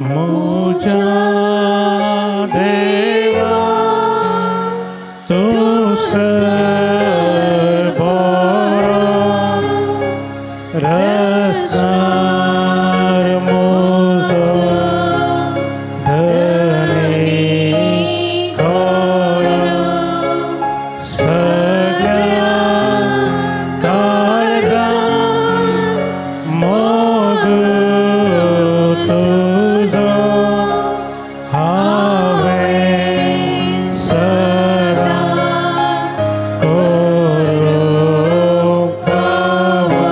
म्हज्या देवा तूं सरबरो रसनार म्हजो धनी खरो सगळ्या काळजान मोग तुजो हांवें सदांच करूंक फावो.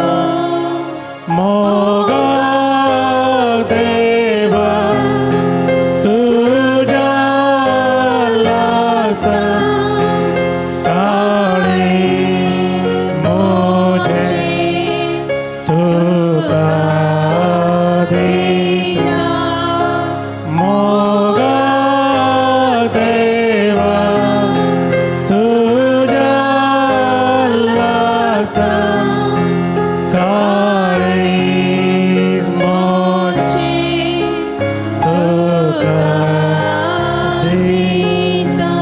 मोगाळ देवा तुज्या लागता काळीज म्हजें तुका दिता. मोगाळ देवा तुज्या लागता काळीज म्हजें तुका दिता.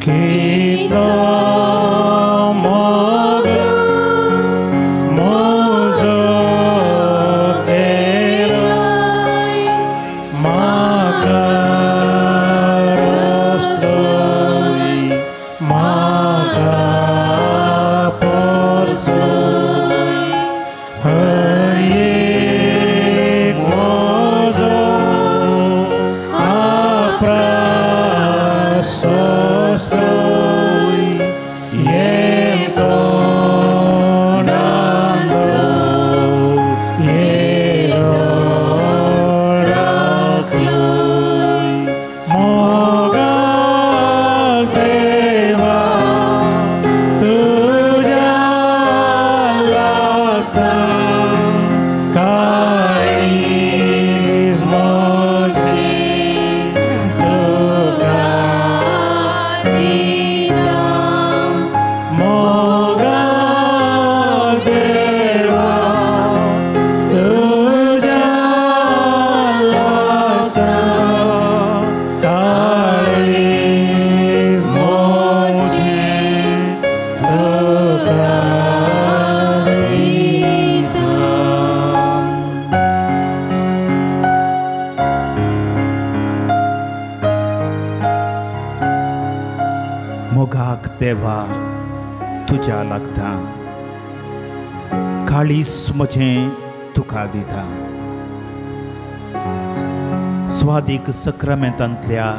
कितलो मोग म्हजो केलाय म्हाका रस्तोय म्हाका पोसोय हर एक म्हजो आपरास सोंसलोय येवकोणांतो येदो राखलोय. मोगाळ देवा तुज्या लागता काळीज म्हजें तुका दिता. मोगाळ देवा तुज्या लागता काळीज म्हजें तुका दिता. मोगाक देवा तुज्या लागता काळीज म्हजें तुका दिता. स्वादीक सक्रामेंतांतल्या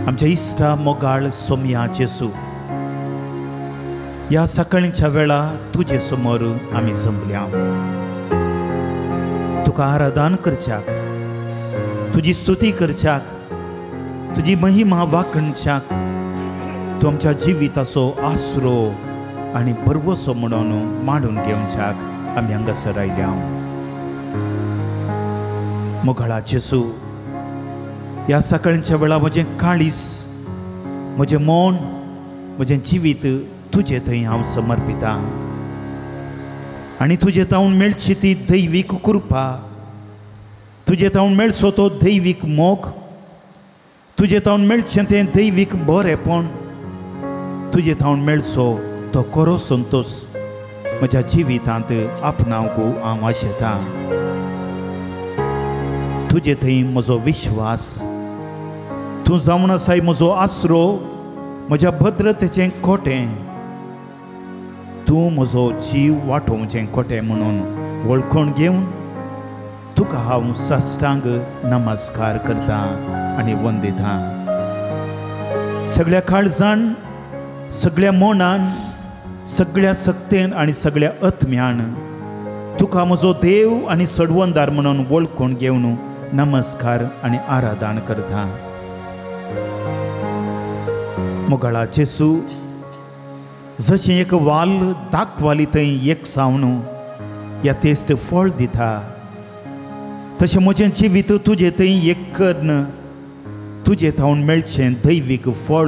आमच्या इश्टा मोगाळ सोमया जेसू ह्या सकाळींच्या वेळा तुजे समोर आमी जमल्या. तुका आराधन करच्याक, तुजी स्तुती करच्याक, तुजी महिमा वाखणच्याक तूं आमच्या जिविताचो आसरो आनी भरवसो म्हणून मांडून घेवच्याक आमी हांगासर आयल्या. मोगाळा जेसू ह्या सकाळच्या वेळा म्हजें काळीज, म्हजें मन, म्हजें जिवीत तुजे थंय हांव समर्पितां आनी तुजे तावन मेळची ती दैवीक कृपा, तुजे तावन मेळचो तो दैवीक मोग, तुजे तावन मेळचें तें दैवीक बरेपण, तुजे थावन मेळचो तो खरो संतोश म्हज्या जिवितांत आपणावंक हांव आशेतां. तुजे थंय म्हजो विश्वास, तूं जावन आसाय म्हजो आसरो, म्हज्या भद्रतेचें कोटें, तूं म्हजो जीव वाटोवचें कोटें म्हणून वळखून घेवन तुका हांव साष्टांग नमस्कार करतां आनी वंदितां. सगळ्या काळजान, सगळ्या मनान, सगळ्या सक्तेन आनी सगळ्या आत्म्यान तुका म्हजो देव आनी सडवंदार म्हणून वळखून घेवन नमस्कार आनी आराधन करता. मोगाळा जेसू जशें एक वाल दाखवाली थंय एक सावन ह्या तेस्ट फळ दिता तशें म्हजें जिवीत तुजें थंय एक कर्ण तुजें थावन मेळचें दैवीक फळ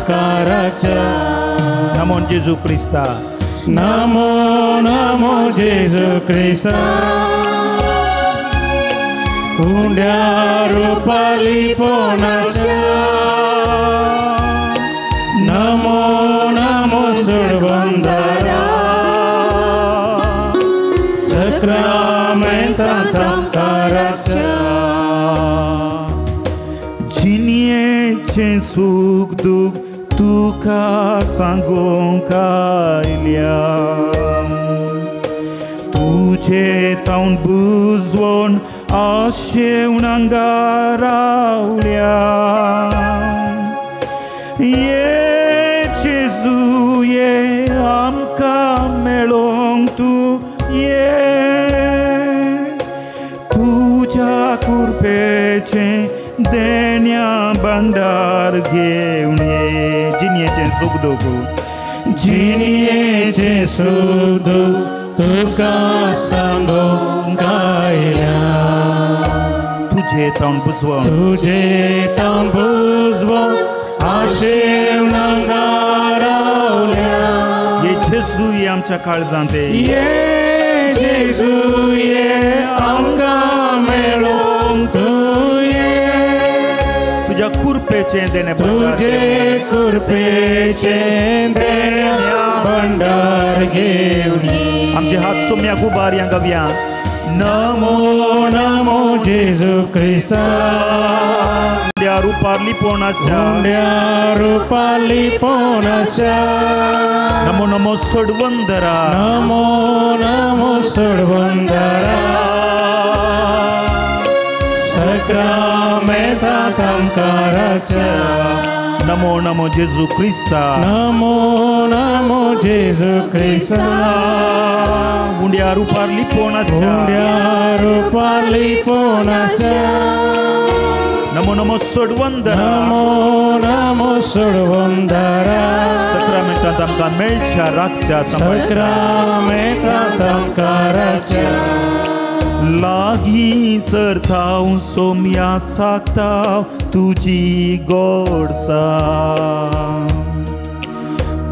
आमकां राखच्या. नमो जेजू क्रिस्ता. नमो नमो जेजू क्रिस्ता. उंड्या रुपाली पोनाशा. नमो नमो सुरवंदरा. सक्रामेंतांत आमकां राखच्या. जिणेचें सूख दूख तुका सांगूंक आयल्या. तुजे तावन बुजवण आशेवन हांगा रावल्या. ये जेजू ये आमकां मेळोंक तूं ये. तुज्या कृपेचें देण्या भांडार घेवन ये. जिणेचें सूख दूख. जिणेचें सूख दूख तुका सांगूंक आयल्या. तुजे तावन बुजवण. तुजे तावन बुजवण आशेवन हांगा रावल्या. ये जेजू ये आमच्या काळजांत. ये जेजू ये आमकां मेळोंक तूं ये. तुज्या कृपेचें देणें भांडार. तुजे कृपेचें देणें भांडार घेवन ये. आमचे हात सोम्याक उबार या गावया. नमो नमो जेजू क्रिस्ता. उंड्या रुपार लिपोवन आसा. उंड्या रुपार लिपोवन आसा. नमो नमो सोडवंदरा. नमो नमो सोडवंदरा. सक्रामेंतांत आमकां राखच्या. नमो नमो जेजू क्रिस्ता. नमो नमो जेजू क्रिस्ता. उंड्या रुपार लिपोवन आसा. उंड्या रुपार लिपोवन आसा. नमो नमो सोडवंदरा. नमो नमो सोडवंदरा. सक्रामेंतांत आमकां मेळच्या राखच्या. सक्रामेंतांत आमकां राखच्या. लागीं सरताव सोम्या सागताव तुजी गोडसा.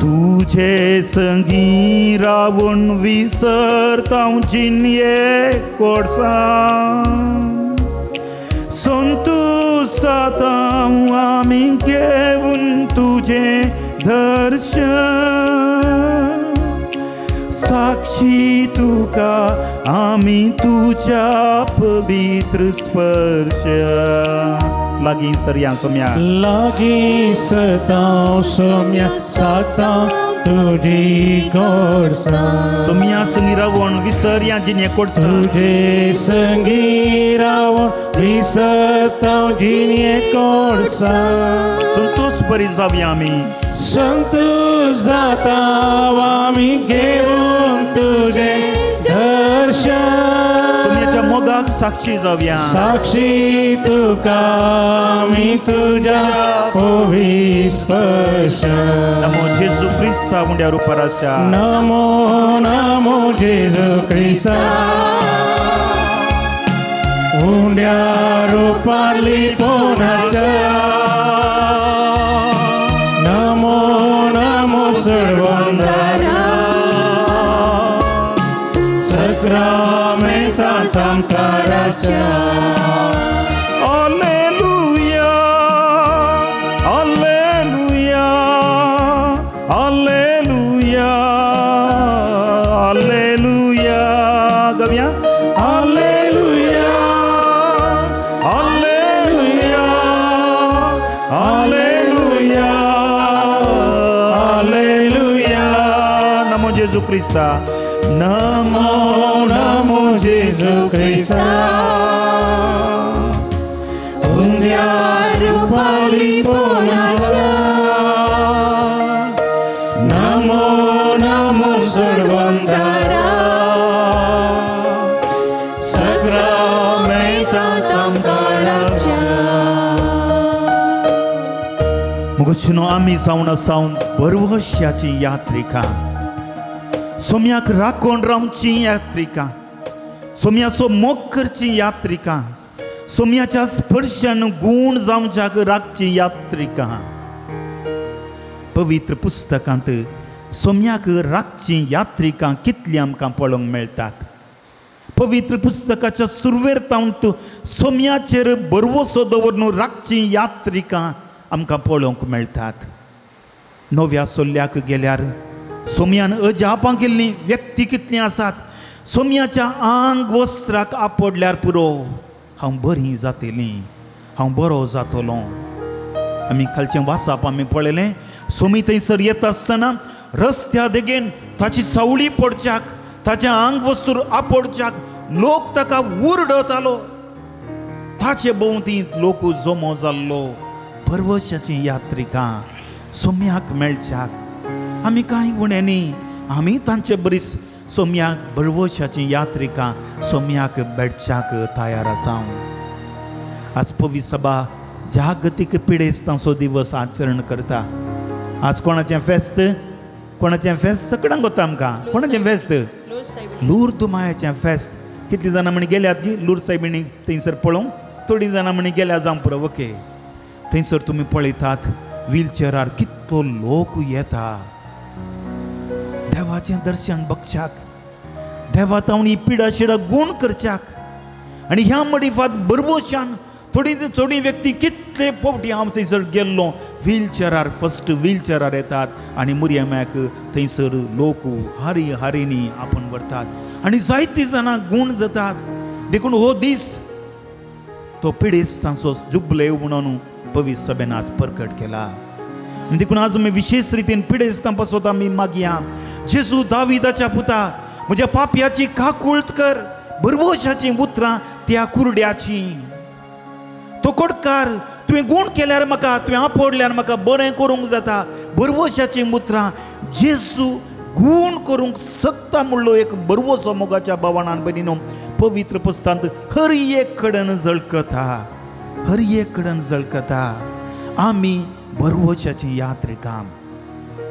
तुजे संगीं रावून विसरताव जिणये गोडसा. संतोष जाता आमी घेवन तुजें दर्शन. साक्षी तुका आमी तुज्या पवित्र स्पर्श. लागीं सरया सोम्या. लागीं सरतां सोम्या सागतां तुजी गोडसा. सोम्या संगी रावण विसरया जिणे कोडसा. तुजे संगी रावण विसरतां जिणे कोडसा. संतोष बरी जावया आमी. संतोष जाता आमी घेवन तुजें दर्शन. सोम्याच्या मोगाक साक्षी जावया. साक्षी तुका आमी तुज्या पवित्र स्पर्श. नमो जेजू क्रिस्ता उंड्या रुपार आसा. नमो नमो जेजू क्रिस्ता. उंड्या रुपार लिपोवन आसा. नमो नमो सोडवंदरा. सक्रामेंतांत आमकां राखच्या. Alleluia, alleluia, alleluia, alleluia. गावया. Alleluia, alleluia, alleluia, alleluia. नमो जेजू क्रिस्ता. नमो नमो जेजू क्रिस्ता. उंड्या रुपार लिपोवन आसा. नमो नमो सोडवंदरा. सक्रामेंतांत आमकां राखच्या. मुगोशिनो आमी जावन आसाव बरवश्याची यात्रिका. सोम्याक राखोन रावची यात्रिका. सोम्याचो मोग करची यात्रिका. सोम्याच्या स्पर्शान गूण जावच्याक राखची यात्रिका. पवित्र पुस्तकांत सोम्याक राखचीं यात्रिकां कितलीं आमकां पळोवंक मेळटात. पवित्र पुस्तकाच्या सुरवेर तावन सोम्याचेर बरवसो दवरून राखचीं यात्रिकां आमकां पळोवंक मेळटात. नव्या सोल्ल्याक गेल्यार सोम्यान अजापां केल्लीं व्यक्ती कितलीं आसात. सोम्याच्या आंग वस्त्राक आपडल्यार पुरो, हांव बरी जातली, हांव बरो जातलो. आमी खालचें वासाप आमी पळयलें. सोमी थंयसर येता आसतना रस्त्या देगेन ताची सावळी पडच्याक, ताचें आंग वस्तूर आपडच्याक लोक ताका उरडतालो. ताचे भोंवती लोक जमो जाल्लो. परवशाची यात्रिकां सोम्याक मेळच्याक आमी कांय उणें न्ही, आमी तांचे बरीच सोम्याक बरवशाची यात्रिकां सोम्याक भेटच्याक तयार आसा. आज पवी सभा जागतीक पिडेस्तांचो दिवस आचरण करता. आज कोणाचें फेस्त? कोणाचें फेस्त सगळ्यांक वता आमकां. कोणाचें फेस्त? लूर्द मायाचें फेस्त. कितलीं जाणां म्हणी गेल्यात गी लूर्द सायबिणी थंयसर पळोवंक? थोडीं जाणां म्हणी गेल्या जावं पुरो. ओके, थंयसर तुमी पळयतात व्हीलचेरार कितलो लोक येता देवाचें दर्शन बगच्याक, देवा तावन ही पिडा शिडा गूण करच्याक. आनी ह्या मडिफात बरवशान थोडी थोडी व्यक्ती कितले फावटी हांव थंयसर गेल्लो व्हीलचेरार, फस्ट व्हीलचेरार येतात आनी मुरयम्याक थंयसर लोक हारी हारीनी आपूण व्हरतात आनी जायतीं जाणां गूण जातात. देखून हो दीस तो पिडेस्तांचो जुबले म्हणून पवित्र सभेन आज परकट केला. देखून आज आमी विशेष रितीन पिडेस्तां पासत आमी मागया, जेजू दाविदाच्या पुता म्हज्या पापयाची काकूळत कर. भरवशाचीं उतरां त्या कुरड्याची. तो कोडकार तुवें गूण केल्यार म्हाका, तुवें आपडल्यार म्हाका बरें करूंक जाता. भरवशाचीं उतरां जेजू गूण करूंक शकता म्हणलो एक भरवसो मोगाच्या भावान भयणीनो पवित्र पुस्तकांत हर एक कडेन झळकता, हर एक कडेन झळकता. आमी भरवशाचीं यात्रिकां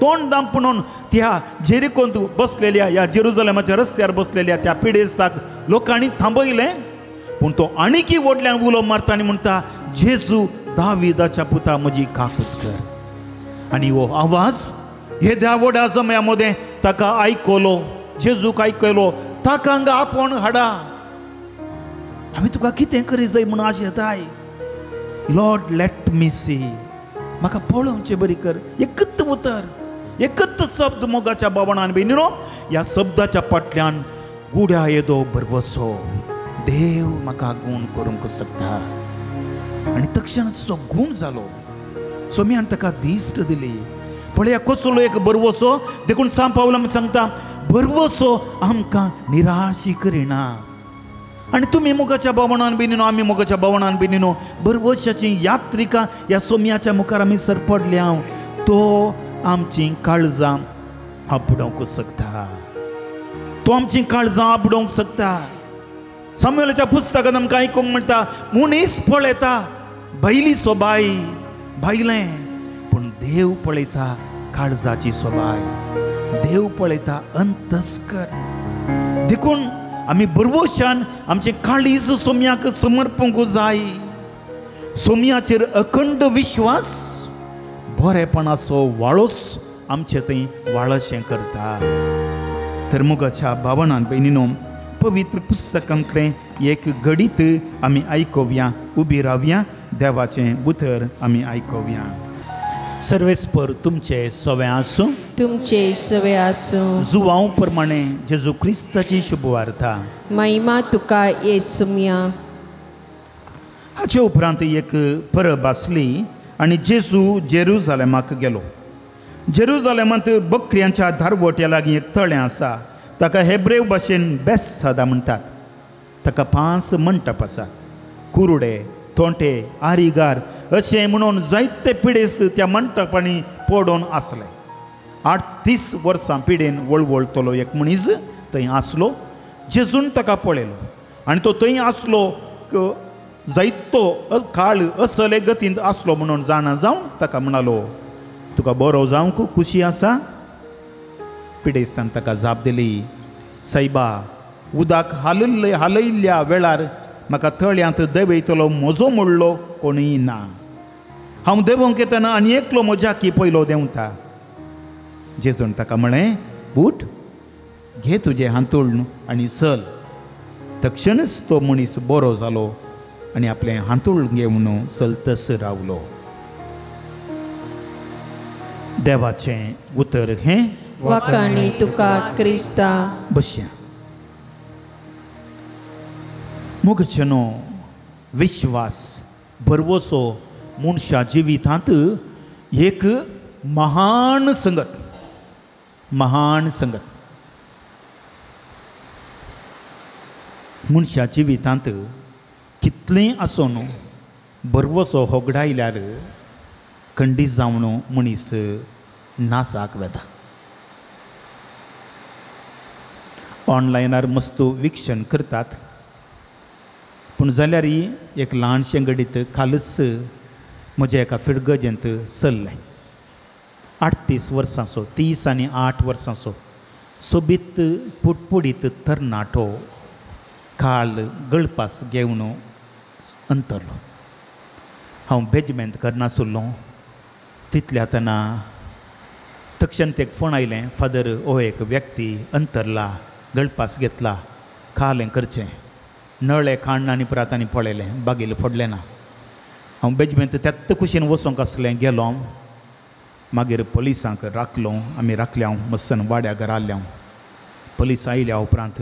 तोंड दांपून त्या जेरिकोंत बसलेल्या, ह्या जेरुजलेमाच्या रस्त्यार बसलेल्या त्या पिडेस्ताक लोकांनी थांबयलें. पूण तो आणिकी व्हडल्यान उलो मारता आनी म्हणटा, जेजू दाविदाच्या पुता म्हजी काकूत कर. आनी हो आवाज येद्या व्हडा जम्या मदें ताका आयकलो, जेजूक आयकलो. ताका हांगा आपोवन हाडा, आमी तुका कितें करी जाय म्हणून आशेताय. लॉर्ड let me सी, म्हाका पळोवचें बरी कर. एकच उतर, एकच शब्द मोगाच्या बावणान भयणीनो, ह्या शब्दाच्या फाटल्यान गुड्या येदो भरवसो देव म्हाका गूण करूंक शकता. आनी तक्षणाचो गूण जालो. सोम्यान ताका दिश्ट दिली. पळया कसलो एक भरवसो. देखून सांत पावल आमी सांगता, भरवसो आमकां निराशी करिना. आनी तुमी मोगाच्या भावणान भयणीनो, आमी मोगाच्या भावणान भयणीनो, भरवशाची यात्रिका ह्या सोम्याच्या मुखार आमी सरपडल्या. तो आमची काळजां आपडोवंक शकता, तो आमची काळजां आपडोवंक शकता. सामुएलाच्या पुस्तकांत आमकां आयकूंक म्हणटा, मनीस पळयता भायली सोबाय भायलें, पूण देव पळयता काळजाची सोबाय, देव पळयता अंतस्कर. देखून आमी भरवशान आमचें काळीज सोम्याक समर्पूंक जाय. सोम्याचेर अखंड विश्वास बरेपणाचो वाळोस आमचे थंय वाळशें करता. तर मोगाच्या भावनान भयणीनो, पवित्र पुस्तकांतलें एक घडीत आमी आयकोवया, उबी रावया, देवाचें उतर आमी आयकोवया. सर्वेस्पर तुमचे सवे आसूं, तुमचे सवे आसूं. जुवांव प्रमाणे जेजू क्रिस्ताची शुभवार्ता. महिमा तुका येसुम्या. हाचे उपरांत एक परब आसली आनी जेजू जेरुजालेमाक गेलो. जेरुजालेमांत बकऱ्यांच्या धारवट्या लागीं एक तळें आसा, ताका हेब्रेव भाशेन बेत्सादा म्हणटात. ताका 5 मंटप आसात. कुरुडे, तोंटे, आरिगार अशें म्हणून जायते पिडेस्त त्या मंटपांनी पडून आसले. 38 वर्सां पिडेन वळवळतलो एक मनीस थंय आसलो. जेजून ताका पळयलो आनी तो थंय आसलो जायतो काळ असले गतींत आसलो म्हणून जाणा जावन ताका म्हणालो, तुका बरो जावंक खुशी आसा? पिडेस्तान ताका जाप दिली, सायबा, उदक हालयल्ल्या वेळार म्हाका तळ्यांत देंवयतलो म्हजो म्हणलो कोणूय ना. हांव देंवोंक येतना आनी एकलो म्हज्या की पयलो देंवता. जेजून ताका म्हळें, उठ, घे तुजें हांतूण आनी चल. तक्षणच तो मनीस बरो जालो आनी आपलें हांतूण घेवन चलतच रावलो. देवाचें उतर हें. वाखाणी तुका क्रिस्ता. बसया. मोगचेनो विश्वास भरवसो मनशा जिवितांत एक महान संगत, महान संगत. मनशा जिवितांत कितलें आसून भरवसो होगडायल्यार खंडीत जावन मनीस नासाक वेता. ऑनलायनार मस्त विक्षण करतात, पूण जाल्यार एक ल्हानशें घडीत कालच म्हज्या एका फिरगजेंत चल्लें. 38 वर्सांचो, 30 आनी 8 वर्सांचो सोबीत पुटपुडीत तरणाटो काल गळपास घेवन अंतरलो. हांव बेजमेंत करनासलो तितल्या तेन्ना तक्षण ते फोन आयलें, फादर हो एक व्यक्ती अंतरला, गळपास घेतला, काल हें करचें. नळे काण्ण आनी परत आनी पळयलें, बागेल फोडलें ना. हांव बेजमेंत त्याच कुशीन वचोंक आसलें, गेलो. मागीर पोलिसांक राखलो, आमी राखल्या मस्सन वाड्या घरा आयल्या. पोलीस आयल्या उपरांत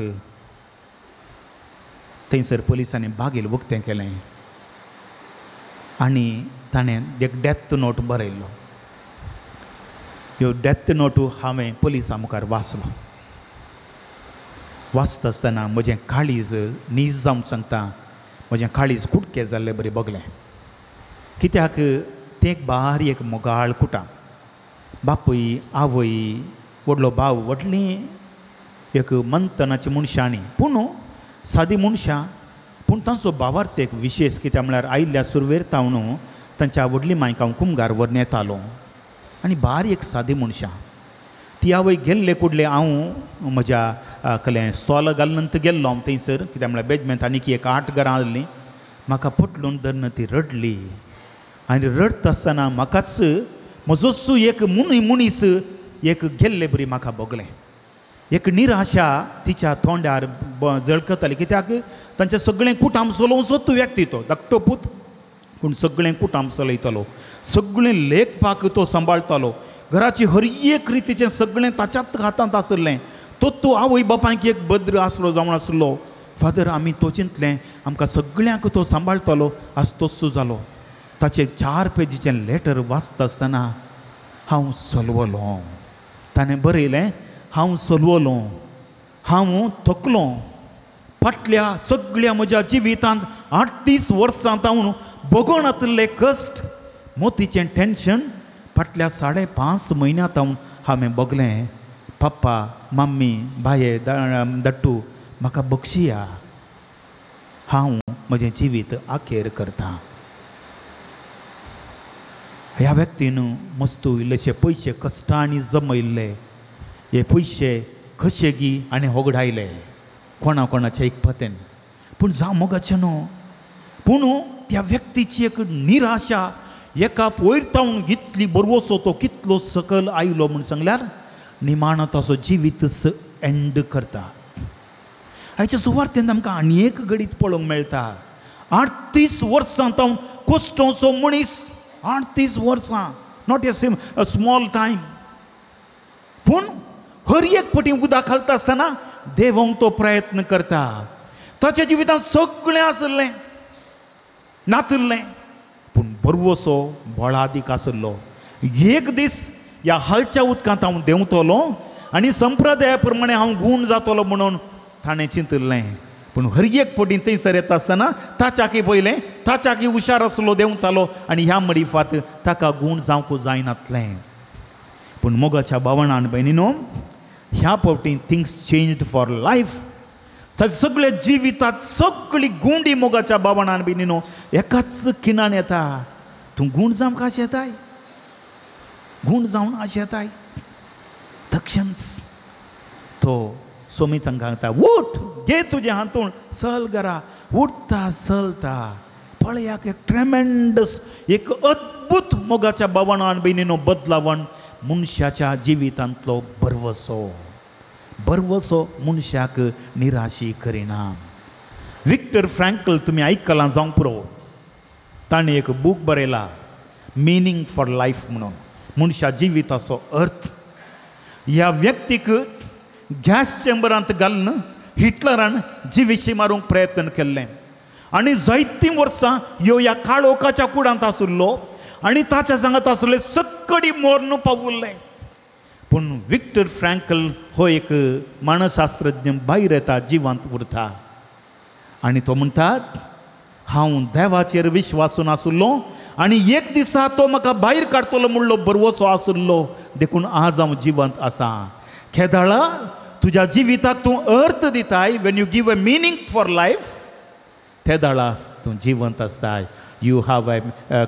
थंयसर पोलिसांनी बागेल उक्तें केलें आनी ताणें एक डेथ नोट बरयल्लो. ह्यो डेथ नोट हांवें पोलिसां मुखार वाचलो. वाचता आसतना म्हजें काळीज नीज जावन सांगता, म्हजें काळीज कुटकें जाल्लें बरें बगलें. कित्याक तें एक बारीक एक मोगाळ कुटां, बापूय आवय व्हडलो भाव व्हडली एक मंथनाची मनशांनी, पूण सादी मनशां, पूण तांचो भावार्थ एक विशेश. कित्याक म्हळ्यार आयिल्ल्या सुरवेर तावन तांच्या व्हडली मायक हांव कुमगार व्हरून येतालो आनी बारीक सादी मनशां. ती आवय गेल्ले कुडले हांव म्हज्या कलें स्टॉल घालून गेल्लो हांव थंयसर, कित्याक म्हळ्यार बेजमेंत आनीक एक 8 घरां आसलीं. म्हाका पटलून धरून ती रडली आनी रडटा आसतना म्हाकाच म्हजोच एक मनीस एक गेल्ले बरी म्हाका भोगलें. एक निराशा तिच्या तोंडार झळकताली. कित्याक तांचें सगळें कुटाम चलोवचो तो व्यक्ती, तो धाकटो पूत, पूण सगळें कुटाम चलयतालो, सगळें लेखपाक तो सांबाळटालो, घराची हर एक रितीचें सगळें ताच्याच हातांत आसलें. तो तो आवय बापायक एक बद्र आसलो जावन आसलो. फादर आमी तो चिंतलें आमकां सगळ्यांक तो सांबाळटालो, आज तोच जालो. ताचें 4 पेजीचें लेटर वाचता आसतना हांव सलवलो. ताणें बरयलें, हांव सलवलो, हांव थकलो, फाटल्या सगळ्या म्हज्या जिवितांत 38 वर्सां हांव भोगोनातिल्ले कश्ट, मोतीचें टेन्शन फाटल्या 5.5 म्हयन्यांत हांव हांवें भोगलें. पप्पा मम्मी बाये दट्टू म्हाका बक्षिया, हांव म्हजें जिवीत आखेर करता. ह्या व्यक्तीन मस्तू इल्लेशे पयशे कश्टांनी जमयल्ले, हे पयशे कशेगी आनी होगडायले कोणा कोणाच्या इकपतेन. पूण जावं मोगाचें न्हू, पूण त्या व्यक्तीची एक निराशा एका वयर तावन इतली बरवचो तो कितलो सकल आयलो म्हूण सांगल्यार निमाणो ताचो जिवीत एंड करता. हाच्या सुवार्थेन आमकां आनी एक घडीत पळोवंक मेळटा. 38 वर्सां तावन कोश्टोचो मनीस, 38 वर्सां, not a small time, पूण हर एक पटी उदक घालता आसतना देवोंक तो प्रयत्न करता. ताच्या जिवितांत सगळें आसलें नातिल्लें, पूण बरवसो बळादीक आसलो. एक दीस ह्या हालच्या उदकांत हांव देंवतलो आनी संप्रदाया प्रमाणे हांव गूण जातलो म्हणून ताणें चिंतिल्लें. पूण हर एक पटी थंयसर येता आसतना ताच्याकी पयलें ताच्याकी हुशार आसलो देंवतालो आनी ह्या मडिफात ताका गूण जावंक जायनातलें. पूण मोगाच्या भावणान भयणीनो, ह्या फावटी थिंग्स चेंज्ड फॉर लायफ. सगळे जिवितात सगळी गुंडी मोगाच्या भावणान भयणीनो एकाच खिणान येता. तूं गूण जावंक आश येताय, गूण जावन आश येताय. तक्षणच तो सोमी तांकां सांगता, उठ घे तुजें हांतूण चल घरा. उठता चलता पळयाक एक ट्रेमेंडस एक अद्भुत मोगाच्या भावणान भयणीनो बदलावण मनशाच्या जिवितांतलो भरवसो. भरवसो मनशाक निराशी करिना. विक्टर फ्रँकल तुमी आयकलां जावंक पुरो, ताणें एक बूक बरयला मिनींग फॉर लायफ म्हणून, मनशा जिविताचो अर्थ. ह्या व्यक्तीक गॅस चेंबरांत घालून हिटलरान जिविशी मारूंक प्रयत्न केल्लें आनी जायतीं वर्सां ह्यो ह्या काळोखाच्या कुडांत आशिल्लो आनी ताच्या सांगात आसले सक्कडी मोर्न पावुल्लें. पूण विक्टर फ्रँकल हो एक मानसशास्त्रज्ञ भायर येता, जिवांत उरता आनी तो म्हणटा हांव देवाचेर विश्वासून आशिल्लो आनी एक दिसा तो म्हाका भायर काडटलो म्हणलो भरवसो आशिल्लो, देखून आज हांव जिवंत आसा. खेदाळा तुज्या जिविताक तूं अर्थ दिताय, when you give a meaning for life, तेदाळा तूं जिवंत आसताय. You have a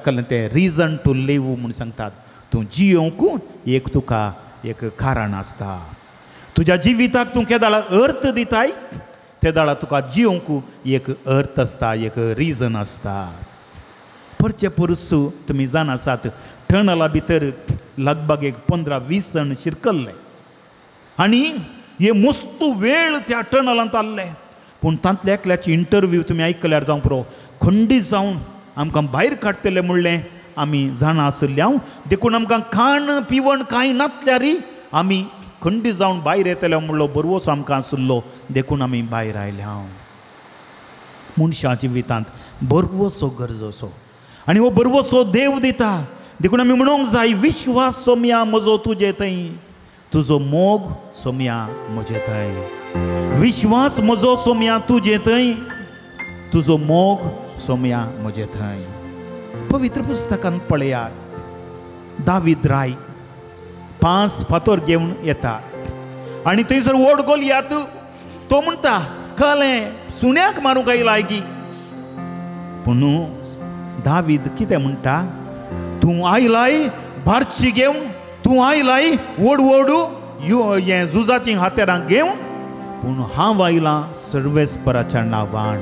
कळ्ळें तें रिजन टू लीव म्हूण सांगतात. तूं जियोवंक एक तुका एक कारण आसता. तुज्या जिविताक तूं केदाळा अर्थ दिताय तेदाळा तुका जियोवंक एक अर्थ आसता, एक रिजन आसता. परचे परस तुमी जाण आसात टनला भितर लगभग एक 15-20 जाण शिरकल्ले आनी हे मस्त वेळ त्या टनलांत आसले. पूण तांतल्या एकल्याची इंटरव्यू तुमी आयकल्यार जावंक पुरो, खंडीत जावन आमकां भायर काडटले म्हणलें आमी जाणा आशिल्ले हांव, देखून आमकां खाण पिवण कांय नासल्यारय आमी खंडीत जावन भायर येतले म्हणलो भरवसो आमकां आशिल्लो, देखून आमी भायर आयले हांव. मनशा जिवितांत भरवसो गरजोसो आनी हो भरवसो देव दिता. देखून आमी म्हणूंक जाय विश्वास सोमया म्हजो तुजे थंय, तुजो मोग सोमया म्हजे थंय. विश्वास म्हजो सोमया तुजे थंय, तुजो मोग सोमया म्हजे थंय. पवित्र पुस्तकान पळयात, दावीद राय 5 फातोर घेवन येता आनी थंयसर व्हड गोलयात तो म्हणटा कळ्ळें सुण्याक मारूंक आयला गी. पूण दावीद कितें म्हणटा, तूं आयलाय बारशी घेवन, तूं आयलाय व्हड व्हड हें झुजाचीं हातेरां घेवन, पूण हांव आयलां सर्वेस्पराच्या नांवान,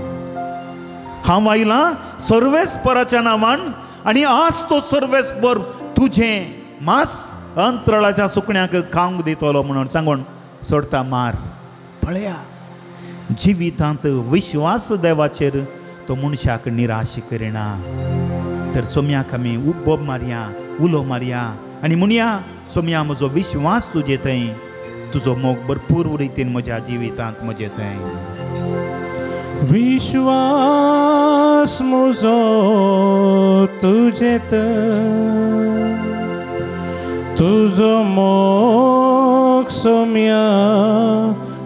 हांव आयलां सर्वेस्पराच्या नांवान आनी आज तो सर्वेस्पर तुजें मांस अंतराळाच्या सुकण्याक खावंक दितलो म्हणून सांगून सोडता मार. पळया जिवितांत विश्वास देवाचेर तो मनशाक निराश करिना. तर सोम्याक आमी उबोब मारया, उलो मारया आनी म्हणया सोम्या म्हजो विश्वास तुजे थंय, तुजो मोग भरपूर रितीन म्हज्या जिवितांत म्हजे थंय. विश्वास म्हजो तुजे थंय, तुजो मोग सोम्या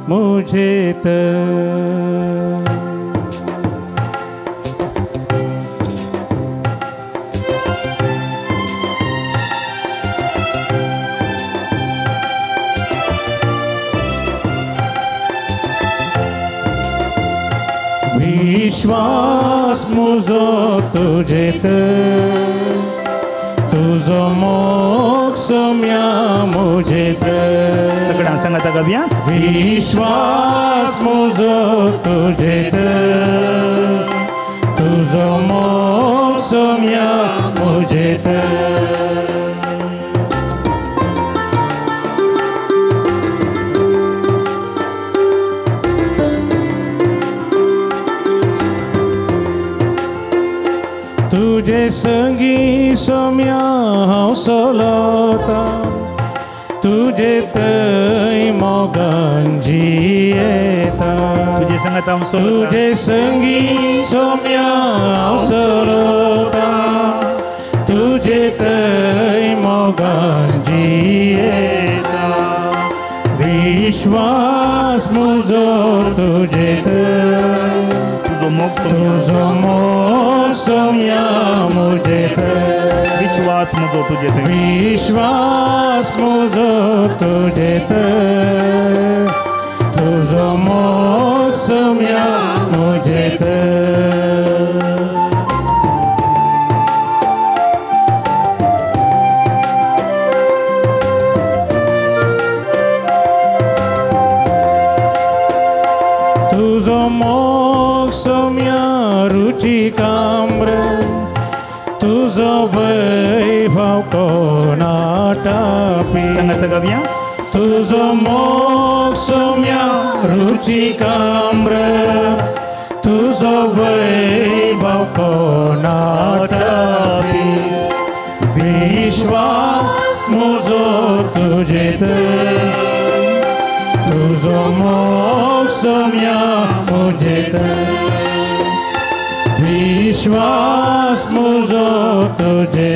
म्हजे थंय. विश्वास म्हजो तुजे थंय, तुजो मोग सोम्या म्हजे थंय. सगळ्यांक सांगाता गावया. विश्वास म्हजो तुजे थंय, तुजो मोग सोम्या म्हजे थंय. तुजे संगी सोम्या हांव चलता, तुजे थंय मोगान जियेता. तुजे सांगाता हांव चलता, तुजे संगी सोम्या हांव चलता, तुजे थंय मोगान जियेता. विश्वास म्हजो तुजे थंय, तुजो मोग तुजो मोग सोम्या म्हजे थंय. विश्वास म्हजो तुजे थंय, विश्वास म्हजो तुजे थंय, तुजो मोग सोम्या म्हजे थंय. तुजो मोग सोम्या रुचिकाम्र, तुजो वैभव कोणाटापी. तुजो मोग सोम्या रुचिकाम्र तुजो वैभव कोणाटापी विश्वास मुजो तुजे तुजो मोग सोम्या मुजे विश्वास मुजो तुजे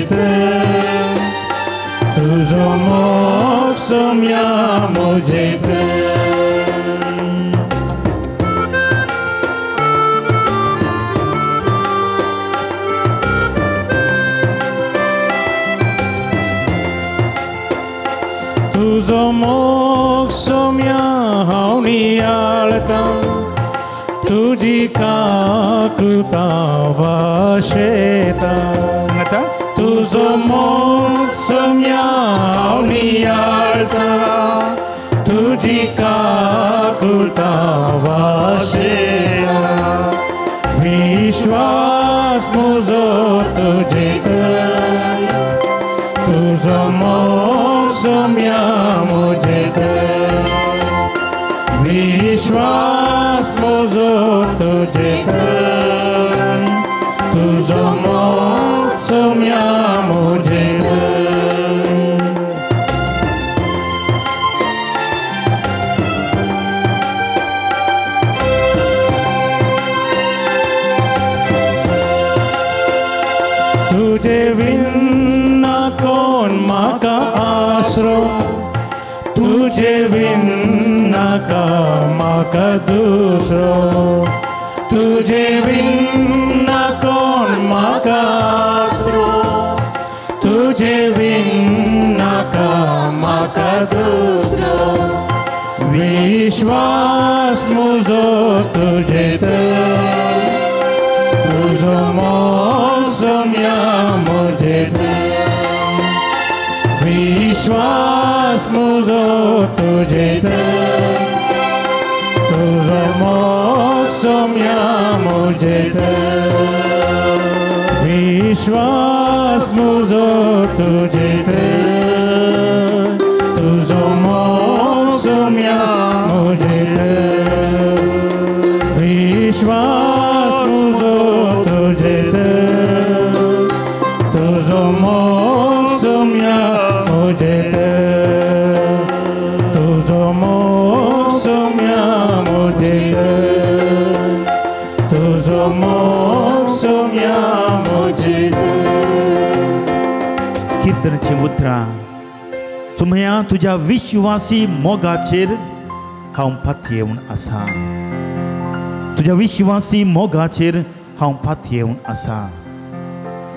तुजो मोग सोम्या मुजे तुजो मोग सोम्या हांव नियाळतां तुजी काकुळटा वाशेता तुजो मोग सोम्या हांव नियाळतां तुजी काकुळटा वाशेता विश्वास मुजो तुजे तुजो मोग सोम्या मुजे विश्वास मुजो तुजे तुजो मोग सोम्या मुजे तुजे विना कोण म्हाका आसरो तुजे विनाका म्हाका दुसरो तुजे विना कोण म्हाका आसरो तुजे विनाका म्हाका दुसरो विश्वास मुजो तुजे तुजो मोग सोम्या मुजे विश्वास मुजो तुजे तुजो मोग सोम्या मुजे विश्वास मुजो तुजे तुजो मोग सोम्या मुजे विश्वास मुजो तुजे तुजो मोग सोम्या मुजे तुजो मोग सोम्या मुजे तुजो मोग सोम्या मुजे किर्तनाचीं उतरां तुमया तुज्या विश्वासी मोगाचेर हांव पातयेवन आसा तुज्या विश्वासी मोगाचेर हांव पातयेवन आसा.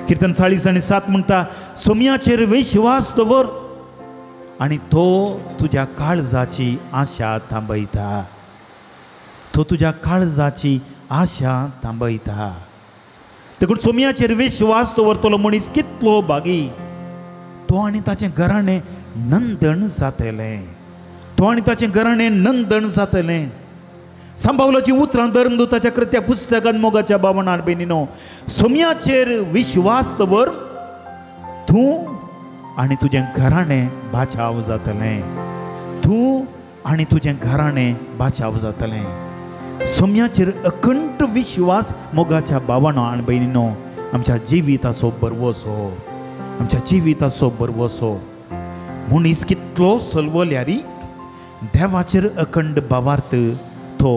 किर्तन 40:7 म्हणटा सोम्याचेर विश्वास दवर आनी तो तुज्या काळजाची आशा थांबयता तो तुज्या काळजाची आशा थांबयता. देखून सोम्याचेर विश्वास दवरतलो मनीस कितलो भागी तो आनी ताचें घराणें नंदन जातलें तो आनी ताचें घराणें नंदन जातलें. संभावलाची उतरां धर्मदूताच्या कृत्या पुस्तकान मोगाच्या बावणान बेनीनो सोम्याचेर विश्वास दवर तूं आनी तुजें घराणें बाचाव जातलें तूं आनी तुजें घराणें बाचाव जातलें. सोम्याचेर अखंड विश्वास मोगाच्या बावणां आनी भयणीनो आमच्या जिविताचो बरवसो आमच्या जिविताचो बरवसो. मनीस कितलो सलवल्यारी देवाचेर अखंड भावार्थ तो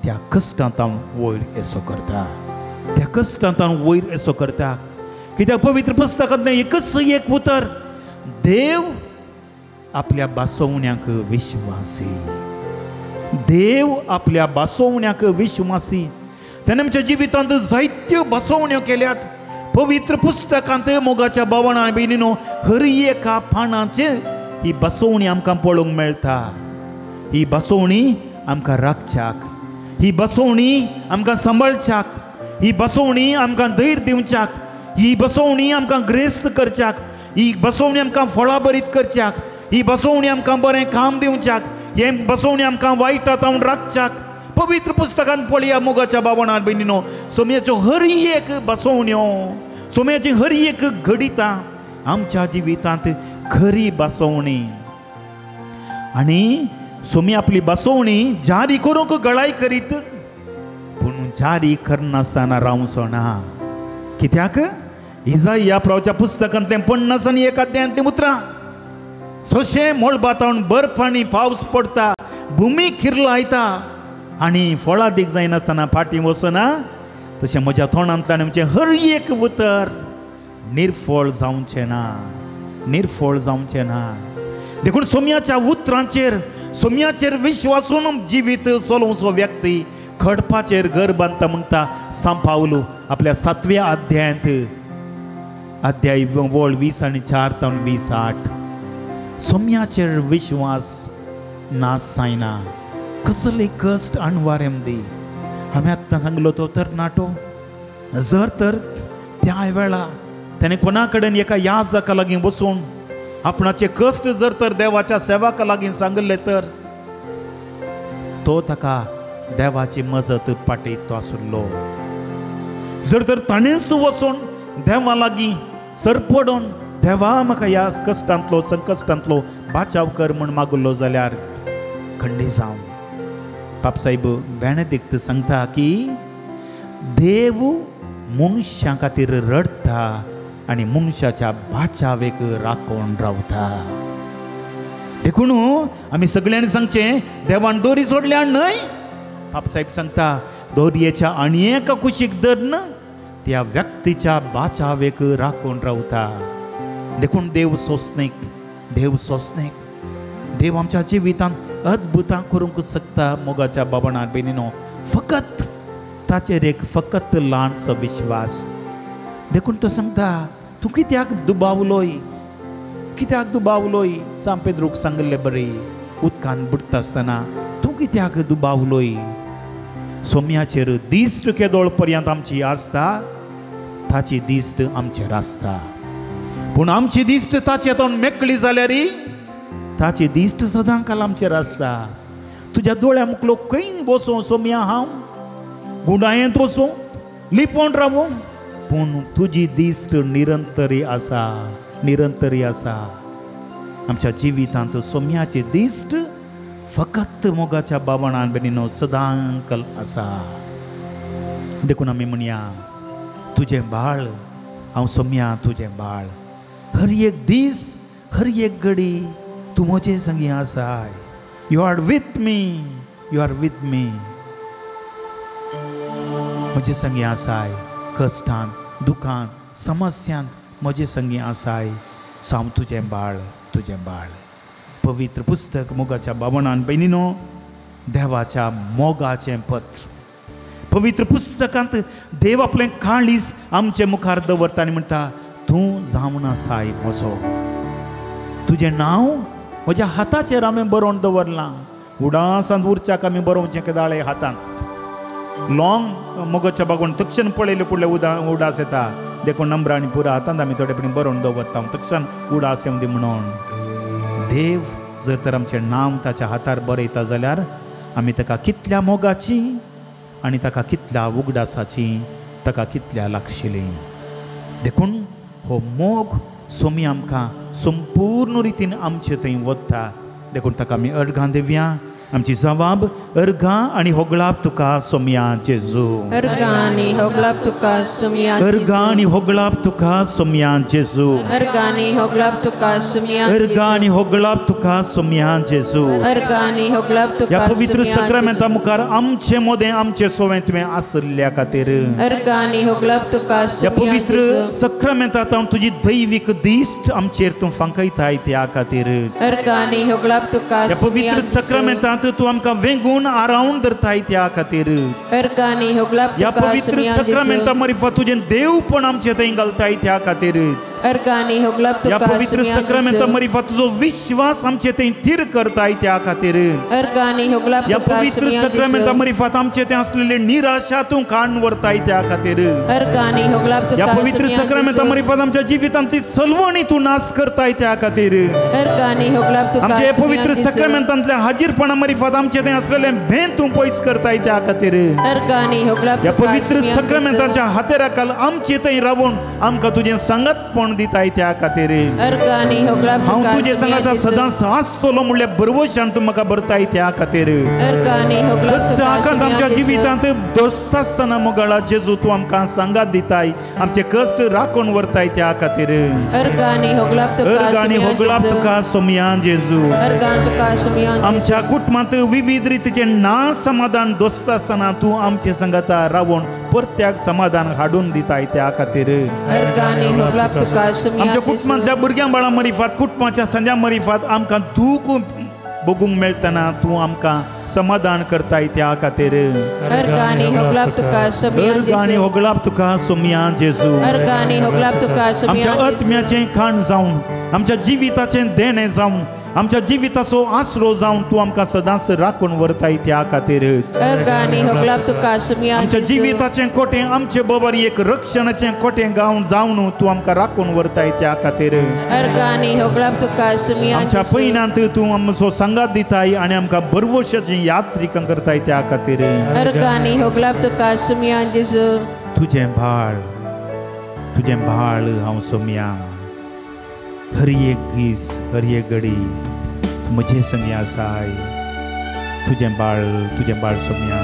त्या कश्टांत वयर येसो करता त्या कश्टांत वयर येसो करता. कित्याक पवित्र पुस्तकांत एकच एक उतर देव आपल्या बासोवण्याक विश्वासी देव आपल्या बासोवण्याक विश्वासी. तेणें आमच्या जिवितांत जायत्यो बसोवण्यो केल्यात. पवित्र पुस्तकांत मोगाच्या बावणां भयणीनो हर एका पानाचेर ही बसोवणी आमकां पळोवंक मेळटा. ही बसोवणी आमकां राखच्याक ही बसोवणी आमकां सांबाळच्याक ही बसोवणी आमकां धैर्य दिवच्याक ही बसोवणी आमकां ग्रेस्त करच्याक ही बसोवणी आमकां फळाभरीत करच्याक ही बसोवणी आमकां बरें काम दिवच्याक हे बसोवणी आमकां वायटा तावन राखच्याक. पवित्र पुस्तकान पळया मोगाच्या बावणां भयणीनो सोम्याच्यो हर एक बसोवण्यो सोम्याची हर एक घडितां आमच्या जिवितांत खरी बसोवणी. आनी सोमी आपली बसवणी जारी करूंक गळाय करीत, पूण जारी करनासतना रावचो ना. कित्याक? इजाया प्रवाच्या पुस्तकांतलें 51 अध्यायांतलीं उतरां, सोशें मळबातावन बर्फ आनी पावस पडटा, भुमी किर्लायता आनी फळादीक जायनासतना फाटीं वचना, तशें म्हज्या तोंडांतल्यान आमचें हर एक उतर निर्फळ जावचें ना, निर्फळ जावचें ना. देखून सोम्याच्या उतरांचेर, सोम्याचेर विश्वासून जिवीत चलोवचो व्यक्ती खडपाचेर घर बांदता म्हणटा सांव पावलू आपल्या 7व्या अध्यायांत, अध्याय वळ 20 आनी 4 तावन 20:8. सोम्याचेर विश्वास नाश जायना. कसले कश्ट अणवारेम दी. हांवें आत्तां सांगलो तो तरणाटो जर तर त्या वेळा तेणें कोणा कडेन एका याजका लागीं बसून आपणाचे कश्ट जर तर देवाच्या सेवका लागीं सांगिल्ले तर तो ताका देवाची मजत पाटयतो आसलो. जर तर ताणेंच वचून देवा लागीं सरपडून देवा म्हाका ह्या कश्टांतलो संकश्टांतलो बाचाव कर म्हूण मागलो जाल्यार खंडी जावं. पापसाहेब बेनेदिक्त सांगता की देव मनशां खातीर रडटा आनी मनशाच्या बाचावेक राखून रावता. देखून आमी सगळ्यांनी सांगचें देवान दोरी सोडल्या न्हय. पापसाहेब सांगता दोरयेच्या आनी एका कुशीक धरून त्या व्यक्तीच्या बाचावेक राखून रावता. देखून देव सोंसणीक, देव सोंसणीक, देव आमच्या जिवितांत अद्भुतां करूंक शकता. मोगाच्या बाबणान बेनीनो फकत ताचेर एक फकत ल्हानसो विश्वास. देखून तो सांगता तूं कित्याक दुबावलोय, कित्याक दुबावलोय? सांव पेद्रूक सांगिल्लें बरें उदकान बुडटा आसतना तूं कित्याक दुबावलोय? सोम्याचेर दिश्ट केदोळ पर्यंत आमची आसता, ताची दिश्ट आमचेर आसता. पूण आमची दिश्ट ताचे तोंड मेकळी जाल्यार ताची दिश्ट सदां काल आमचेर आसता. तुज्या दोळ्या मुखलो खंय बसूं सोम्या, हांव गुंडायेंत वचूं, लिपोवन रावूं, पूण तुजी दिश्ट निरंतरी आसा, निरंतरी आसा. आमच्या जिवितांत सोम्याची दिश्ट फकत मोगाच्या बाबणान बेनीनो सदांकल आसा. देखून आमी म्हणया तुजें बाळ हांव सोम्या, तुजें बाळ हर एक दीस हर एक घडी तूं म्हजे संगी आसाय. You are with me, you are with me. म्हजे संगी आसाय कश्टान, दुखान, समस्यांत म्हजे संगी आसाय. साम तुजें बाळ, तुजें बाळ. पवित्र पुस्तक मोगाच्या बाबणान भयणीनो देवाच्या मोगाचें पत्र. पवित्र पुस्तकांत देव आपलें काळीज आमचे मुखार दवरता आनी म्हणटा तूं जावन आसाय म्हजो, तुजें नांव म्हज्या हाताचेर हांवें बरोवन दवरलां. उडासांत उरच्याक आमी बरोवचें केदाळे हातांत लॉंग मोगाच्या बागोवन तक्षण पळयलें कुडले उडास येता. देखून नंबरां आनी पुरा हातांत आमी थोडे पणी बरोवन दवरता तक्षण उडास येवं दी म्हणून. देव जर तर आमचें नांव ताच्या हातार बरयता जाल्यार आमी ताका कितल्या मोगाची आनी ताका कितल्या उगडासाची, ताका कितल्या लागशिली. देखून हो मोग सोमी आमकां संपूर्ण रितीन आमचे थंय वता. देखून ताका आमी अर्घां दिवया. आमची जवाब अर्घां आनी होगळाप तुका सोमया जेजू, अर्घां आनी होगळाप तुका सोमया, अर्घां आनी होगळाप तुका सोमया जेजू, अर्घां आनी होगळाप तुका सोमया, अर्घां आनी होगळाप तुका सोमया जेजू, अर्घां आनी होगळाप तुका. ह्या पवित्र सक्रामेंता मुखार आमचे मोदें आमचे सोवें तुवें आसल्या खातीर अर्घां आनी होगळाप तुका. ह्या पवित्र सक्रामेंतात तुजी दैवीक दिश्ट आमचेर तूं फांकयताय त्या खातीर अर्घां आनी होगळाप तुका. ह्या पवित्र सक्रामेंतात तूं आमकां वेंगून आरावन धरताय त्या खातीर ह्या पवित्र सक्रामेंता मारिफात तुजें देवपण आमचे थंय घालताय त्या खातीर ह्या पवित्र सक्रामेंता मारिफात तुजो विश्वास आमचे थंय थीर करताय त्या खातीर ह्या पवित्र सक्रामेंता मारिफात आमचे थंय आसलेले निराशा तूं काडून व्हरताय त्या खातीर ह्या पवित्र सक्रामेंता मारिफात आमच्या जिवितांतली सलवणी तूं नाश करताय त्या खातीर आमच्या पवित्र सक्रामेंतांतल्या हाजीरपणा मारिफात आमचे थंय आसलेले भें तूं पयस करताय त्या खातीर ह्या पवित्र सक्रामेंताच्या हातेराखाल आमचे थंय रावून आमकां तुजें सांगतपण राखण दिताय त्या खातीर हांव तुजे सांगाता सदांच आसतलो म्हणल्यार बरवशान तूं म्हाका भरताय त्या खातीर कश्ट आकांत आमच्या जिवितांत दोसता आसतना मोगाळा जेजू तूं आमकां सांगात दिताय आमचे कश्ट राखून व्हरताय त्या खातीर अर्गां होगळाप तुका सोमया जेजू आमच्या कुटुंबांत विविध रितीचे ना समाधान दोसता आसतना तूं आमचे सांगाता रावून परत्याक समाधान हाडून दिताय त्या खातीर आमच्या कुटुंबांतल्या भुरग्यां बाळां मरिफात कुटुंबाच्या संद्या मरिफात आमकां दूख बघूंक मेळटना तूं आमकां समाधान करताय त्या खातीर अर्गां होगळाप तुका सोमया जेजू आमच्या आत्म्याचें खाण जावन आमच्या जिविताचें देणें जावन आमच्या जिविताचो आसरो जावन तूं आमकां सदांच राखून व्हरताय त्या खातीर आमच्या जिविताचें कोटें आमचे बरोबर एक रक्षणाचें कोटें गावन जावन तूं आमकां राखून व्हरताय त्या खातीर आमच्या पयनांत तूं आमचो सांगात दिताय आनी आमकां बरवशाचें यात्रिकां करताय त्या खातीर तुजें भाळ तुजें भाळ हांव सोमया हर एक दीस हर एक घडी म्हजे संगी आसाय तुजें बाळ सोमया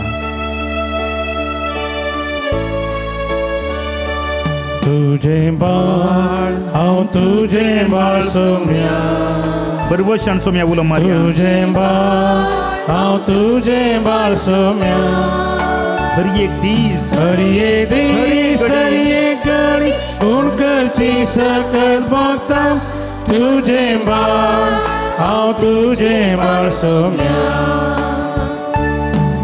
तुजें बाळ हांव तुजें बाळ सोमया बरवशान सोमया उलो मारया तुजें बाळ हांव तुजें बाळ सोमया हर एक दीस हर एक दीस हर एक घडी गुण करची सकल भोगता तुजें बाळ हांव तुजें बाळ सोमया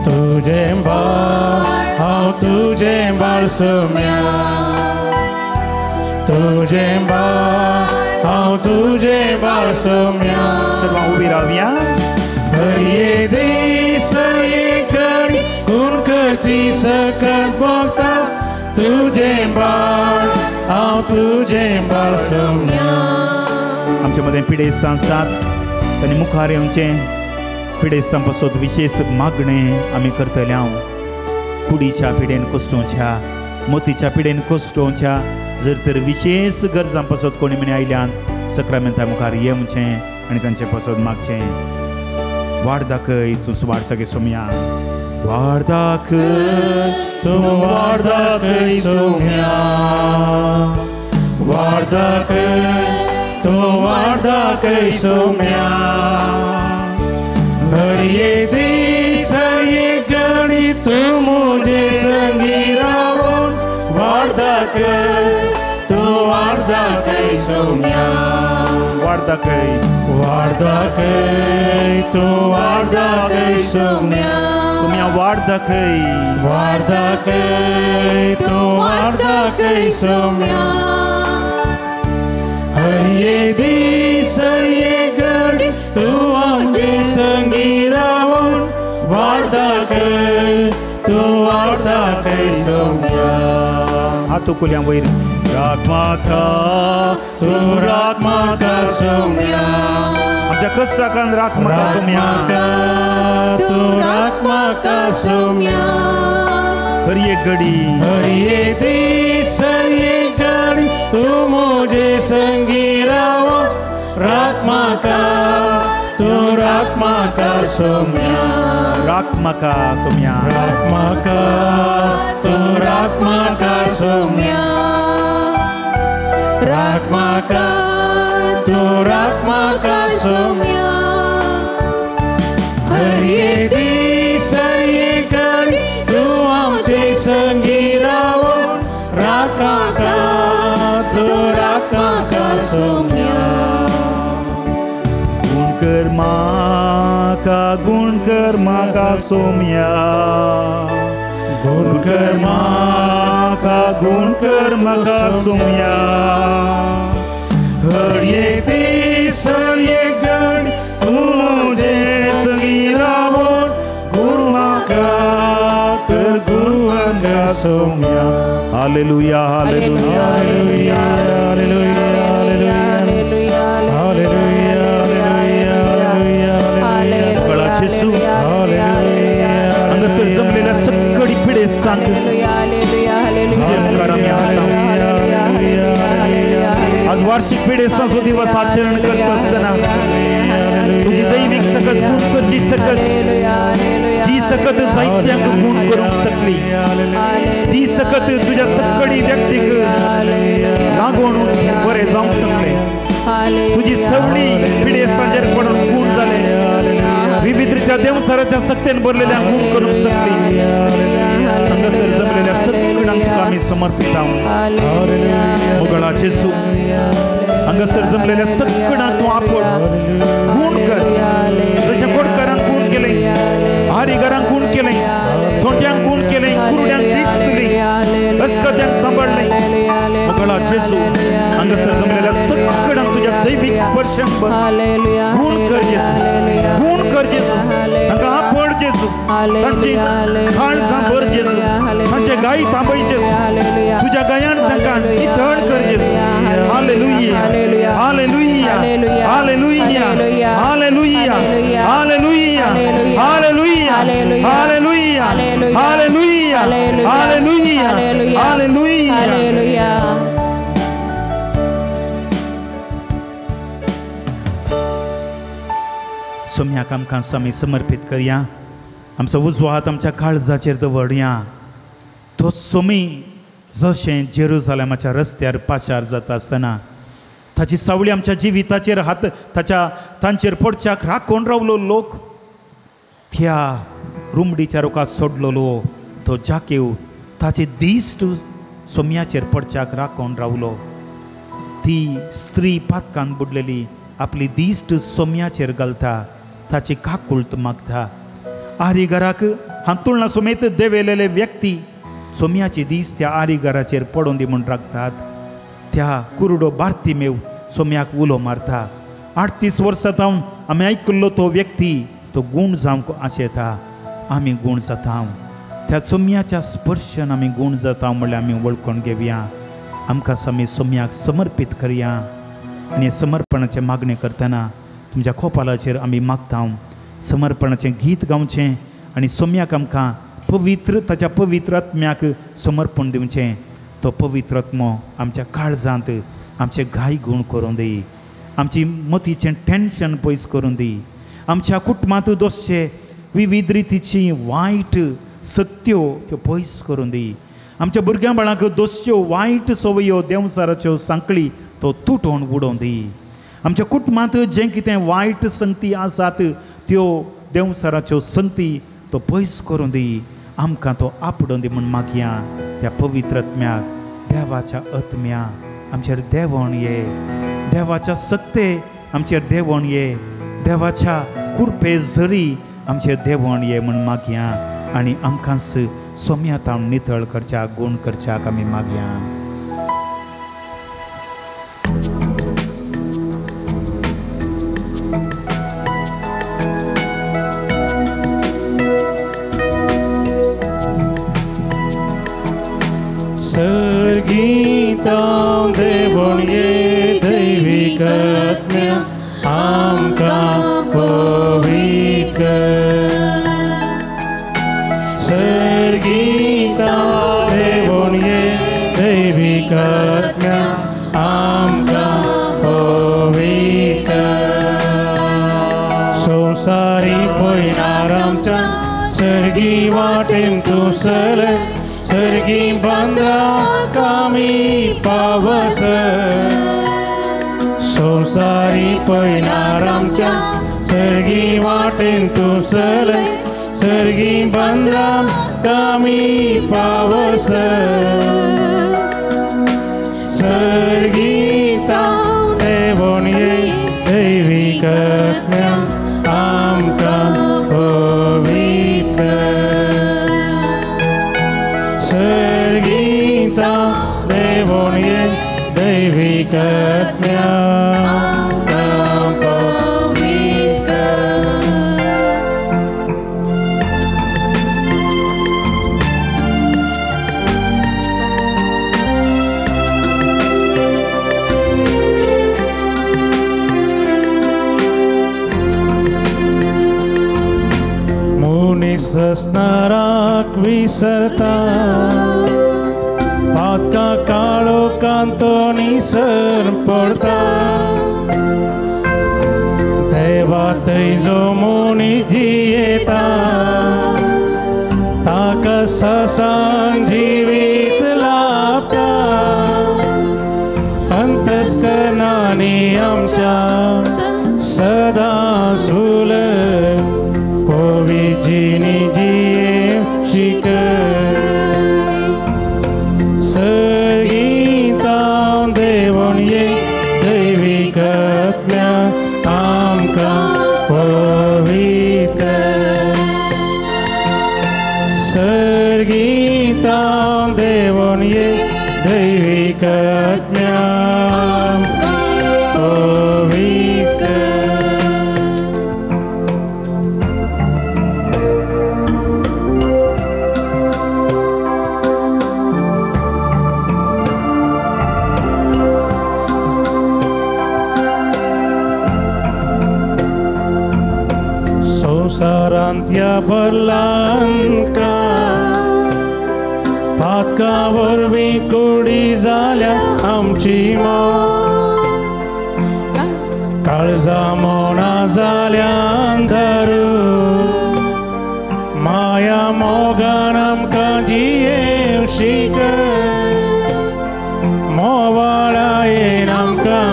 तुजें बाळ हांव तुजें बाळ सोमया तुजें बाळ हांव तुजें बाळ सोमया सर्वां उबी रावया हर एक दीस हर एक घडी गुण करची सकल भोगता तुजें बाळ हांव तुजें बाळ सोमया आमच्या मदें पिडेस्तां आसात तांणी मुखार येवचें पिडेस्तां पासत विशेश मागणें आमी करतले हांव कुडीच्या पिडेन कोसटोवच्या मोतीच्या पिडेन कोसटोवच्या जर तर विशेश गरजां पासत कोणी म्हणी आयल्यान सक्रामेंता मुखार येवचें आनी तांचे पासत मागचें वाड दाखय तूं सुवार सगळे सोमया वाड दाखय तूं वाड दाखय सोमया वाड दाखय तूं वाड दाखय सोमया हर एक दीस हर एक घडी तूं म्हजे संगी रावून वाड दाखय तूं वाड दाखय सोमया वाड दाखय वाड दाखय तूं वाड दाखय सोमया सोमया वाड दाखय वाड दाखय तूं वाड दाखय सोमया हर एक दीस हर एक घडी तूं आमचे संगी रावून वाड दाखय तूं वाड दाखय सोमया हात उखलया वयर राख म्हाका तूं राख म्हाका सोमया आमच्या कश्टाकान राख म्हाका सोमया तूं राख म्हाका सोमया हर एक घडी हर एक दीस हर एक घडी तूं म्हजे संगी रावून राख म्हाका तूं राख म्हाका सोमया राख म्हाका सोमया राख म्हाका तूं राख म्हाका सोमया राख म्हाका तूं राख म्हाका सोमया हर एक दीस हर एक घडी तूं आमचे संगी रावून राख म्हाका तूं राख म्हाका सोमया गुण कर म्हाका गुण कर म्हाका सोमया गुण कर म्हाका गुण कर म्हाका सोमया हर एक दीस हर एक घडी तूं म्हजे संगी रावून गुण म्हाका कर गुण म्हाका सोमया हालेलुया हालेलुया हालेलुया हालेलुया हालेलुया हालेलुया मोगळा जेजू हांगासर जमलेल्या सगळी पिडे सांग तुजे मुखार आमी आसता आज आज वार्षिक पिडेस्तांचो दिवस आचरण करत आसतना तुजी दैवीक सकत गुण करची सकत जी सकत साहित्यांक गुण करूंक शकली ती सकत तुज्या सकडी व्यक्तीक लागून बरें जावंक शकलें. तुजी सवणी पिडेस्तांचेर पडून गुण जालें. विविधच्या देवसाराच्या सक्तेन भरलेल्या गुण करूंक शकली. हांगासर जमलेल्या सगळ्यांक आमी समर्पित. मोगळा जेसू हांगासर जमलेल्या सगळ्यांक तूं आपड गुण कर. जशें कोटकारांक गुण केलें, हारीघरांक गुण केलें, थोंट्यांक गुण केलें, कुरड्यांक दीस दिली, अस्कत्यांक सांबाळलें. मोगळा जेसू हांगासर जमलेल्या सगळ्यांक तुज्या दैवीक स्पर्शान भर. गुण कर जेसू, गुण कर जेसू. तांकां आपड जेसू, तांची खाण भर जेसू, तांचे गाय थांबय जेसू, तुज्या गायान तांकां नितळ कर जेसू. Hallelujah, hallelujah, hallelujah, hallelujah, hallelujah, hallelujah, hallelujah, hallelujah, hallelujah, hallelujah. सोम्याक आमकां आमी समर्पीत करया. आमचो उजवो हात आमच्या काळजाचेर दवरया. तो सोमी जशें जेरुजालेमाच्या रस्त्यार पाचार जाता आसतना ताची सावळी आमच्या जिविताचेर हात ताच्या तांचेर पडच्याक राखून रावलो लोक. त्या रुमडीच्या रोखात सोडलेलो तो जाकेव ताची दिश्ट सोम्याचेर पडच्याक राखून रावलो. ती स्त्री पातकान बुडलेली आपली दिश्ट सोम्याचेर घालता, ताची काकुळट मागता. आरीघराक हांतुळणा समेत देवेलेले व्यक्ती सोम्याची दीस त्या आरीघराचेर पडोन दी म्हूण राखतात. त्या कुरडो बार्तिमेव सोम्याक उलो मारता. 38 वर्सां तावन आमी आयकुल्लो तो व्यक्ती तो गूण जावंक आशेता. आमी गूण जाता त्या सोम्याच्या स्पर्शान आमी गूण जाता म्हणल्यार आमी वळखून घेवया. आमकां आमी सोम्याक समर्पीत करया आनी समर्पणाचें मागणें करतना तुमच्या कोपालाचेर आमी मागता. समर्पणाचें गीत गावचें आनी सोम्याक आमकां पवित्र ताच्या पवित्र आत्म्याक समर्पण दिवचें. तो पवित्र आत्मो आमच्या काळजांत आमचे घाय गूण करूं दी, आमची मतीचें टेन्शन पयस करूं दी, आमच्या कुटुंबांत दोसचे विविध रितीची वायट सक्त्यो त्यो पयस करूं दी, आमच्या भुरग्यां बाळांक दोसच्यो वायट संवयो देंवचाराच्यो सांकळी तो तुटोवन उडोवन दी, आमच्या कुटुंबांत जें कितें वायट संगती आसात त्यो देंवचाराच्यो संगती तो पयस करूं दी. आमकां तो आपडोवन दी म्हूण मागया. त्या पवित्र आत्म्याक, देवाच्या आत्म्या आमचेर देवण ये, देवाच्या सक्ते आमचेर देवण ये, देवाच्या कुरपे झरी आमचेर देवण ये म्हूण मागया. आनी आमकां सोम्या तावन नितळ करच्याक, गूण करच्याक आमी मागया. सर्गीतां देवण ये दैवीक आत्म्या आमकां पवित्र. सर्गीतां देवण ये दैवीक आत्म्या आमकां पवित्र. संवसारी पयणार आमच्या सर्गी वाटेन तूं सर, सर्गी बांद्राक आमी पावस. संवसारी पयणार आमच्या सर्गी वाटेन तूं सर, सर्गी बांद्राक आमी पावस. सर्गीता देवण ये दैवीक आत्म्या आमकां पवित्र. सर्गीता देवण ये दैवीक आत्म्या आमकां पवित्र. मनीस रसनाराक विसरता, पातका काळोखांत तो निसर पडता देवा थंय जो मनीस जियेता ताका ससान जिवीत लाभता अंतस्करणांनी आमच्या सदां सुलय पविजिनी जिये शिकय सर्गीता देवून ये दैवीक आत्म्या आमकां पवित्र सर्गीता देवून ये दैवीक आत्म्या पवित्र. संवसारांतल्या बदलांका पातका वरवीं कुडी जाल्या आमची मां काळजा मोना जाल्या अंधार माया मोगान आमकां जियेवंक शिकय मोवाळायेन आमकां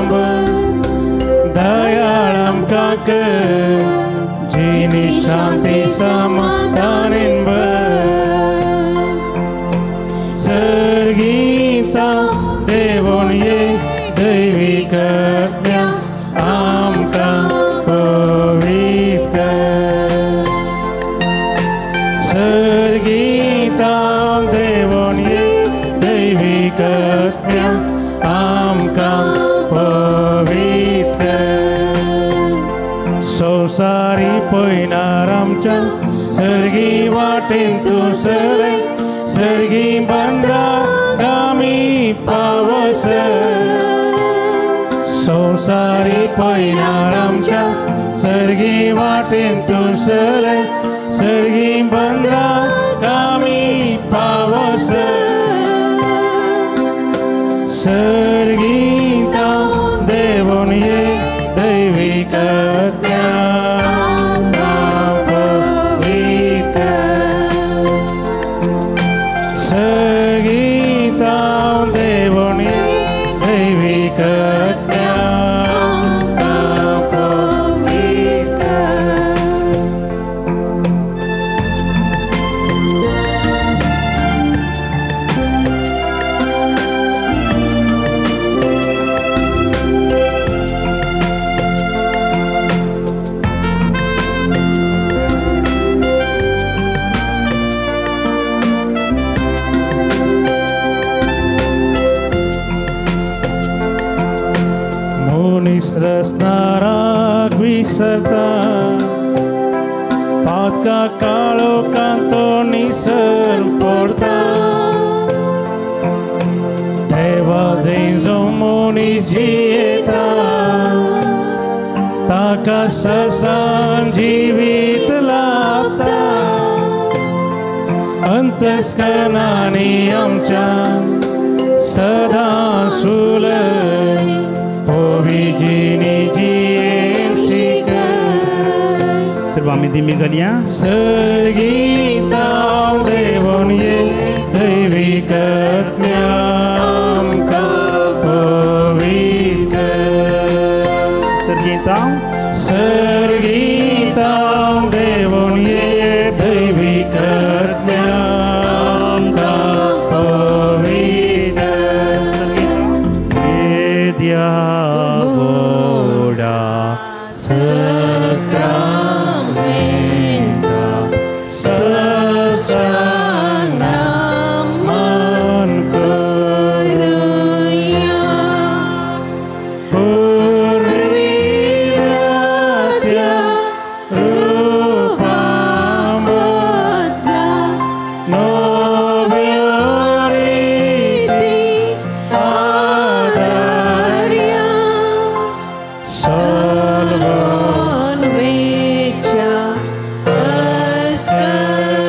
दयाळ आमकां कर जिनी शांती समाधानेन भर सर्गीता देवून ये दैवीक आत्म्या आमकां पवित्र सर्गीता देवून ये दैवीक आत्म्या आमकां पवित्र. संवसारी पयणार आमच्या सर्गी वाटेन तूं सरय सर्गी बंदराक आमी पावसर संवसारी पयणार आमच्या सर्गी वाटेन तूं सरय सर्गी बंदराक आमी पावसर सर्गीता देवून ये दैवीक आत्म्या पवित्र सर्गीता देवून ये दैवीक आत्म्या पवित्र. मनीस रसनाराक विसरता पातका काळोखांत तो निसर पडता देवा थंय जो मनीस जियेता ताका ससान जिवीत लाभता अंतस्करणांनी आमच्या सदां सुलय पविजिनी जियेवंक शिकय सर्व आमी दिमी घालया. सर्गीता देवून ये दैवीक आत्म्या आमकां पवित्र सर्गीता सर्गीता देवून ये दैवीक आत्म्या आमकां पवित्र. द्या सक्रामेंता सस्रांग मान करुया पुर्विल्ल्या रूपामदल्या नव्या रीती आदर्या सलवन वेच्या अस्करणाक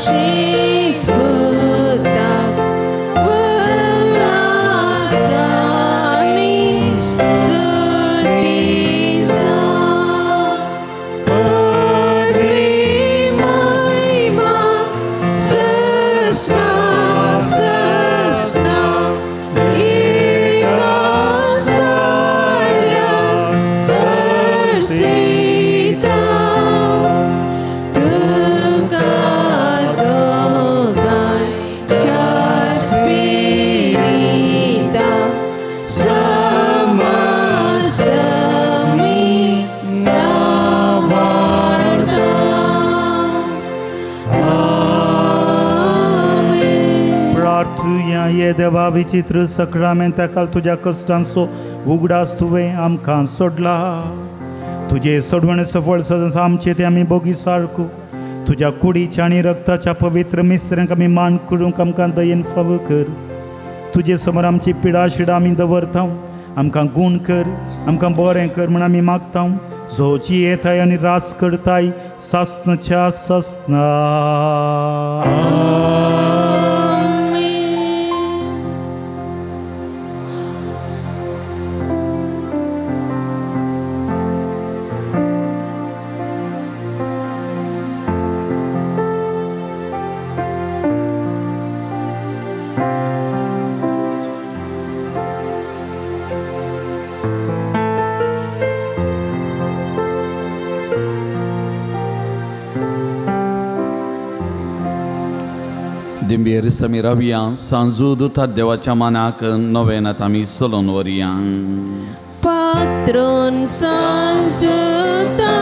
तशेंच पुताक उल्हासानी स्तुती जावं. पदवी महिमा सस्ना सस्ना एकाच ताळ्या हर्षिता. तुका दोगांच्या स्पिरिता समसमी नावार्ता. आमेन. प्रार्थुया ये देवा विचित्र सक्रामेंता काल तुज्या कश्टांचो उगडास तुवें आमकां सोडला. तुजे सोडवणेचो फळ सदांच आमचे ते आमी बोगी सारको तुज्या कुडीच्या आनी रक्ताच्या पवित्र मिसऱ्यांक आमी मान करूंक आमकां दयेन फावो कर. तुजे समोर आमची पिडा शिडा आमी दवरता. आमकां गूण कर, आमकां बरें कर म्हूण आमी मागता. जोची येताय आनी रास करताय सासनाच्या सासना. दिंबेर समी रावया सांजू दुता देवाच्या मानाक नवेनात आमी चलोवन व्हरया. पात्रोन सांजुता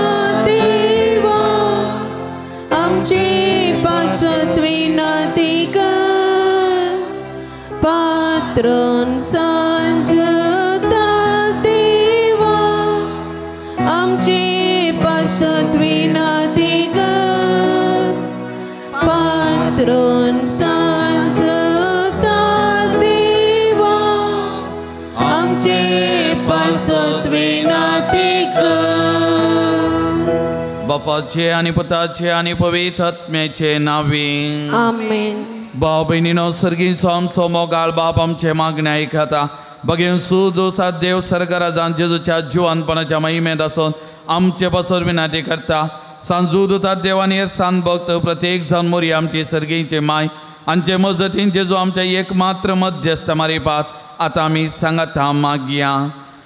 देवा आमचे पासत विनंती कर. पात्रोन सांजुता देवा आमचे पासत विनंती कर. पात्रोन सांजुता देवा आमचे पासत विनंती कर. बापाचे आनी पुताचे आनी पवित्र आत्म्याचे नांवे. आमेन. भाव भयणीनो सर्गीचो आमचो मोगाळ बाप आमचे मागणे आयकता. बगेन सुदोसा देव सर्गराजान जेजूच्या जिवानपणाच्या महिमेंत आसून आमचे पासून विनंती करता. सांजू दुता देवान सान भक्त प्रत्येक जावन मोरी आमची सर्गीचे माय आमचे मजतीन जेजू आमच्या एक मात्र मध्यस्थ मारिपात आतां आमी सांगाता मागया.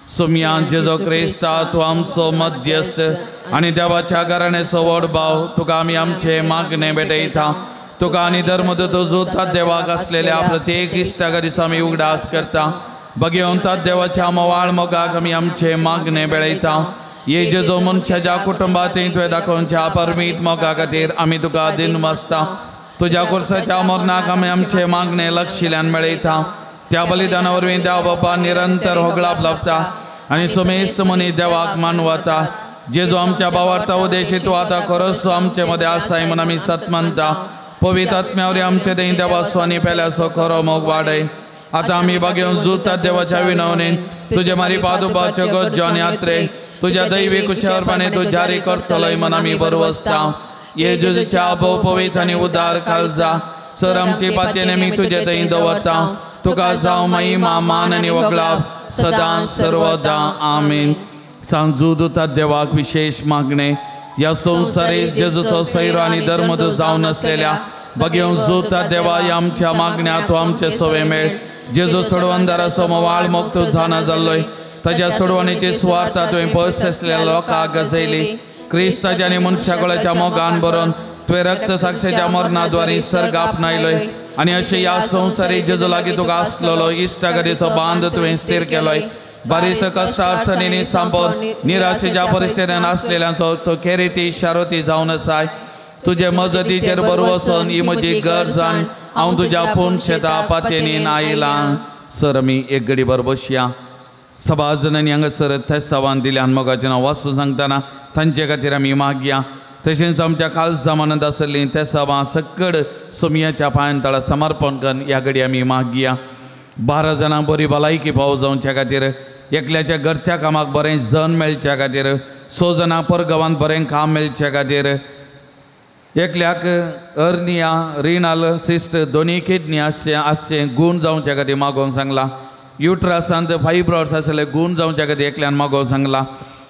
सोमया जेजू क्रिस्ता तूं आमचो मध्यस्थ आनी देवाच्या घराण्याचो व्हड भाव तुका आमी आमचे मागणे भेटयता. तुका आनी धर्मदूत जोता देवाक आसलेल्या प्रत्येक इश्टाक दिसा आमी उगडास करता. बगेवंता देवाच्या मवाळ मोगाक आमी आमचे मागणे बेळयता. ये जेजो मनशाच्या कुटुंबात तुवें दाखोवच्या परमीत मोगा खातीर आमी तुका दिनवासता. तुज्या कुर्साच्या मरणाक आमी आमचे मागणे लक्षिल्यान मेळयता. त्या बलिदाना वरवीं देव बापा निरंतर होगळाप लाभता आनी सुमेस्त मनीस देवाक मानवता. जेजो आमच्या बावार्ता उद्देशी तूं आतां खरोच आमचे मदें आसाय म्हूण आमी सत मानता. पवित्र आत्म्या वरवीं आमचे दें देवाचो आनी पेल्याचो खरो मोग वाडय. आतां आमी बागेवन जुतात देवाच्या विनवणेन तुजे मारी पादुपाच्यो गरजो आनी यात्रे तुज्या दैवी कुशावरपणे तूं जारी करतलोय म्हूण आमी बरवसता. ये जेजूच्या भोव पवित्र आनी उदार काळजा सर आमची पातयेन आमी तुजे थंय दवरता. तुका जावं महिमा मान आनी वगळाप सदां सर्वदा. आमेन. सांजू दुता देवाक विशेष मागणे ह्या संवसारीक जेजूचो सैरो आनी धर्मदूत जावन आसलेल्या बगेवन जुता देवा ह्या आमच्या मागण्या तूं आमचे सवे मेळ. जेजू सोडवणदाराचो मवाळ मोग तूं जाणा जाल्लोय. ताज्या सोडवणेची सुवार्ता तुवें पयस आसलेल्या लोकांक गजयली. क्रिस्ताच्या आनी मनशाकुळाच्या मोगान भरून तुवें रक्त साक्षेच्या मरणाद्वारे सर्ग आपणायलोय आनी अशें ह्या संवसारीक जेजू लागीं तुका आसलेलो इश्टागतीचो बांद तुवें स्थीर केलोय. बारीस कश्ट अडचणींनी सांपोवन निराशेच्या परिस्थितीन आसलेल्यांचो तो खेरीती शारोती जावन आसाय. तुजे मजतीचेर बरवसून ही म्हजी गरज आनी हांव तुज्या पूण शेता पातयेनीन आयलां. सर आमी एक घडी भर बसया. सभाजनांनी हांगासर थेसावान दिल्या आनी मोगाचें नांव वाचून सांगतना तांचे खातीर आमी मागया. तशेंच आमच्या कालजा मनांत आसलीं तेसावां सकड सोमयाच्या पांयान तळा समर्पण करून ह्या घडी आमी मागया. 12 जाणांक बरी भलायकी पाव जावच्या खातीर, एकल्याच्या घरच्या कामाक बरें जन मेळच्या खातीर, 6 जाणांक परगांवांत बरें काम मेळच्या खातीर, एकल्याक अर्निया रिनाल सिस्ट दोनी किडनी आसचें आसचें गूण जावच्या खातीर मागोवंक सांगलां. युट्रासांत फायब्रॉड्स आसले गूण जावच्या खातीर एकल्यान मागोवंक सांगलां.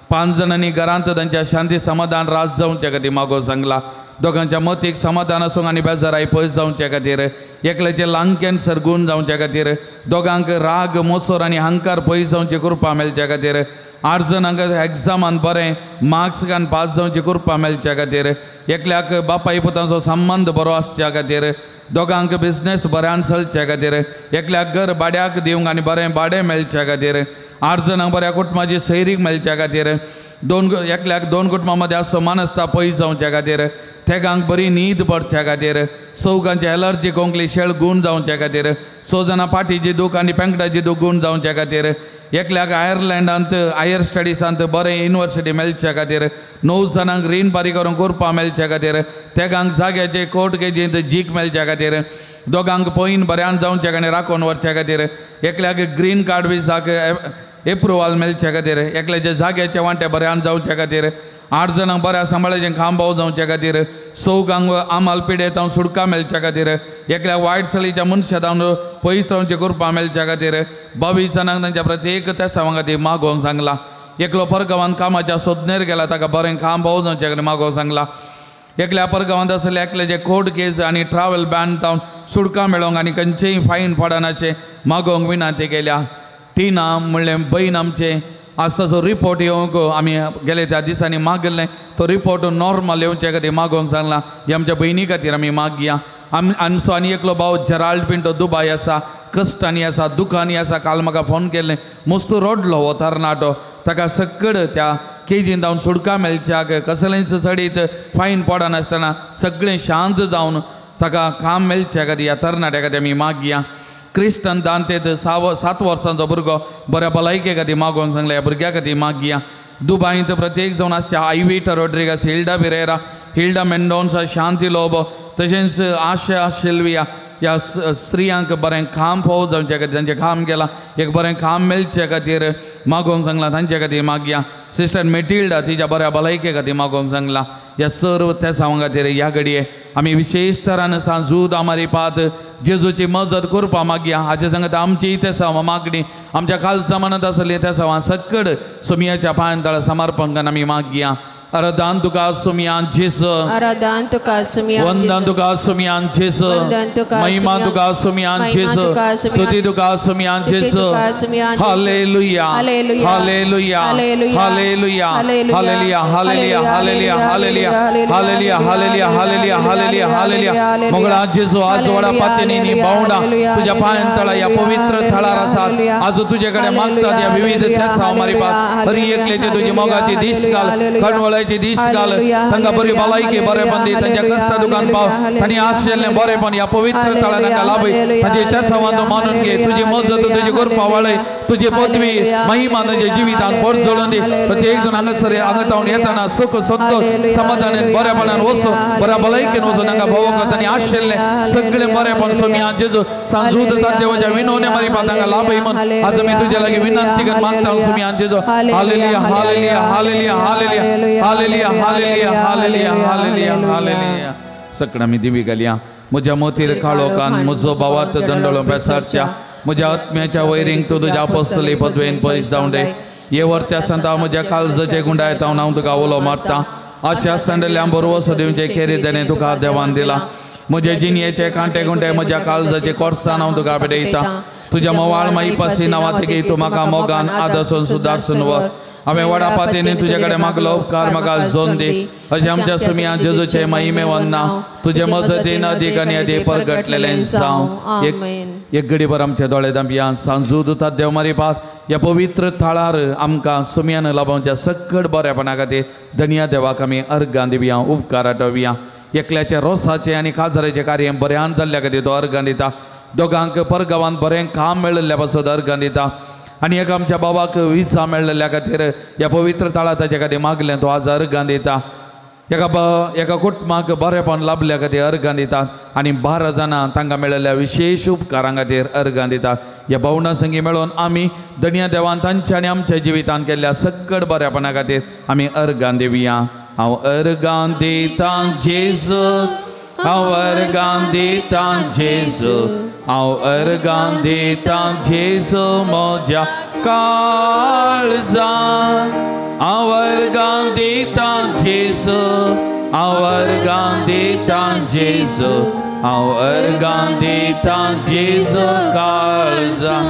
5 जाणांनी घरांत तांच्या शांती समाधान रास जावच्या खातीर मागोवंक सांगलां. दोगांच्या मतीक समाधान आसूंक आनी बेजाराय पयस जावच्या खातीर, एकल्याचें लंग कॅन्सर गूण जावच्या खातीर, दोगांक राग मोसोर आनी हंकार पयस जावची कृपा मेळच्या खातीर, 8 जाणांक एग्जामान बरें मार्क्स घान पास जावची कृपा मेळच्या खातीर, एकल्याक बापाय पुतांचो संबंद बरो आसच्या खातीर, दोगांक बिजनेस बऱ्यान चलच्या खातीर, एकल्याक घर भाड्याक दिवंक आनी बरें भाडें मेळच्या खातीर, 8 जाणांक बऱ्या कुटुंबाची सैरीक मेळच्या खातीर, एकल्याक 2 कुटुंबां मदें आसचो मानसता पयस जावच्या खातीर, तेगांक बरी न्हीद पडच्या खातीर, चवगांची एलर्जी कोंकली शेळ गूण जावच्या खातीर, 6 जाणां पाटीची दूख आनी पेंकटाची दूख गूण जावच्या खातीर, एकल्याक आयर्लंडांत हायर स्टडीजांत बरें युनिवर्सिटी मेळच्या खातीर, 9 जाणांक रीण फारीक करूंक कृपा मेळच्या खातीर, तेगांक जाग्याचे कोर्ट केजींत जीक मेळच्या खातीर, दोगांक पॉयन बऱ्यान जावच्या आनी राखून व्हरच्या खातीर, एकल्याक ग्रीन कार्ड विजाक एप्रुवाल मेळच्या खातीर, एकल्याच्या जाग्याचे वांटे बऱ्यान जावच्या खातीर, 8 जाणांक बऱ्या सांबाळाचें खांबाव जावच्या खातीर, चवगांक आमाल पिडेत हांव सुटका मेळच्या खातीर, एकल्याक वायट चलीच्या मनशा जावन पयस रावची कृपा मेळच्या खातीर, 22 जाणांक तांच्या प्रत्येक तेसांवा खातीर मागोवंक सांगलां. एकलो परगांवांत कामाच्या सोदनेर गेला ताका बरें खांबाव जावच्या खातीर मागोवंक सांगलां. एकल्या परगांवांत आसले एकल्याचे कोर्ट केस आनी ट्रावल बॅन जावन सुटका मेळोवंक आनी खंयचेय फायन पडनाशें मागोवंक विनंती केल्या. टिना म्हणलें बयन आमचें आज ताचो रिपोर्ट येवंक आमी गेले त्या दिसांनी मागिल्लें, तो रिपोर्ट नॉर्मल येवचे खातीर मागोवंक सांगलां. हे आमच्या भयणी खातीर आमी मागया. आमचो आनी एकलो भाव जेराल्ड पिंटो दुबाय आसा, कश्टांनी आसा, दुखांनी आसा. काल म्हाका फोन केल्लें, मस्त रडलो हो तरणाटो. ताका सक्कड त्या केजीन जावन सुटका मेळच्याक कसलेंच चडीत फायन पडनासतना सगळें शांत जावन ताका काम मेळच्या खातीर ह्या तरणाट्या खातीर आमी मागया. क्रिस्टन दांतेत 7 वर्सांचो भुरगो बऱ्या भलायके खातीर मागोवंक सांगलें, ह्या भुरग्या खातीर मागया. दुबायंत प्रत्येक जावन आसच्या आयविटा रोड्रिगस, हिल्डा पिरेरा, हिल्डा मेंडोन्सा, शांती लोबो, तशेंच आशा शिल्विया ह्या स्त्रियांक बरें काम फावो जावचे खातीर तांचें काम केलां एक बरें काम मेळचे खातीर मागोवंक सांगलां, तांचे खातीर मागया. सिस्टर मेटिल्डा तिच्या बऱ्या भलायके खातीर मागोवंक सांगलां. ह्या सर्व तेसांवां खातीर ह्या घडये आमी विशेश तरान सांजूद आमारी पात जेजूची मजत करपा मागया. हाचे सांगता आमची तेसांवां मागणी आमच्या खालसा मनांत आसली तेसांवां सक्कड सोमियाच्या पांयां तळा समर्पण करून आमी मागया. आराधन तुका सुमियान जेसू, आराधन तुका सुमियान, वंदन तुका सुमियान जेसू, महिमा तुका सुमियान जेसू, स्तुति तुका सुमियान जेसू. Hallelujah, hallelujah, hallelujah, hallelujah, hallelujah, hallelujah, hallelujah, hallelujah, hallelujah, hallelujah, hallelujah, hallelujah. मोगळा जेसू आज वडा पातेनी बावडा तुझ्या पांयां तळा या पवित्र थळार आसात. आज तुझे कडेन मागतात या विविध तेसांव मारिपात हरी एकल्याची तुजी मोगाची दीस घाल, खणवळाची दीस घाल, तांकां बरी भलायकी बरेपण दी, तांच्या कश्टा दुकान पाव, तांणी आशिल्लें बरेपण ह्या पवित्र थळार तांकां लाभय. तांचे तेसांवां तूं मानून घे, तुजी मजत तुजी कृपा वाळय, तुजी पदवी महिमा तांच्या जिवितान परजळून दी. प्रत्येक जण हांगासर हांगा तावन येतना सुख संतोष समाधानान बरेपणान वचूं, बऱ्या भलायकेन वचूं, तांकां भोवो तांणी आशिल्लें सगळें बरेपण सोमिया जेजू सांजूद देवाच्या विनवणे मारिपा तांकां लाभय म्हूण आज आमी तुज्या लागीं विनंती करून मागता सोमिया जेजू. Hallelujah, hallelujah, hallelujah, hallelujah, hallelujah, hallelujah, hallelujah, hallelujah, hallelujah. सगळं आमी दिवी घालया. म्हज्या मोतीर काळोखान म्हजो भावात दंडळो बेसारच्या म्हज्या आत्म्याच्या वैरींक तूं तुज्या apostoli पदवेन पयस जावं दे. ये वर्त्या संता म्हज्या काळजाचे गुंडायता हांव तुका उलो मारता. आशा सांडल्या बरवसो दिवचे खेरी देणे तुका देवान दिला. म्हजे जिणयेचे कांटे गुंडे म्हज्या काळजाचे कोर्सान हांव तुका भेटयता. तुज्या मोवाळ माईपासी नांवां तूं म्हाका मोगान आदर्शन सुदारसून व्हर. हांवें व्हडा पातींनी तुजे कडेन मागलो उपकार म्हाका जोन दी. अशें आमच्या सुमया जेजूचे महिमे वंदना तुजे मजतीन अदीक आनी अदीक परगटलेलें जावं. एक घडीभर आमचे दोळे धांपया. सांजू दुतात देव मारिपात ह्या पवित्र थळार आमकां सुमयान लाभोवच्या सक्कड बरेपणा खातीर धनया देवाक आमी अर्गां दिवया, उपकार आठोवया. एकल्याच्या रोसाचें आनी काजराचें कार्य बऱ्यान जाल्ल्या खातीर तो अर्गां दिता. दोगांक परगांवांत बरें काम मेळिल्ल्या पासत अर्गां दिता. आनी एक आमच्या बाबाक विसा मेळिल्ल्या खातीर ह्या पवित्र थळार ताचे खातीर मागलें तो आज अर्गां दिता. एका कुटुंबाक बरेपण लाभल्या खातीर अर्गां दितात आनी 12 जाणां तांकां मेळिल्ल्या विशेश उपकारां खातीर अर्गां दितात. ह्या भावणां संगी मेळोवन आमी धनया देवान तांच्या आनी आमच्या जिवितान केल्ल्या सक्कड बरेपणा खातीर आमी अर्गां दिवया. हांव अर्गां दितां जेजू, हांव अर्गां दितां जेजू, हांव अर्गां दितां जेजू म्हज्या काळजान। हांव अर्गां दितां जेजू, हांव अर्गां दितां जेजू, हांव अर्गां दितां जेजू काळजान।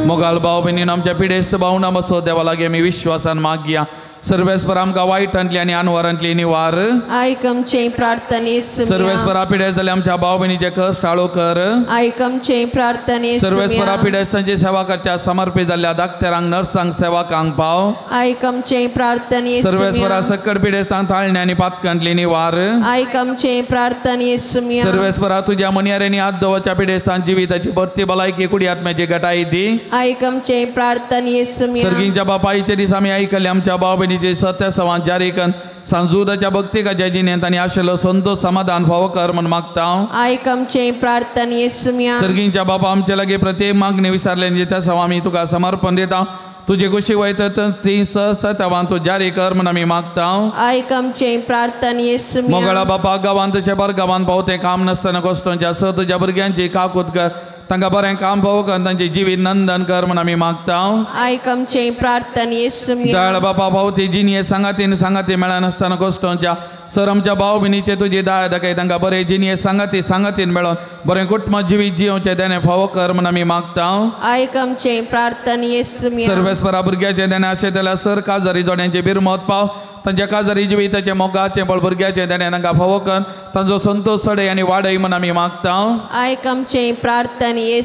मोगाल भाव भयणीन आमच्या पिडेस्त भावना बसो देवा लागीं आमी विश्वासान मागया। सर्वेस्पर आमकां वायटांतली आनी अनवरांतली निवार। आयक आमचे प्रार्थने। सर्वेस्परा पिडेस्त जाल्ल्या आमच्या भाव भयणीचे कश्ट टाळो कर। आयक आमचे प्रार्थने। सर्वेस्परा पिडेस्तांची सेवा करच्या समर्पित जाल्ल्या डाक्टरांक, नर्सांक, सेवकांक पाव। आयक आमचे प्रार्थने। सर्वेस्परा सकट पिडेस्तांक ताळणे आनी पातकांतली निवार। आयक आमचे प्रार्थने। सर्वेस्परा तुज्या मनियारेंनी हात दवरच्या पिडेस्तांक जिविताची भरती भलायकी कुडी आत्म्याची घटाई दी। आयक आमचे प्रार्थने। सर्गींच्या बापायचे दीस आमी आयकले आमच्या भाव भयणीचे सत्य संवाद जारी करून सांजुदाच्या भक्तिकाच्या जिणेंत आनी आशिल्लो संतोष समाधान फावो कर म्हूण मागता। आयक आमचे प्रार्थने। सर्गींच्या बापा आमचे लागीं प्रत्येक मागणी विसरले त्या सवा आमी तुका समर्पण दिता। तुजे कुशी वयता ती सत्यावान तूं जारी कर म्हूण आमी मागता। आयक आमचे प्रार्थने। मोगळा बापा गांवांत तशें बर गांवांत पावते काम नासतना कश्टांच्या स तुज्या भुरग्यांची काकूत कर, तांकां बरें काम फावो कर, तांचें जिवीत नंदन कर म्हूण आमी मागता। आयक आमचे प्रार्थने। दयाळ बापा पावती जिणये सांगातीन सांगाती मेळनासतना कश्टांच्या सर आमच्या भाव भयणीचे तुजी दया दाखय, तांकां बरें जिणये सांगाती सांगातीन मेळोन बरें कुटुंब जिवीत जियोवचें देणें फावो कर म्हूण आमी मागता। आयक आमचे प्रार्थने। सर्वेस्परा भुरग्याचें देणें आशें जाल्यार सर काजारी जोड्यांचें बिरमत पाव, तांच्या काजारी जिविताचें मोगाचें बळ भुरग्याचें देणें तांकां फावो कर, तांचो संतोष चडय आनी वाडय म्हूण आमी मागता। आयक आमचे प्रार्थने।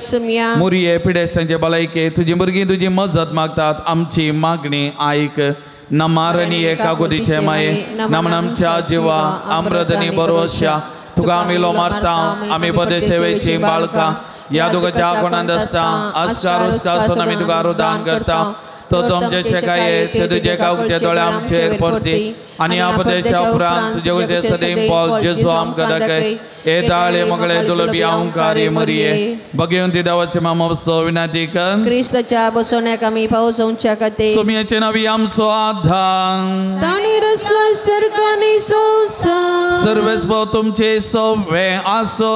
मुरये पिडेस्तांचे भलायके तुजी भुरगीं तुजी मजत मागतात, आमची मागणी आयक। नमारणी एकागुदीचे माये नमन आमच्या जिवा अमृतनी बरोवश्या तुका आमी लो मारता। आमी पदे सेवेची बाळकां ह्या तुका कोणांत आसता आस्कार उस्कार आमी तुका रुदान करता। तो तुमचे शेकाये ते तुजे कावचे दोळे आमचेर परती आनी ह्या प्रदेशा उपरांत तुजे उजे सदैव पॉल जेजू आमकां दाखय। हे दाळे मगळे दुलबी अहंकारी मरिये बगेवन ती देवाचे मामसो विनंती कर। क्रिस्ताच्या बसवण्याक आमी पावसाच्या खातीर सोमयाचे नवी आमचो आधार ताणी रचला सर्ग आनी संवसार। सर्वेस्पर तुमचे सवे आसो,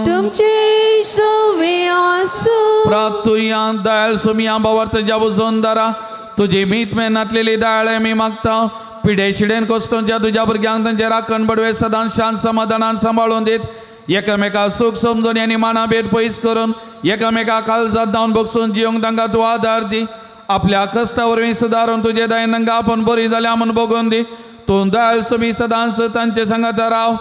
तुमचे सवे आसो। प्राप्तुया दयाळ सोमिया बावर्त जावो जोंदरा तुजी मीत मेहनतलेली दयाळे आमी मागता। पिडे शिडेन कोश्टोंच्या तुज्या भुरग्यांक तांचे राखण बडवे सदां शांत समाधानान सांबाळून दीत, एकामेका सूख समजून आनी मानाभेद पयस करून एकामेका काळजात धांवन बगसून जिवंक तांकां तूं आदार दी। आपल्या कश्टा वरवीं सुदारून तुजे दयेन तांकां आपूण बरी जाल्या म्हूण बगोवन दी। तूं दयाळ सुमी सदांच तांचे सांगाता राव,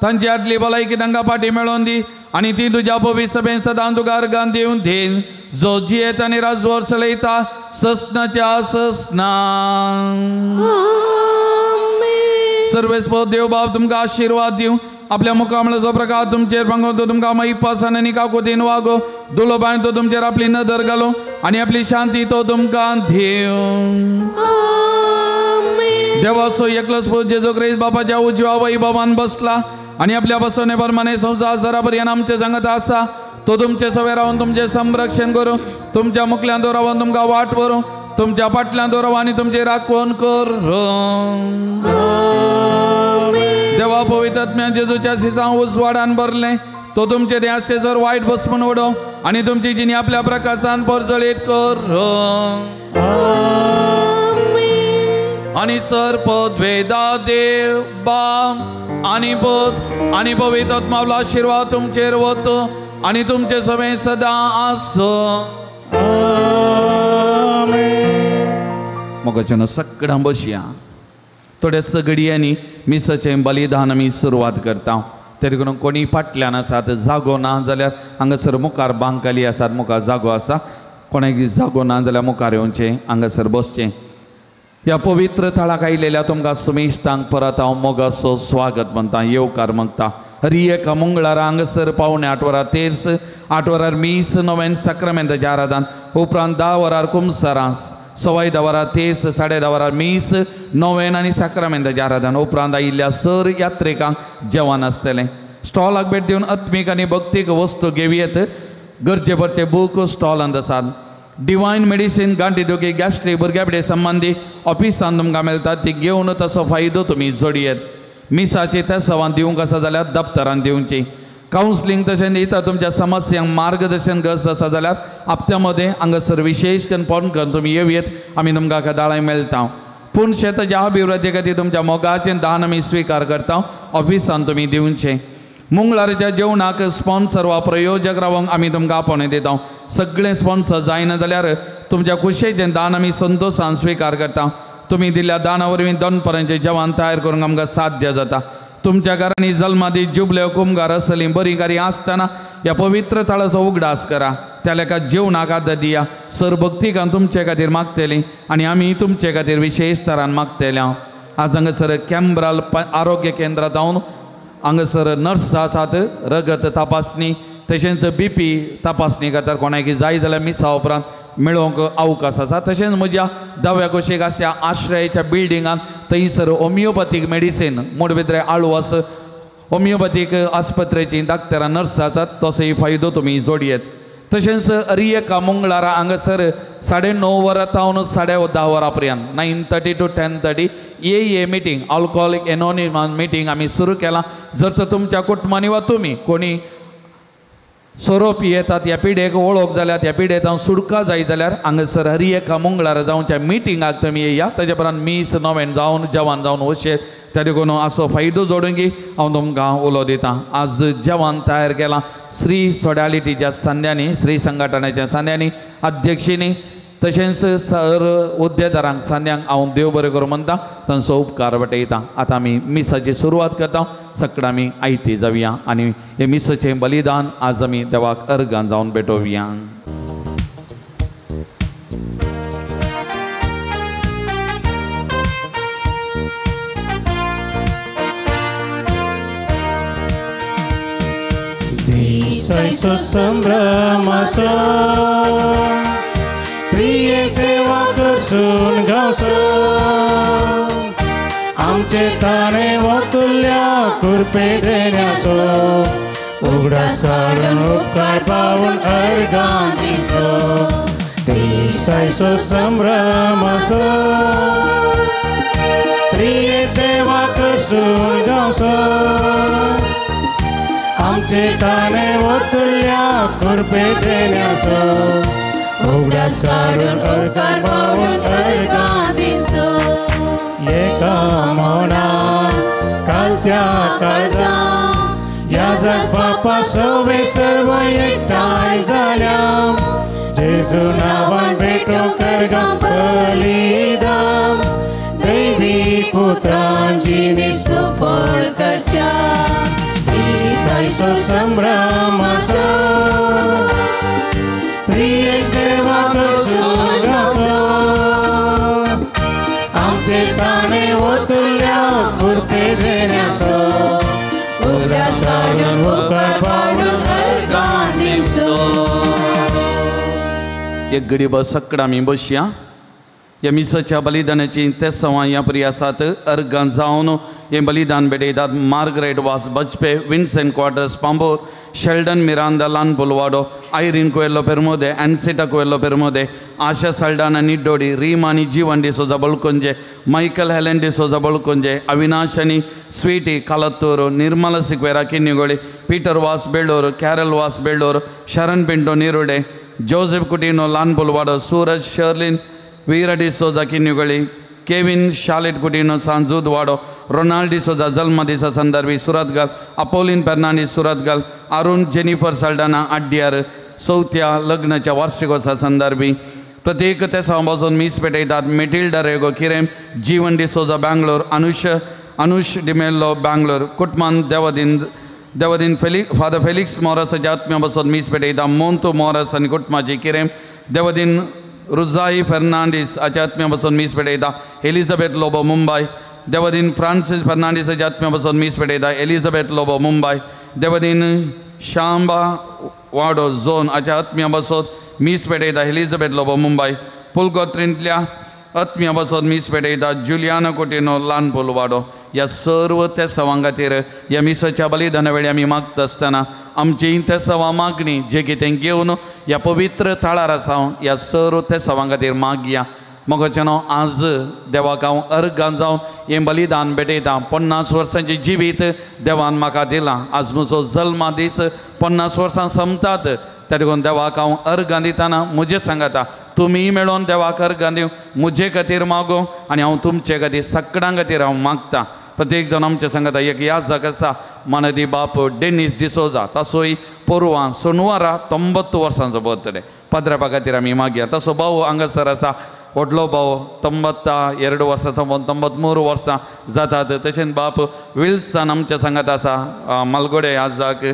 तांची आदली भलायकी तांकां फाटी मेळोवन दी आनी ती तुज्या पवित्र सभेन सदां तुका अर्गान दिवन दी। जो जियेत आनी राजवर चलयता ससनाच्या ससना। सर्वेस्पर देव बाप तुमकां आशिर्वाद दिवं, आपल्या मुखामळाचो प्रकाश तुमचेर पांगोवन तो तुमकां मैपासान आनी काकुतीन वागो, दुलोबायन तो तुमचेर आपली नदर घालूं आनी आपली शांती तो तुमकां दिवं। देवाचो एकलोच पूत जेजू क्रिस्त बापाच्या उजव्या वैभवान बसला आनी आपल्या बसवणे प्रमाणे संवसार जरापर्यंत आमचे सांगत आसा। तो तुमचे सवे रावन तुमचें संरक्षण करूं, तुमच्या मुखल्यान तो रावन तुमकां वाट व्हरूं, तुमच्या फाटल्यान तो रावन आनी तुमची राखवण करूं। देवा पवित्र आत्म्यान जेजूच्या सिसांव उजवाडान भरलें, तो तुमचे देहाचे सर वायट बसमून उडोवं आनी तुमची जिणी आपल्या प्रकाशान परजळीत करूं। आनी सर पदवेदा देव बाप आनी पूत आनी पवित्र आत्म्याचो आशिर्वाद तुमचेर वतो आनी तुमचे सवे सदां आसूं। मोगाच्यान सगळ्यां बसया। थोड्या सगळ्यांनी मिसाचें बलिदान आमी सुरवात करता। तरी करून कोणी फाटल्यान आसात जागो ना जाल्यार हांगासर मुखार बांकाली आसात, मुखार जागो आसा, कोणाक जागो ना जाल्यार मुखार येवचें, हांगासर बसचें। ह्या पवित्र थळाक आयिल्ल्या तुमकां सुमेस्तांक परत हांव मोगाचो स्वागत म्हणटा, येवकार मागता। हरी एका मंगळारा हांगासर 7:45 वरां तेर्स, 8 वरार मीस, नोवेन साक्रामेंताच्या आराधन, उपरांत 10 वरार कुमसरां, 10:15 वरां तेर्स, 10:30 वरार मीस, नोवेन आनी साक्रामेंताच्या आराधन, उपरांत आयिल्ल्या सर यात्रेकांक जेवण आसतलें। स्टॉलाक भेट दिवन आत्मीक आनी भक्तीक वस्तू घेवयेत। गरजे भरचे बूक स्टॉलांत आसात। डिवायन मेडिसीन गांठी दुखी गॅस्ट्रीक भुरग्या संबंदी ऑफिसान तुमकां मेळटा ती घेवन तसो फायदो तुमी जोडयेत. मिसाची तेसावान दिवंक आसा जाल्यार दप्तरान दिवची. कावन्सिलींग तशेंच इतर तुमच्या समस्यांक मार्गदर्शन गरज आसा जाल्यार हप्त्या मदें हांगासर विशेश करून फोन करून तुमी येवयेत, आमी तुमकां कदाळाय मेळटा. पूण शेताच्या अभिवृद्धी खातीर तुमच्या मोगाचें दान आमी स्विकार करता, ऑफिसान तुमी दिवचें. मंगळाराच्या जेवणाक स्पॉन्सर वा प्रयोजक रावंक आमी तुमकां आपोवणें दिता. सगळें स्पॉन्सर जायना जाल्यार तुमच्या खुशयेचें दान आमी संतोशान स्विकार करता. तुमी दिल्ल्या दाना वरवीं दनपरांचें जेवण तयार करूंक आमकां साध्य जाता. तुमच्या घरांनी जल्मादी जुबले कुमगार असलीं बरीं कार्यां आसतना ह्या पवित्र थळाचो उगडास करा. त्या लेखा जेवणाक आदार दिया. सर भक्तिकान तुमचे खातीर मागतली आनी आमी तुमचे खातीर विशेश तरान मागतले. आज हांगासर कॅम्ब्राल आरोग्य केंद्रांत जावन हांगासर नर्स आसात, रगत तपासणी तशेंच बीपी तपासणी करतात. कोणाक जाय जाल्यार मिसा उपरांत मेळोवंक अवकाश आसा. तशेंच म्हज्या दाव्या कुशीक आसच्या आश्रयाच्या बिल्डिंगान थंयसर होमियोपॅथीक मेडिसीन मोडबिद्रे आळवास होमियोपॅथीक आस्पत्रेची डाक्टरां नर्स आसात, तसोय फायदो तुमी जोडयेत. तशेंच हर एका मंगळारा हांगासर 9:30 वरां तावन 10:30 वरां पर्यंत 9:30 to 10:30 AA meeting alcoholic anonymous meeting आमी सुरू केलां. जर तर तुमच्या कुटुंबांनी वा तुमी कोणी सोरो पियेतात ह्या पिडेक वळख जाल्यार ह्या पिडेक हांव सुटका जाय जाल्यार हांगासर हर एका मंगळारा जावच्या मिटिंगाक तुमी येया. ताजे उपरांत मीस नवेन जावन जेवण जावन वचें त्या देखून असो फायदो जोडूंक हांव तुमकां उलो दितां. आज जेवण तयार केलां श्री सोडालिटीच्या सांद्यांनी, श्री संघटनेच्या सांद्यांनी, अध्यक्षींनी तशेंच सर उद्देदारांक सांद्यांक हांव देव बरें करूं म्हणटा, तांचो उपकार वाटयता. आतां आमी मिसाची सुरवात करता. सगळीं आमी आयती जावया आनी हे मिसाचें बलिदान आज आमी देवाक अर्गान जावन भेटोवया. दिसायचो संभ्रमाचो प्रिय देवाक सून गावचो, आमचे ताणे वतुल्या कृपे देण्याचो उगडास काडून उपकार पावून अर्गां दिवचो. दिसायचो संभ्रमाचो प्रिय देवाक सून गावचो, आमचे ताणे वतुल्या कृपे देण्याचो उगडास काडून उपकार पावून अर्गां दिवचो. एका मनान कालत्या काळजा ह्या जग बापा सवे सर्व एकठांय जाल्या, जेजू नांवान भेटोवंक अर्गां बलिदान दैवी पुत्रान जिणे सुपण करच्या. दिसायचो संभ्रमाचो प्रिय देवाक सून गावचो, आमचे ताणे वतुल्या कृपे देण्याचो उगडास काडून उपकार पावून अर्गां दिवचो. एक घडी बस सगळीं आमी बसया. ह्या मिसाच्या बलिदानाची तेसांवां ह्या परी आसात. अर्गां जावन हें बलिदान भेटयतात Margaret Vaz Bajpe, Vincent Quadros Pambor, Sheldon Miranda Lanpulwado, Irene Coelho Permode, Ansita Coelho Permode, Asha Saldanha Niddodi, Reema आनी Jeevan D'Souza Balkunje, Michael Helen D'Souza Balkunje, Avinash आनी Sweety Kalathur, Nirmala Sequeira Kinnigoli, Peter Vaz Bellur, Carol Vaz Bellur, Sharan Pinto Nirode, Joseph Coutinho Lanpulwado, Suraj Sherlyn Veera D'Souza Kinnigoli, Kevin Charlotte Coutinho Sanjud Wado, Ronald D'Souza जल्मदिसा संदर्भी Surathkal, Apolline Fernandes Surathkal, Arun Jennifer Saldanha Adyar चवथ्या लग्नाच्या वार्षिकोत्सवा संदर्भी. प्रत्येक तेसांव पासून मीस पेटयतात Matilda Rego Kirem, Jeevan D'Souza Bangalore, Anush D'Mello Bangalore, कुटमान देवदीन फादर फेलिक्स मोरसाच्या आत्म्या पासून मीस पेटयता मोंतू मोरस आनी कुटमाची किरेम, देवदीन रुजाई फेर्नांडीस हाच्या आत्म्या पासून मीस पेटयता एलिझाबेथ लोबो मुंबय, देवदीन फ्रांसीस फेर्नांडीस हाच्या आत्म्या पासून मीस पेटयता एलिझाबेथ लोबो मुंबय, देवदीन शांबा वाडो झोन हाच्या आत्म्या पासून मीस पेटयता एलिझाबेथ लोबो मुंबय, पुलगोत्रींतल्या आत्म्या पासून मीस पेटयता जुलियाना कोटिनो ल्हानपुल वाडो. ह्या सर्व तेसांवां खातीर ह्या मिसाच्या बलिदाना वेळी आमी मागता आसतना आमची तेसांवां मागणी जे कितें घेवन ह्या पवित्र थळार आसा ह्या सर्व तेसांवां खातीर मागया. मोगाच्यानो आज देवाक हांव अर्गान जावन हें बलिदान भेटयता. 50 वर्सांचें जिवीत देवान म्हाका दिलां. आज म्हजो जल्मा दीस 50 वर्सां सोंपतात. त्या देखून देवाक हांव अर्गां दितना म्हजें सांगता तुमी मेळोन देवाक अर्गां दिवं म्हजे खातीर मागो आनी हांव तुमचे खातीर सगळ्यां खातीर हांव मागता. प्रत्येक जाण आमचें सांगता एक याजक आसा मानदी बाप डेनीस डिसोजा तासोय पोरवां सोनवारा 90 वर्सांचो बर्थडे पाद्रापा खातीर आमी मागया. तासो भाव हांगासर आसा व्हडलो भाव 92 वर्सांचो 93 वर्सां जातात. तशेंच बाप विल्सन आमच्या सांगात आसा मालगोडे आजाक.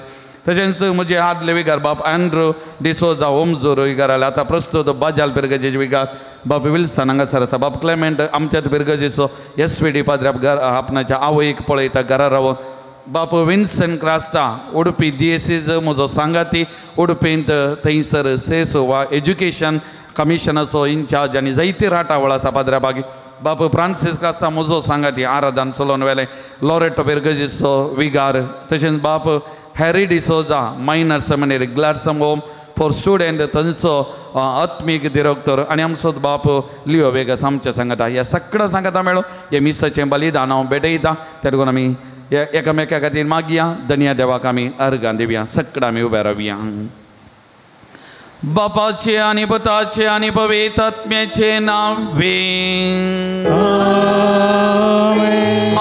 तशेंच म्हजे आदले विगार बाप अँड्रू डिसोजा ओमजोर विगार आले आतां प्रस्तुत बाजाल पिरगजेचे विगार बाप विल्सन हांगासर आसा. बाप क्लेमेंट आमच्याच पिरगजेचो एस व्ही डी पाद्र्याप घर आपणाच्या आवयक पळयता घरा रावन. बाप विन्सन क्रास्ता उडपी दियेसीज म्हजो सांगाती उडपींत थंयसर सेस वा एज्युकेशन कमिशनाचो इन्चार्ज आनी जायती राटावळ आसा पाद्र्या बागी. बाप फ्रांसीस क्रास्ता म्हजो सांगाती आराधन चलोवन वेलें लॉरेटो पिरगजेचो विगार. तशेंच बाप Harry D'Souza minor seminary Gladstone home for student थंयचो आत्मीक दिरेक्टर आनी आमचो बाप लियो वेगस आमच्या सांगता. ह्या सगळ्या सांगता मेळो हे मिसाचें बलिदान हांव भेटयता. त्या देखून आमी एकामेका खातीर मागया. धन्या देवाक आमी अर्गां दिवया. सगळ्या आमी उबे रावया. बापाचे आनी पुताचे आनी पवित्र आत्म्याचे नांवे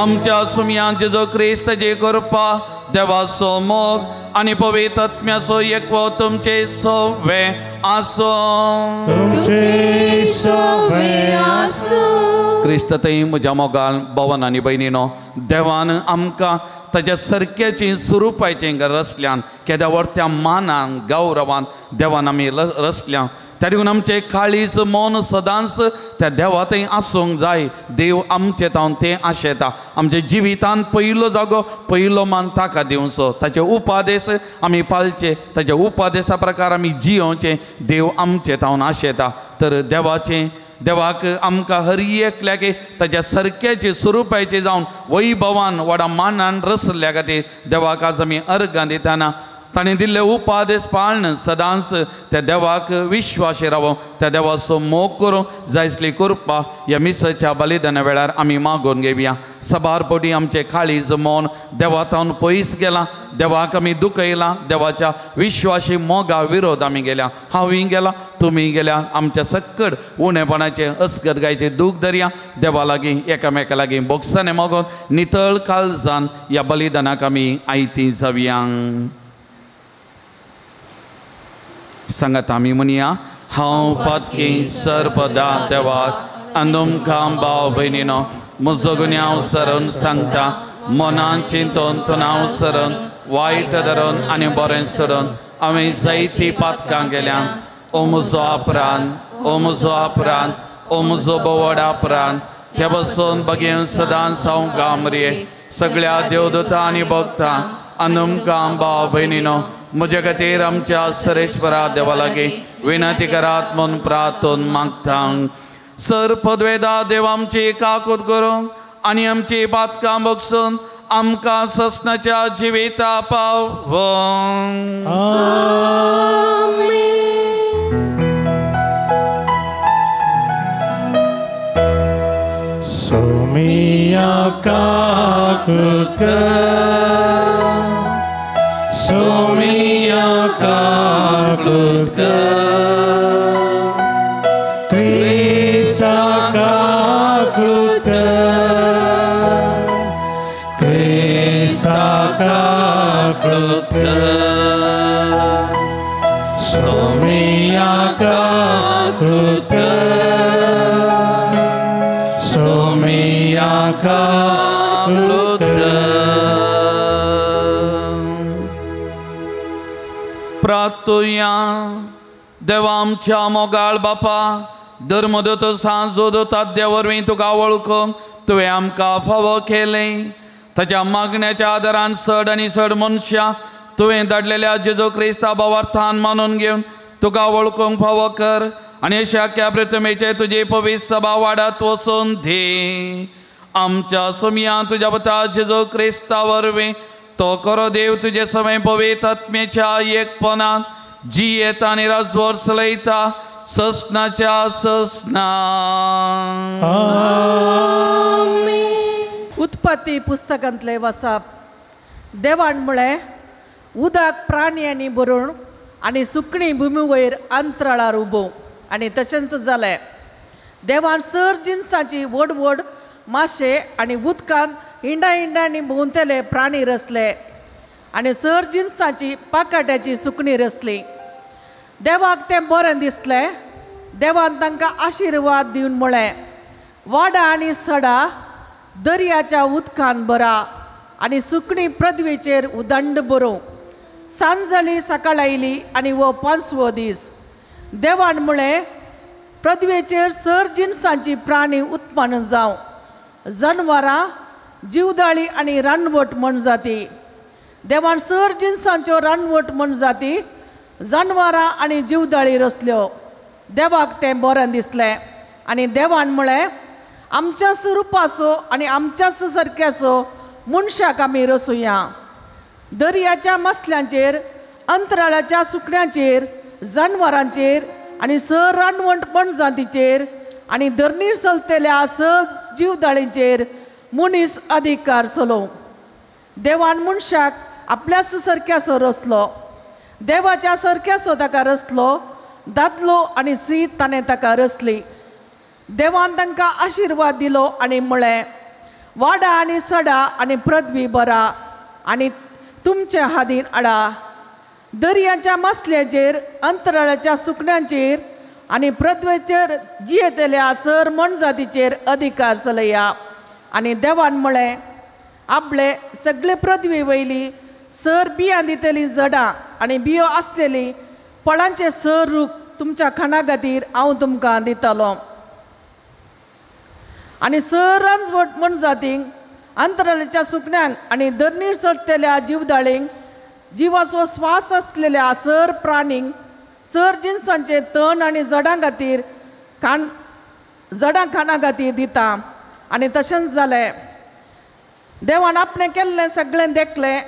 आमच्या सुमया जेजू क्रिस्ताची कृपा देवाचो मोग आनी पवित्र आत्म्याचो एकवो तुमचे सवे आसूं. तुमचे सवे आसूं. क्रिस्त थंय म्हज्या मोगान भवन आनी भयणीनो देवान आमकां ताज्या सारक्याची स्वरुपाचें रसल्यान केद्या व्हडत्या मानान गौरवान देवान आमी रसल्या. त्या देखून आमचें काळीज मन सदांच त्या देवा थंय आसूंक जाय. देव आमचे तावन तें आशेता. आमच्या जिवितान पयलो जागो पयलो मान ताका दिवचो. ताचे उपादेश आमी पाळचे. ताच्या उपादेशा प्रकार आमी जियोवचें. देव आमचे तावन आशेता. तर देवाचें देवाक आमकां हर एकल्याक ताज्या सारक्याचे स्वरुपाचे जावन वैभवान व्हडा मानान रसल्या खातीर देवाक आज आमी अर्गां दितना ताणें दिल्ले उपादेश पाळन सदांच त्या देवाक विश्वासी रावो त्या देवाचो मोग करूं जायसली कृपा ह्या मिसाच्या बलिदाना वेळार आमी मागून घेवया. सबार पटी आमचें काळीज मन देवा तावन पयस गेलां. देवाक आमी दुखयलां. देवाच्या विश्वासी मोगा विरोध आमी गेल्या. हांवूय गेला तुमी गेल्या. आमच्या सक्कड उणेपणाचें अस्गत गायचें दूख दर्या देवा लागीं एकामेका लागीं बोगसाने मागून नितळ काळजान ह्या बलिदानाक आमी आयती जावया. सांगात आमी म्हणया हांव पातकी सर्पदा देवाक आनी तुमकां भाव भयणीनो म्हजो गुन्यांव सरून सांगता. मनान चिंतून तणाव सरून वायट धरून आनी बरें सोडून हांवें जायती पातकां गेल्या. ओ म्हजो अपरान ओ म्हजो अपरान ओ म्हजो बोवड अपरान त्या बसून बगेन सदांच हांव गामरे सगळ्या देवदूता आनी भक्तां आनी तुमकां भाव भयणीनो म्हजे खातीर आमच्या सरेश्वरा देवा लागीं विनंती करात म्हूण प्रार्थून मागता. सर पदवेदा देव आमची काकूत करूंक आनी आमची पातकां बगसून आमकां ससनाच्या जिविता पावोवंक. सोमिया काकूत कर सोमिया काकूत कर क्रिस्ता काकूत कर क्रिस्ता काकूत कर सोमिया काकूत कर सोमिया काकूत कर. प्रार्थुया. देवा आमच्या मोगाळ बापा धर्मदूत सांजोदूत आद्या वरवीं तुका वळखूंक तुवें आमकां फावो केलें. ताच्या मागण्याच्या आदारान चड आनी चड मनशां तुवें धाडलेल्या जेजू क्रिस्ता भावार्थान मानून घेवन तुका वळखूंक फावो कर आनी अशा प्रतिमेचे तुजी पवित्र सभा वाडत वचून दी. आमच्या सोमया तुज्या पुता जेजू क्रिस्ता वरवीं तो करो देव तुजे समय पवित्र आत्म्याच्या एकपणान जियेता आनी राजवर चलयता ससनाच्या ससना. उत्पत्ती पुस्तकांतले वसाप. देवान म्हळें उदक प्राण्यांनी भरून आनी सुकणी भुमी वयर अंतराळार उबो आनी तशेंच जालें. देवान सर जिनसाची व्हड व्हड माशे आनी उदकांत हिंडा हिंडांनी भोंवतले प्राणी रचले आनी सर जिनसाची पाकाट्याची सुकणी रचली. देवाक तें बरें दिसलें. देवान तांकां आशिर्वाद दिवन म्हळें वाडा आनी सडा दर्याच्या उदकान भरा आनी सुकणी पृथ्वीचेर उदंड बरोवं. सांज जाली सकाळ आयली आनी हो पांचवो दीस. देवान म्हळें पृथ्वीचेर सर जिनसांची प्राणी उत्पन्न जावं, जनवरां जिवदाळी आनी रानवट मोनजाती. देवान सर जिनसांच्यो रानवट मोनजाती जनवरां आनी जिवदाळी रचल्यो. देवाक तें बरें दिसलें आनी देवान म्हळें आमच्याच रुपाचो आनी आमच्याच सारक्याचो मनशाक आमी रचुया. दर्याच्या मसल्यांचेर अंतराळाच्या सुकण्यांचेर जनवरांचेर आनी सर रानवट मोनजातीचेर आनी धरणीर चलतल्या सर जिवदाळींचेर मनीस अधिकार चलोवं. देवान मनशाक आपल्याच सारक्याचो रचलो. देवाच्या सारक्याचो ताका रचलो. दादलो आनी स्त्री ताणें ताका रचली. देवान तांकां आशिर्वाद दिलो आनी म्हळें वाडा आनी सडा आनी पृथ्वी भरा आनी तुमच्या हातीन हाडा. दर्याच्या मसल्याचेर अंतराळाच्या सुकण्यांचेर आनी पृथ्वीचेर जियेतल्या सर मोनजातीचेर अधिकार चलया. आनी देवान म्हळें आपले सगळे पृथ्वी वयली सर बियां दितली झडां आनी बियो आसलेली फळांचे सर रूख तुमच्या खाणा खातीर हांव तुमकां दितलो. आनी सर रानवट मोनजातींक अंतराळाच्या सुकण्यांक आनी धरणीर चडटल्या जिवदाळींक जिवाचो स्वास आसलेल्या सर प्राणींक सर जिनसांचे तण आनी झडां खातीर खाण झडां खाणा खातीर दिता. आनी तशेंच जालें. देवान आपणें केल्लें सगळें देखलें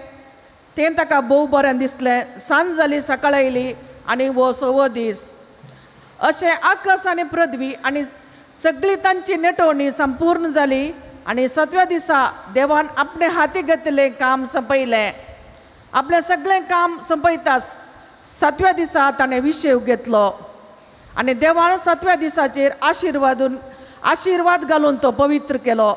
तें ताका भोव बरें दिसलें. सांज जाली सकाळ आयली आनी हो सवो दीस. अशें आकाश आनी पृथ्वी आनी सगळी तांची नेटवणी संपूर्ण जाली आनी सातव्या दिसा देवान आपणे हाती घेतिल्लें काम सोंपयलें. आपलें सगळें काम सोंपयताच सातव्या दिसा ताणें विशेव घेतलो आनी देवान सातव्या दिसाचेर आशिर्वाद घालून तो पवित्र केलो.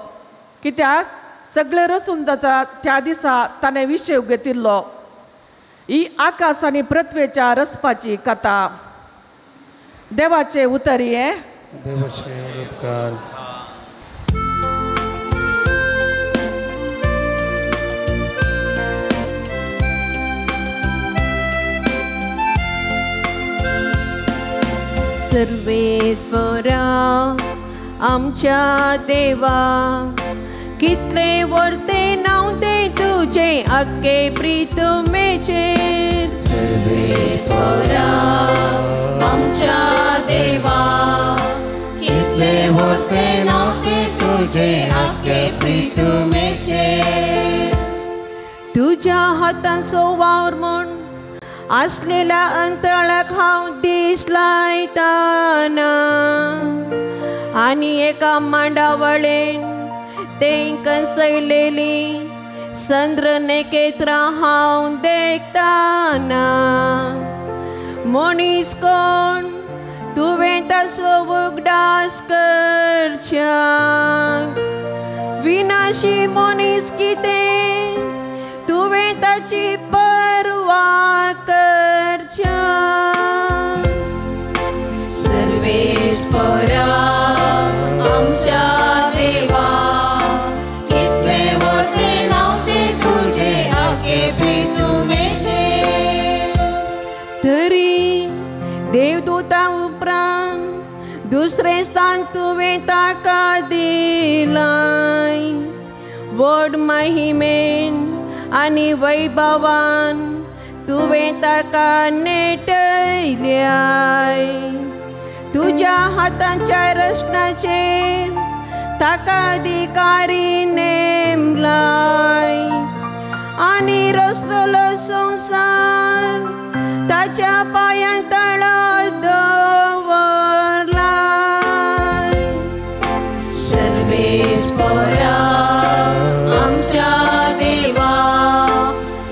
कित्याक सगळें रसून जाता त्या दिसा ताणें विशेव घेतिल्लो. ही आकाश आनी पृथ्वेच्या रचपाची कथा. देवाचे उतर हें. देवाचे उपकार. सर्वेस्परा आमच्या देवा कितले वर्ते नांव ते तुझे अक्के प्रीतमेचेर. सर्वेस्परा आमच्या देवा कितले वर्ते नांव ते तुझे अक्के प्रीतमेचेर. तुझ्या हातांचो वावर म्हूण आसलेल्या अंतराळाक हांव दीस लायताना आनी एका मांडावळेन तेंकां सयलेली संद्र नेकेत्रां हांव देखताना. मनीस कोण तुवें ताचो उगडास करच्याक, विनाशी मनीस कितें तुवें ताची पर्वा करच्याक. सर्वेस्परा आमच्या देवा कितले वर्ते नांव ते तुझे आके प्रीतमेचे. तरी देवदूता उपरांत दुसरें स्थान तुवें ताका दिलाय. व्हड महिमेन आनी वैभवान तुवें ताका नेटयल्याय. तुज्या हातांच्या रचनाचेर ताका अधिकारी नेमलाय आनी रसलो संवसार ताच्या पांयां तळा दवरला. सर्वेस्परा आमच्या देवा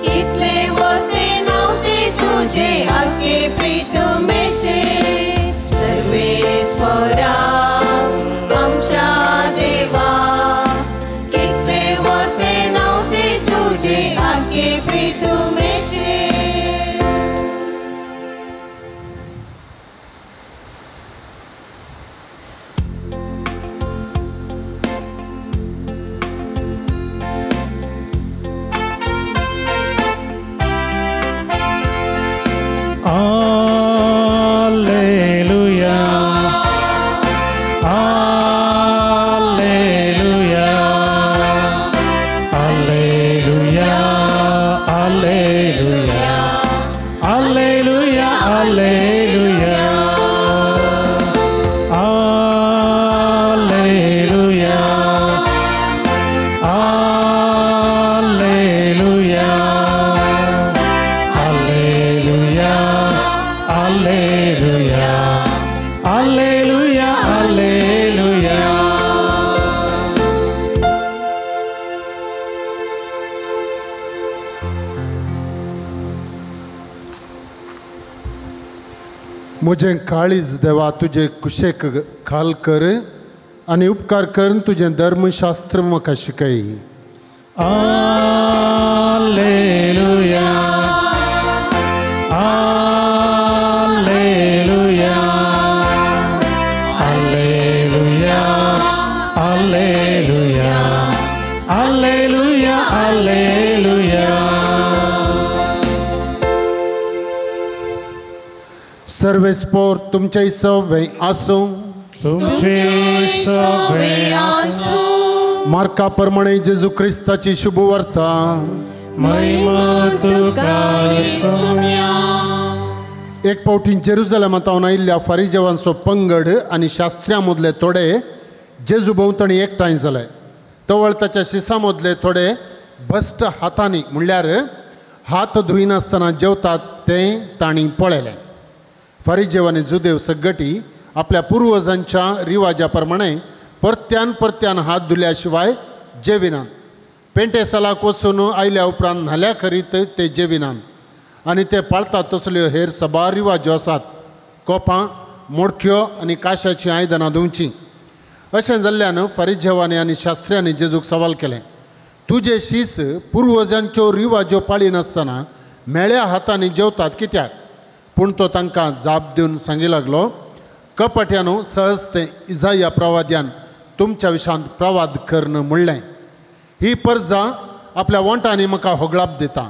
कितले वर्ते नव्हते तुझे आगे प्रीतमेचे. सर्वेस्परा आमच्या देवा कितले वर्ते नव्हते तुझे आगे प्रीतमेचे. Alleluia, Alleluia, Alleluia, Alleluia, Alleluia, Alleluia, Alleluia, Alleluia, Alleluia, Alleluia, Alleluia, Alleluia. म्हजें काळीज देवा तुजे कुशेक खाल कर आनी उपकार करून तुजें धर्मशास्त्र म्हाका शिकय. Alleluia, Alleluia, Alleluia, Alleluia, Alleluia, Alleluia. सर्वेस्पोर तुमचे सवे आसूं. तुमचे सवे आसूं. मार्का प्रमाणे जेजू क्रिस्ताची शुभवार्ता. महिमा तुका सोम्या. एक फावटी जेरुजलेमांत आयिल्ल्या फारिजेवांचो पंगड आनी शास्त्र्यां मदले थोडे जेजू भोंवतणी एकठांय जाले. तवळ ताच्या शिसां मदले थोडे भश्ट हातांनी म्हणल्यार हात धुयनासतना जेवतात तें तांणी पळयलें. फारिजेव आनी जुदेव सगटी आपल्या पुर्वजांच्या रिवाजा प्रमाणे परत्यान परत्यान हात धुल्या शिवाय जेविनात. पेंटेसालाक वचून आयल्या उपरांत न्हाल्या खरीत ते जेविनात आनी ते पाळतात तसल्यो हेर सबार रिवाज्यो आसात. कोपां, मोडक्यो आनी काशाचीं आयदनां धुवचीं. अशें जाल्ल्यान फारिजेवांनी आनी शास्त्र्यांनी जेजूक सवाल केलें, तुजे शीस पुर्वजांच्यो रिवाज्यो पाळिनासतना मेळ्या हातांनी जेवतात कित्याक? पूण तो तांकां जाप दिवन सांगी लागलो, कपट्यानो सहज तें इजाया प्रवाद्यान तुमच्या विशांत प्रवाद करून म्हणलें, ही परजा आपल्या वोंटांनी म्हाका होगळाप दिता,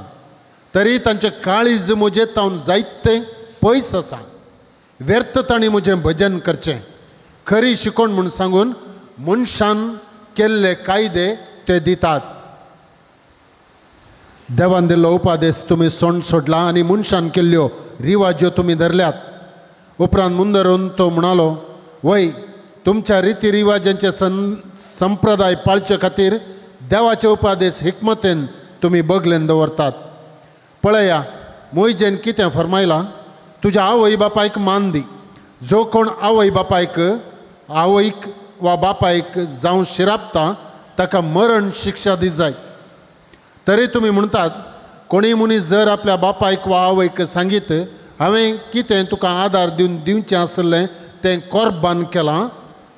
तरी तांचें काळीज म्हजें तावन जायतें पयस आसा. व्यर्थ तांणी म्हजें भजन करचें, खरी शिकोण म्हूण सांगून मनशान केल्ले कायदे ते दितात. देवान दिल्लो उपादेश तुमी सोंड सोडला आनी मनशान केल्ल्यो रिवाज्यो तुमी धरल्यात. उपरांत मुंदरून तो म्हणालो, वय तुमच्या रिती रिवाजांचे संप्रदाय पाळचे खातीर देवाचे उपादेश हिकमतेन तुमी बगलेन दवरतात. पळया मोयजेन कितें फरमायलां, तुज्या आवय बापायक मान दी. जो कोण आवय बापायक आवयक वा बापायक जावं शिरापता ताका मरण शिक्षा दी जाय. तरी तुमी म्हणटात, कोणीय मनीस जर आपल्या बापायक वा आवयक सांगीत हांवें कितें तुका आदार दिवन दिवचें आसलें तें कोर्बान केलां,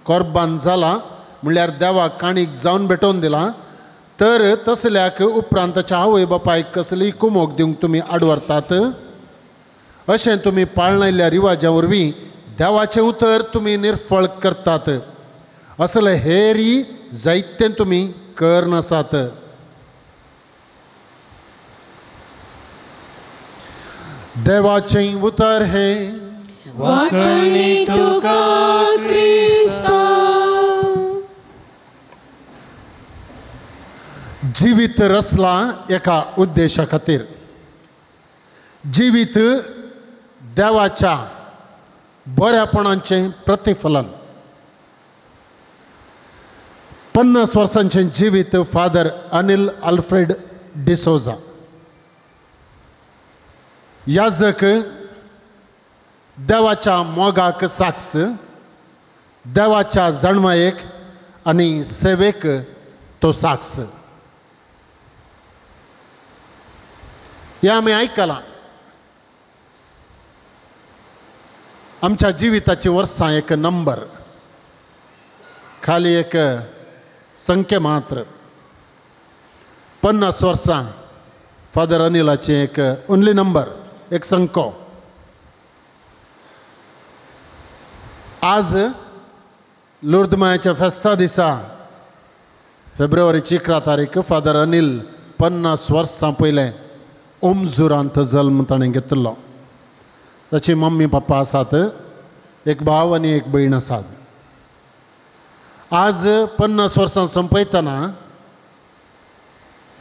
कोर्बान जालां म्हणल्यार देवाक काणीक जावन भेटोवन दिलां, तर तसल्याक उपरांत ताच्या आवय बापायक कसलीय कुमोक दिवंक तुमी आडवरतात. अशें तुमी पाळणायल्ल्या रिवाजा वरवीं देवाचें उतर तुमी निर्फळ करतात. असले हेरी जायतें तुमी करनासात. देवाचें उतर हें वाखणी तुका क्रिस्ता. जिवीत रचलां एका उद्देशा खातीर. जिवीत देवाच्या बऱ्यापणाचें प्रतिफलन. 50 वर्सांचें जिवीत फादर अनिल अल्फ्रेड डिसोजा. याजक देवाच्या मोगाक साक्ष, देवाच्या जाणवायेक आनी सेवेक तो साक्ष. हें आमी आयकलां. आमच्या जिविताची वर्सां एक नंबर, खाली एक संख्या मात्र. 50 वर्सां फादर अनिलाचें एक ओनली नंबर, एक संको. आज लुर्दमायाच्या फेस्ता दिसा फेब्रुवारीची 11 तारीख फादर अनिल 50 वर्सां पयलें ओमजुरांत जल्म ताणें घेतिल्लो. ताची मम्मी पप्पा आसात, एक भाव आनी एक भयण आसात. आज 50 वर्सां सोंपयतना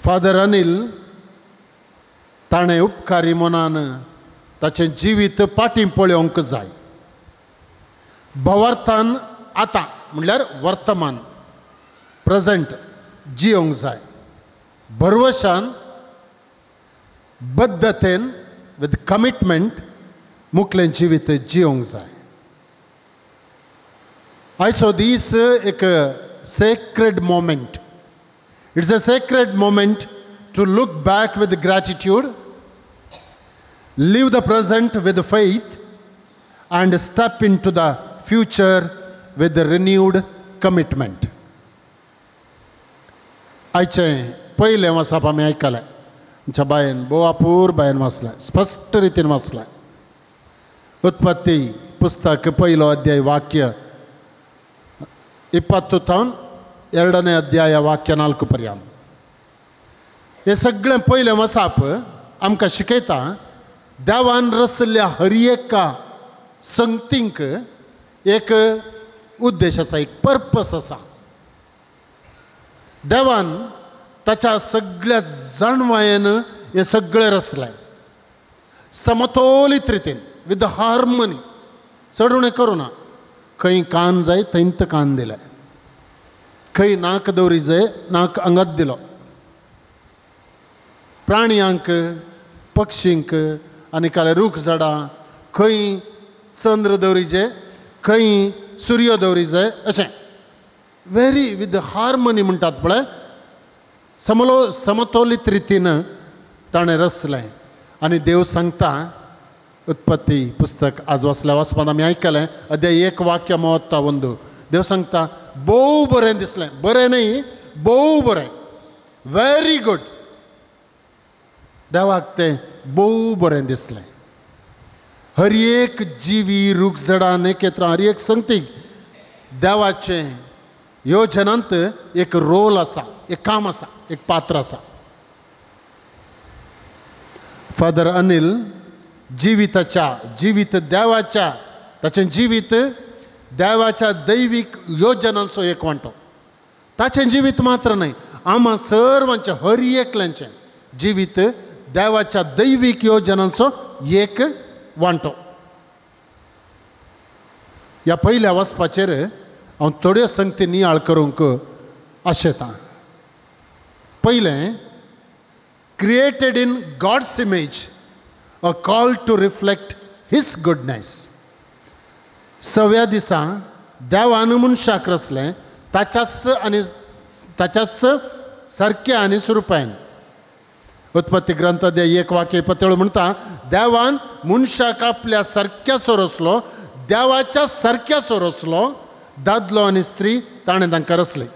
फादर अनिल ताणें उपकारी मनान ताचें जिवीत फाटीं पळोवंक जाय. भवार्थान आतां म्हणल्यार वर्तमान प्रेजेंट जियोंक जाय. भरवशान बद्धतेन विथ कमिटमेंट मुखलें जिवीत जियोंक जाय. आयचो दीस एक sacred moment. It's a sacred moment to look back with gratitude, live the present with faith and step into the future with renewed commitment. आयचें पयलें वाचप आमी आयकलें. आमच्या बायन भोव अपूर बायन वाचलें, स्पश्ट रितीन वाचलें. उत्पत्ती पुस्तक पयलो अध्याय वाक्य 20 थावन 2ನೇ अध्याय वाक्य 4 पर्यंत. हें सगळें पयलें वाचप आमकां शिकयता देवान रचल्ल्या हर एका संगतींक एक उद्देश आसा, एक पर्पस आसा. देवान ताच्या सगळ्या जाणवायेन हें सगळें रचलें समतोलीत रितीन, विथ हार्मनी. चड उणें करूं ना. खंय कान जाय थंयत कान दिलें, खंय नाक दवरी जाय नाक आंगात दिलो. प्राण्यांक, पक्षींक आनी काले रूख झाडां, खंय चंद्र दवरी जाय खंय सूर्य दवरी जाय, अशें व्हेरी विथ हार्मनी म्हणटात पळय, समतोलीत रितीन ताणें रचलें. आनी देव सांगता, उत्पत्ती पुस्तक आज वाचल्या वाचपांत आमी आयकलें, अध्याय 1 वाक्य 31. देव सांगता भोव बरें दिसलें. बरें न्ही, भोव बरें, व्हेरी गुड. देवाक तें भोव बरें दिसलें. हर एक जिवी रूख झाडां नखेत्रां हर एक संगतीक देवाचें योजनांत एक रोल आसा, एक काम आसा, एक पात्र आसा. फादर अनिल जिविताच्या, जिवीत देवाच्या, ताचें जिवीत देवाच्या दैवीक योजनांचो एक वांटो. ताचें जिवीत मात्र न्हय, आमा सर्वांचें हर एकल्यांचें जिवीत देवाच्या दैवीक योजनांचो एक वांटो. ह्या पयल्या वाचपाचेर हांव थोड्यो संगती नियाळ करूंक आशेतां. पयलें, created in God's image, a call to reflect his goodness. 6व्या दिसा देवान मनशाक रचलें ताच्याच आनी ताच्याच सारक्या आनी स्वरुपान. उत्पत्ती ग्रंथ अध्याय 1 वाक्य 27 म्हणटा, देवान मनशाक आपल्या सारक्याचो रचलो, देवाच्या सारक्याचो रचलो, दादलो आनी स्त्री ताणें तांकां रचले.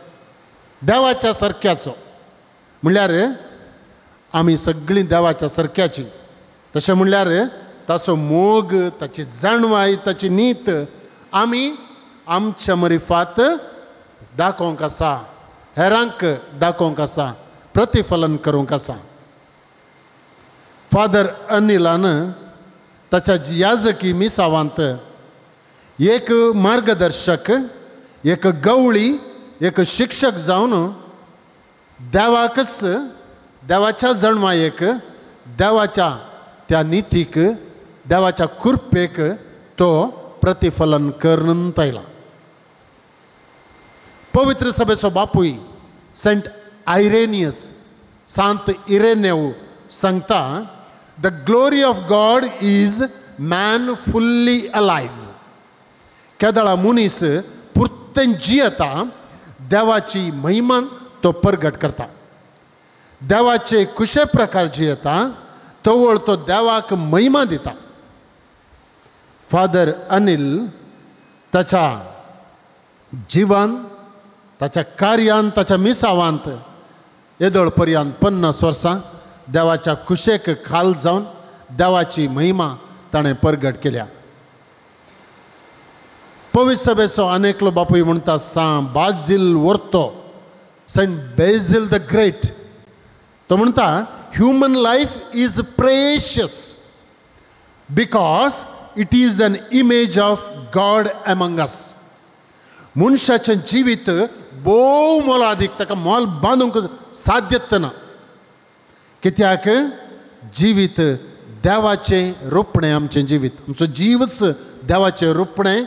देवाच्या सारक्याचो म्हणल्यार आमी सगळीं देवाच्या सारक्याची. तशें म्हणल्यार ताचो मोग, ताची जाणवाय, ताची नीत आमी आमच्या मरिफात दाखोवंक आसा, हेरांक दाखोवंक आसा, प्रतिफलन करूंक आसा. फादर अनिलान ताच्या याजकी मिसावांत एक मार्गदर्शक, एक गवळी, एक शिक्षक जावन देवाकच, देवाच्या जाणवायेक, देवाच्या त्या नितीक, देवाच्या कृपेक तो प्रतिफलन करून आयला. पवित्र सभेचो बापूय सेंट आयरेनियस, सांत इरेनेव सांगता, The glory of God is man fully alive. केदळा मनीस पुर्तें जियेता देवाची महिमा तो परगट करता, देवाचे कुशे प्रकार जियेता तवळ तो देवाक महिमा दिता. फादर अनिल ताच्या जिवान, ताच्या कार्यान, ताच्या मिसावांत येदोळ पर्यंत 50 वर्सां देवाच्या कुशेक खाल जावन देवाची महिमा ताणें परगट केल्या. पवित्र सभेचो अनेकलो बापूय म्हणटा सां बाजील वर्तो, सेंट बेझील the great, तो म्हणटा human life is precious because it is an image of God among us. मनशाचें जिवीत भोव मोलादीक, ताका मोल बांदूंक साध्यत ना. कित्याक जिवीत देवाचें रोपणें, आमचें जिवीत, आमचो जीवच देवाचें रोपणें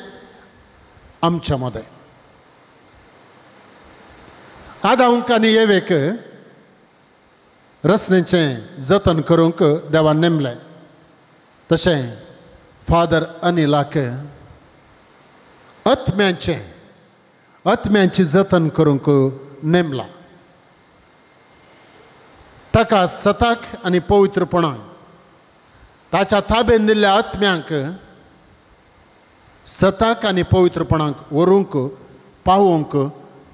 आमच्या मदें. आदांक आनी एवेक रचनेचें जतन करूंक देवान नेमलें, तशें फादर अनिलाक आत्म्याचें आत्म्याची जतन करूंक नेमलां. ताका सताक आनी पवित्रपणान ताच्या ताबेन दिल्ल्या आत्म्यांक सताक आनी पवित्रपणाक व्हरूंक पावोवंक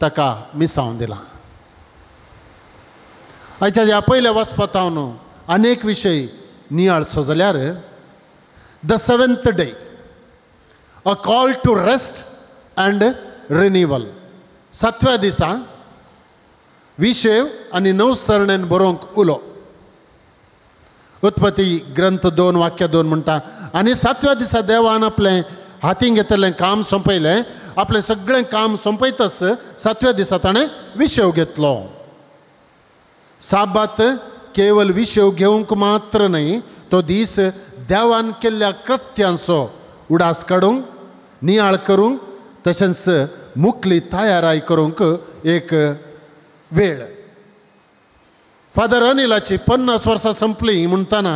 ताका मिसावन दिलां. आयच्या ह्या पयल्या वचपातावन अनेक विशय नियाळचो जाल्यार the seventh day, a call to rest and renewal. सातव्या दिसा विशेव आनी नवसरणेन बरोवंक उलो. उत्पत्ती ग्रंथ 2:2 म्हणटा, आनी सातव्या दिसा देवान आपलें हातीन घेतलें काम सोंपयलें. आपलें सगळें काम सोंपयतच सातव्या दिसा ताणें विशेव घेतलो. साबात केवल विशेव घेवंक मात्र न्हय, तो दीस देवान केल्ल्या कृत्यांचो उडास काडूंक, नियाळ करूंक, तशेंच मुखली तयाराय करूंक एक वेळ. फादर अनिलाची 50 वर्सां संपली म्हणटना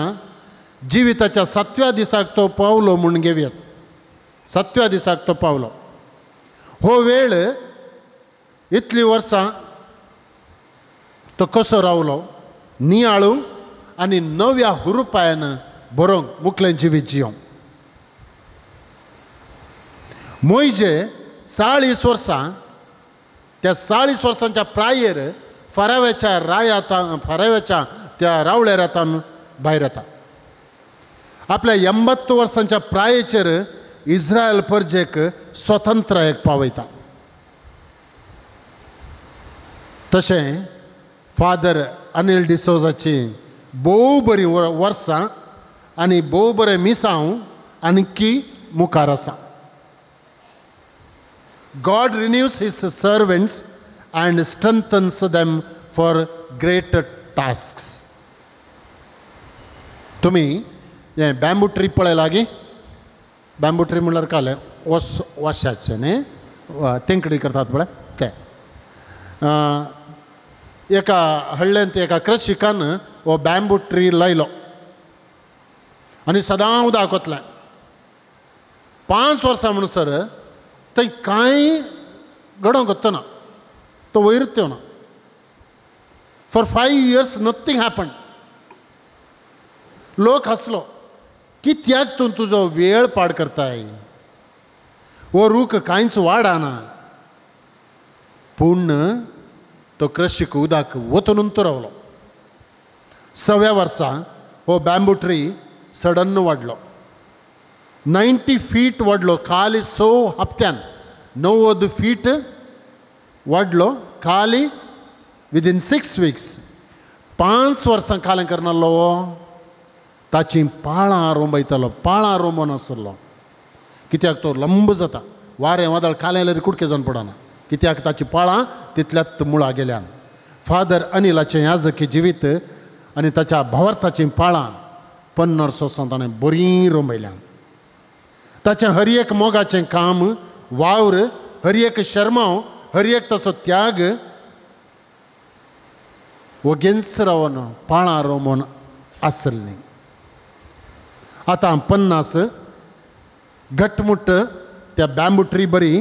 जिविताच्या सातव्या दिसाक तो पावलो म्हूण घेवयात. सातव्या दिसाक तो पावलो. हो वेळ इतली वर्सां तो कसो रावलो नियाळूंक आनी नव्या हुरुपायान बरोवंक मुखलें जिवीत जियोंक. मोयजे 40 वर्सां, त्या 40 वर्सांच्या प्रायेर फाराव्याच्या रायाता, फाराव्याच्या त्या रावळ्या रातान भायर येता. आपल्या 80 वर्सांच्या प्रायेचेर इस्रायल परजेक स्वतंत्रायेक पावयता. तशें फादर अनिल डिसोजाची भोव बरी वर्सां आनी भोव बरें मिसांव आणखी मुखार आसा. God renews his servants and strengthens them for great tasks. तुमी हें बॅम्बू ट्री पळय लागीं, बॅम्बू ट्री म्हणल्यार कालें वस वशाचें न्ही, तेंकडी करतात पळय तें. एका हळ्ळेंत एका कृषिकान हो बॅम्बू ट्री लायलो आनी सदां उदक वतलें. 5 वर्सां म्हणसर थंय कांय घडोवंक वतना तो वयरूच येवना. For 5 years nothing happen. लोक हांसलो, कित्याक तूं तुजो वेळ पाड करताय, हो रूख कांयच वाडना. पूण तो कृषीक उदक वतून रावलो. 6व्या वर्सा हो बॅम्बू ट्री सडन वाडलो, 90 फीट वाडलो. खाली 6 हप्त्यान 90 फीट वाडलो खाली विदीन 6 वीक्स. 5 वर्सां खालें करनासलो, ताची पाळां रोंबयतालो, पाळां रोंबोन आसलो. कित्याक तो लंब जाता, वारें वादळ खालें जाल्यार कुडके जावन पडना, कित्याक ताची पाळां तितल्यात मुळां गेल्यान. फादर अनिलाचें याजकी जिवीत आनी ताच्या भावार्थाचीं पाळां 50 वर्सां ताणें बरीं रोंबयल्यान. ताचें हर एक मोगाचें काम, वावर, हर एक शर्माव, हर एक ताचो त्याग वगेंच रावन पाळां रोमोन आसली. आतां 50 घटमुट त्या बॅम्बू ट्री बरी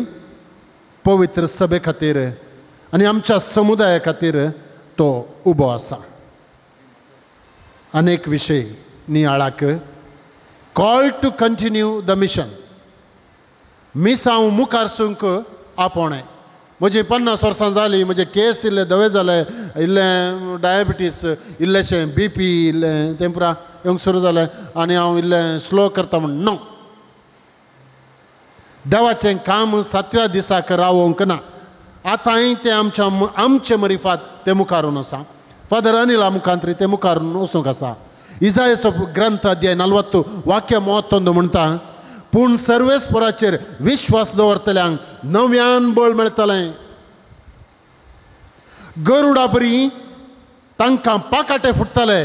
पवित्र सभे खातीर आनी आमच्या समुदाया खातीर तो उबो आसा. अनेक विशय नियाळाक call to continue the mission. मिसांव मुखार सूंक आपोवणें. म्हजी 50 वर्सां जालीं, म्हजे केस इल्ले धवे जाले, इल्लें डायबिटीस, इल्लेशें बी पी, इल्लें तें पुरा येवंक सुरू जालें आनी हांव इल्लें स्लो करता म्हूण न्हू. देवाचें काम 7व्या दिसाक रावोंक ना. आतांय तें आमच्या आमचे मरिफात तें मुखारून आसा. फादर अनिला मुखांतरी तें मुखारून वचूंक आसा. इजायचो ग्रंथ अध्याय 40 वाक्य 31 म्हणटा, पूण सर्वेस्पराचेर विश्वास दवरतल्यांक नव्यान बळ मेळटलें. गरुडा बरी तांकां पाकाटे फुट्टले.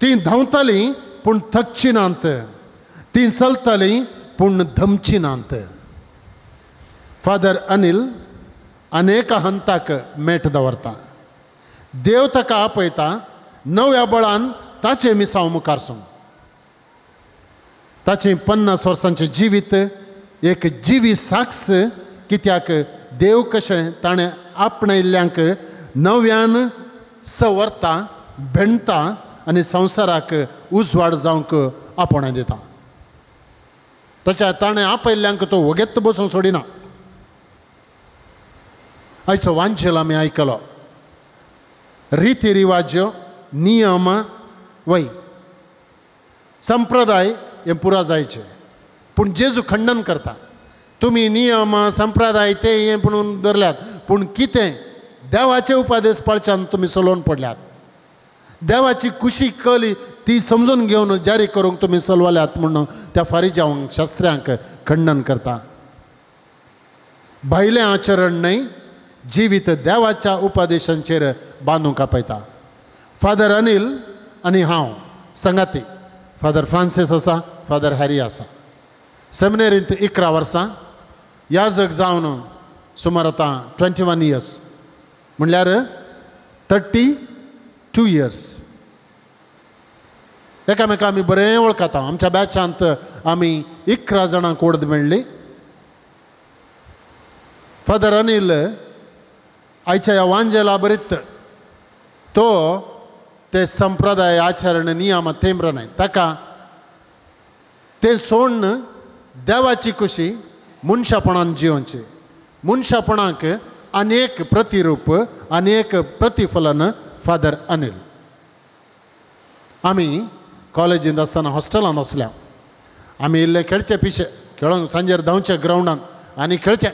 तीं धांवतलीं पूण थकची नात, तीं चलतलीं पूण धमची नात. फादर अनिल अनेक हंताक मेट दवरता. देव ताका आपयता नव्या बळान ताचें मिसांव मुखार सून. ताचें 50 वर्सांचें जिवीत एक जिवी साक्ष कित्याक देव कशें ताणें आपणायल्ल्यांक नव्यान सवरता, भेणता आनी संवसाराक उजवाड जावंक आपोवणें दिता. ताच्या ताणें आपयल्ल्यांक तो वगेत बसूंक सोडिना. आयचो वांजेल आमी आयकलो. रिती रिवाज्यो, नियम वय संप्रदाय हें पुरा जायचें, पूण जेजू खंडन करता. तुमी नियम संप्रदाय ते हें म्हणून धरल्यात, पूण कितें देवाचे उपदेश पाळच्यान तुमी सलोवन पडल्यात. देवाची कुशी कली ती समजून घेवन जारी करूंक तुमी सलवल्यात म्हणून त्या फारिजांक शास्त्र्यांक खंडन करता. भायलें आचरण न्हय, जिवीत देवाच्या उपदेशांचेर बांदूंक आपयता. फादर अनिल आनी हांव संगाती, फादर फ्रांसीस आसा, फादर हॅरी आसा. सेमिनेरींत 11 वर्सां, याजक जावन सुमार आतां 21 इयर्स, म्हणल्यार 32 इयर्स. एकामेका आमी बरें वळखता. आमच्या बॅचांत आमी 11 जाणांक ओर्द मेळ्ळी. फादर अनिल आयच्या ह्या वांजेला बरीत तो ते संप्रदाय आचरण नियम तेंब्र न्हय, ताका तें सोडून देवाची खुशी मनशापणान जियोवची. मनशापणाक अनेक प्रतिरूप, अनेक प्रतिफलन फादर अनिल. आमी कॉलेजींत आसतना हॉस्टेलांत आसल्या आमी इल्ले खेळचे पिशे, खेळोन सांजेर धांवचे ग्रावंडान आनी खेळचे,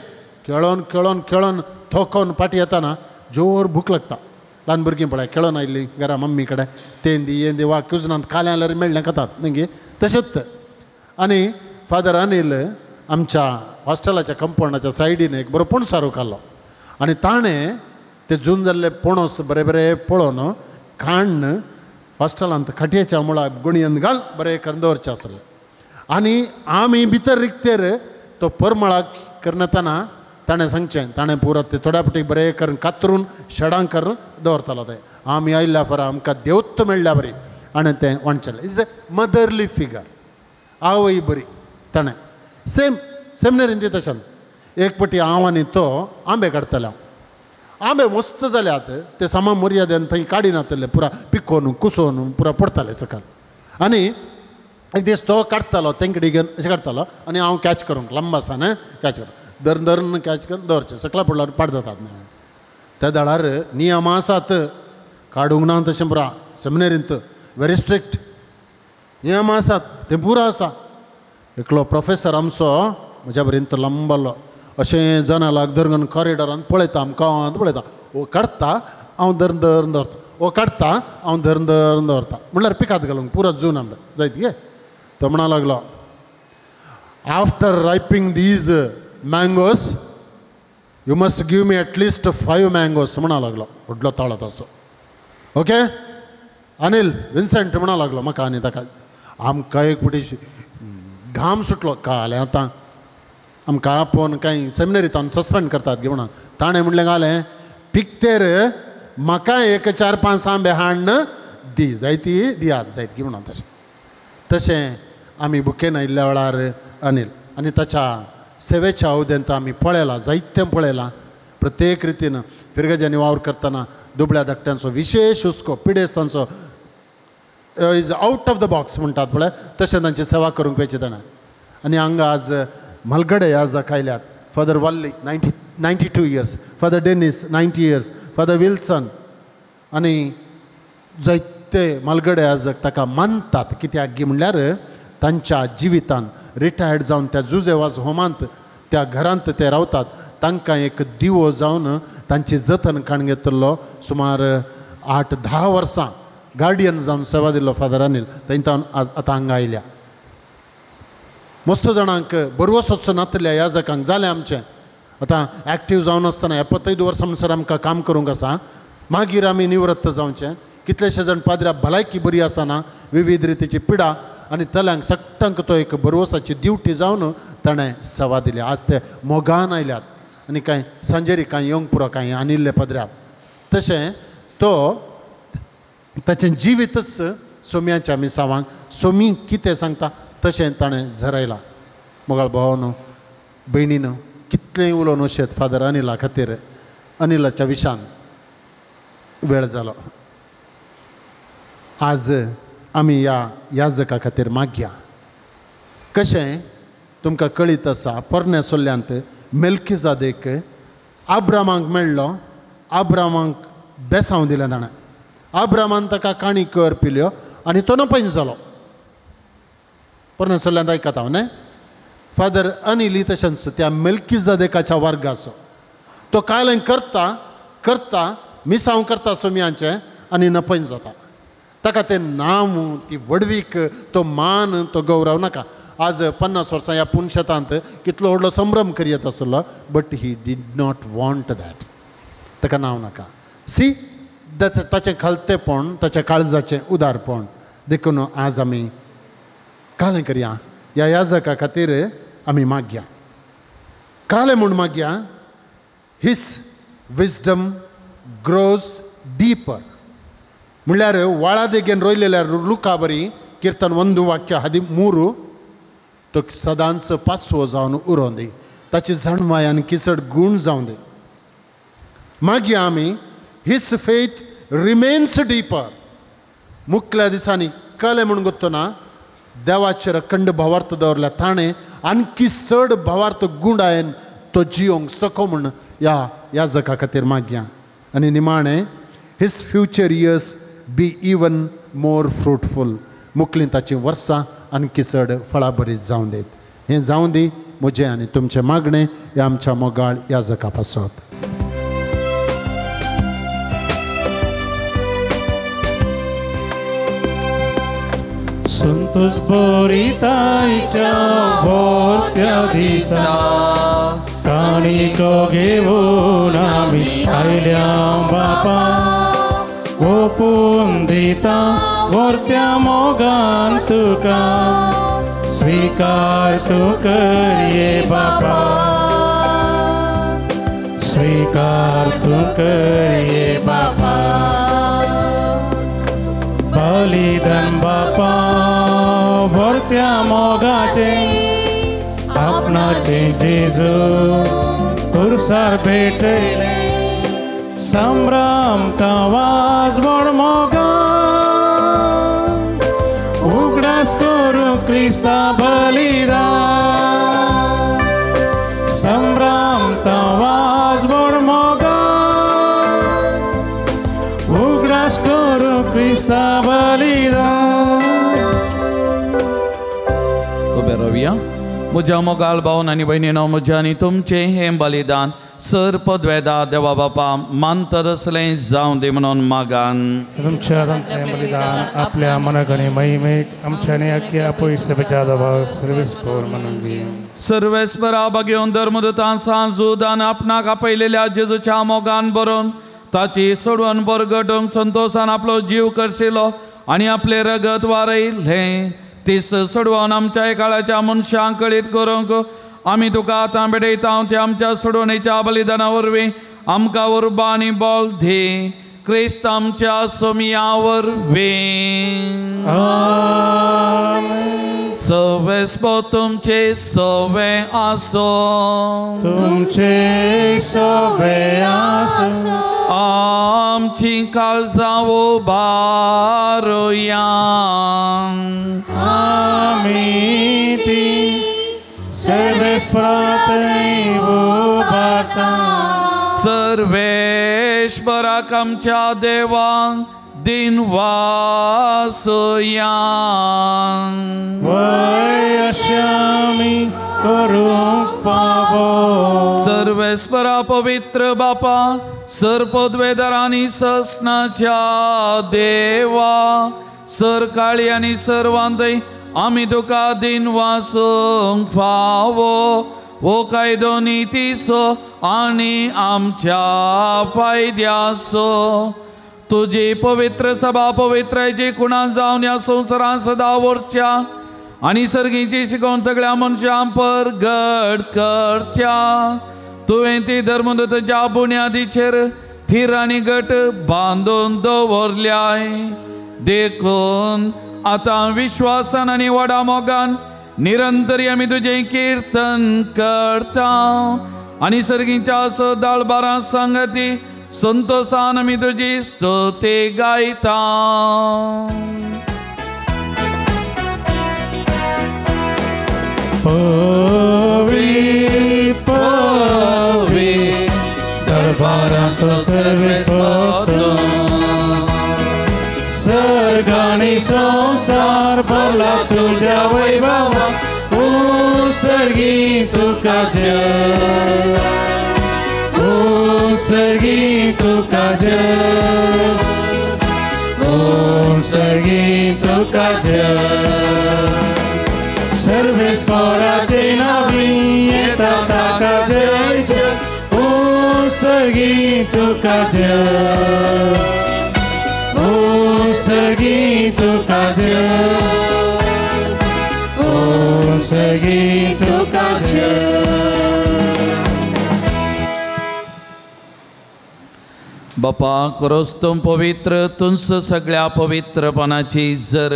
खेळोन खेळोन खेळोन थोकोन फाटी येताना जोर भूक लागता. ल्हान भुरगीं पळय खेळोन आयिल्लीं घरा मम्मी कडेन तेंदी येंदी वा कुजनांत खालें जाल्यार मेळ्ळें खातात न्ही तशेंच. आनी फादर अनिल आमच्या हॉस्टेलाच्या कंपावंडाच्या सायडीन एक बरो पणसारो काडलो आनी ताणें ते जून जाल्ले पणस बरे बरे पळोवन काण्ण हॉस्टेलांत खाटयेच्या मुळा गुणयेन घाल बरें करून दवरचें आसलें. आनी आमी भितर रिगतेर तो परमळाक करनातना ताणें सांगचें, ताणें पुरा ते थोड्या फावटी बरें करून कातरून शेडां करून दवरतालो. तें आमी आयिल्ल्या फरा आमकां देवत्व मेळ्ळ्या बरी आनी तें वाणचेलें. Is a motherly figure, आवय बरी ताणें. सेम सेमिनरीन ती तशें. एक पटी हांव आनी तो आंबे काडटले. हांव आंबे मस्त जाल्यात ते सामा मर्यादेन थंय काडिनातले, पुरा पिकोवन कुसोवन पुरा पडटाले सकाळ. आनी एक दीस तो काडटालो तेंकडी घेवन अशें काडटालो आनी हांव कॅच करूंक लांब आसा न्हय, कॅच करूंक धरून धरून कॅच करून दवरचें. सकला पडल्यार पाड जातात न्हय. त्या दळार नियम आसात, काडूंक ना तशें पुरा सेमिनरींत व्हेरी स्ट्रिक्ट नियम आसात, तें पुरा आसा. एकलो प्रोफेसर आमचो म्हज्या बरें लांबलो अशें जनालाक धरून कॉरिडॉरान पळयता आमकां, पळयता ओ काडटा हांव धरून धरून दवरता, ओ काडटा हांव धरून धरून दवरता, म्हणल्यार पिकात घालूंक पुरा जून आंबे जायत गे. तो म्हणा लागलो, after ripening these mangoes you must give me at least 5 mangoes म्हणा लागलो. व्हडलो ताळो तसो. ओके अनिल विन्सेंट म्हणा लागलो म्हाका आनी ताका. आमकां एक फावटी घाम सुटलो. कालें आतां आमकां आपोवन कांय सेमिनरींत सस्पेंड करतात गे म्हणून. ताणें म्हणलें घालें पिकतेर म्हाका एक 4-5 आंबे हाडून दी जायती दियात जायत गी म्हणून. तशें तशें आमी बुकेन आयिल्ल्या वेळार अनिल आनी ताच्या सेवेच्या अवदेंत आमी पळयलां, जायतें पळयलां. प्रत्येक रितीन फिरगजांनी वावर करतना दुबळ्या धाकट्यांचो विशेश हुस्को, पिडेस्तांचो is out of the box म्हणटात पळय, तशें तांची सेवा करूंक वयची ताणें. आनी हांगा आज म्हालगडे याजक आयल्यात. Father Valli 92 years, father Denis 90 years, father Wilson आनी जायते म्हालगडे याजक ताका मानतात. कित्याक गी म्हणल्यार तांच्या जिवितान रिटायर्ड जावन त्या जुजेवाज होमांत त्या घरांत ते रावतात, तांकां एक दिवो जावन तांची जतन काण घेतिल्लो सुमार 8-10 वर्सां गार्डियन जावन सेवा दिल्लो फादर अनिल थंय आज आतां हांगा आयल्या. मस्त जाणांक बरवसोचो नातल्या याजकांक जालें आमचें. आतां एक्टीव जावन आसतना 75 वर्सां म्हणसर आमकां काम करूंक आसा, मागीर आमी निवृत्त जावचें. कितलेशे जाण पाद्र्या भलायकी बरी आसना, विविध रितीची पिडा आनी तल्यांक सगळ्यांक तो एक बरवसाची ड्युटी जावन ताणें सेवा दिली. आज ते मोगान आयल्यात आनी कांय सांजेरी कांय येवंक पुरो कांय आनिल्ले पदऱ्याक. तशें तो ताचें जिवीतच सोम्याच्या मिसावांक सोमी कितें सांगता तशें ताणें झरयलां. मोगाळ भावानो भयणीनो, कितलेंय उलोवन वशेत फादर अनिला खातीर, अनिलाच्या विशान वेळ जालो. आज आमी ह्या याजका खातीर मागया. कशें तुमकां कळीत आसा, पोरण्या सोल्ल्यांत मेल्कीजादेक आब्रामाक मेळ्ळो, आब्रामाक बेसांव दिलें ताणें. आब्रामान ताका काणी कर पिल्यो आनी तो नपैन जालो. पोरण्या सोल्ल्यांत आयकता हांव न्हय. फादर अनिली तशेंच त्या मेल्कीजादेकाच्या वर्गाचो तो कालें करता करता मिसांव करता सोम्यांचें आनी नपैन जाता. ताका तें नांव, ती व्हडवीक, तो मान, तो गौरव नाका. आज 50 वर्सां ह्या पुनशेतांत कितलो व्हडलो संभ्रम करयत आसलो, but he did not want that. ताका नांव नाका. सी ताचें खालतेपण, ताच्या काळजाचें उदारपण. देखून आज आमी कालें करया, ह्या याजका खातीर आमी मागया. कालें म्हूण मागया, his wisdom grows deeper. म्हणल्यार वाळा देगेन रोयलेल्या लुका बरी किर्तन 1 वाक्य 13 तो सदांच पाचवो जावन उरोवन दी, ताची जाणवाय आनी किचड गूण जावन दी. मागीर आमी his faith remains deeper. मुखल्या दिसांनी कले म्हूण गोत्तना देवाचेर अखंड भावार्थ दवरल्या ताणें आणखी चड भावार्थ गुंडायन तो जियोंक सको म्हूण ह्या याजका खातीर मागया. आनी निमाणें his future years be even more fruitful. मुखलीं ताचीं वर्सां आणखी चड फळाभरीत जावं दीत. हें जावं दी म्हजें आनी तुमचें मागणें ह्या आमच्या मोगाळ याजका पासत. संतोष बोरितायच्या भोरत्या दिसा काणिको घेवन आमी आयल्या बापा, ओपून दिता व्हरत्या मोगान तुका, स्वीकार तूं करये बापा, स्वीकार तूं करये बापा. बलिदान बापा व्हरत्या मोगाचें आपणाचें जेजू खुर्सार भेटयलें, संभ्रम तवाज व्हड मोगान उगडास करूं क्रिस्ता बलिदान, संभ्रम तवाज व्हड मोगान उगडास करूं क्रिस्ता बलिदान. उबे रावया. म्हज्या मोगाळ भावन आनी भयणीनो, म्हज्या आनी तुमचें हें बलिदान सर पदवेदा देवा बापा मानता तसलें जावं दी म्हणून मागान. तुमच्या बलिदान आपल्या मनाक आनी महिमेक आमच्या आनी अख्ख्या पयसपेच्या दबाव सर्वेस्पर म्हणून दी. सर्वेस्परा बागेवन धर्मदूतान सांजूदान आपणाक आपयलेल्या जेजूच्या मोगान बरोवन ताची सोडवण बरगटूंक संतोशान आपलो जीव करशिलो आनी आपलें रगत वारयलें तीस सोडवून आमच्या काळाच्या मनशांक कळीत करूंक आमी तुका आतां भेटयता त्या आमच्या सोडवणेच्या बलिदाना वरवीं आमकां उर्बा आनी बळ दी, क्रिस्त आमच्या सोमया वरवीं. आमेन. सवेस्पो तुमचे सवे आसो तुमचे सवे आसो आमची काळजां उबारुया आमी ती सर्वेस्पराथंय उबारता सर्वेश्वराक आमच्या देवाक दिन वासया वयश्यामी करूंक फावो सर्वेस्परा पवित्र बापा सरपदवेदार आनी ससनाच्या देवा सरकाळी आनी सर्वांतय आमी तुका दिन वासूंक फावो वो कायदो नितीचो आनी आमच्या फायद्याचो तुजी पवित्र सभा पवित्रायची कुणां जावन ह्या संवसारांत सदां व्हरच्या आनी सर्गीची शिकोवन सगळ्या मनशां परगट करच्या तुवें ती धर्मदूताच्या बुन्यादीचेर थीर आनी घट बांदून दवरल्याय देखून आतां विश्वासान आनी व्हडा मोगान निरंतर आमी तुजें किर्तन करता आनी सर्गीच्या सदाळबारां सांगती संतोषान आमी तुजी स्तुती गायता. पवी पवी दरबाराचो सर्वेस्पर सर्ग आनी संवसार भरला तुज्या वैभवा सर्गी तुका जय सर्गी तुका जय सर्गी तुका जय सर्वेस्पराचे नांवी येता ताका जय जय सर्गी तुका जय सर्गी तुका जय सर्गी तुका जय. बापा क्रोस तूं पवित्र तुंस सगळ्या पवित्रपणाची जर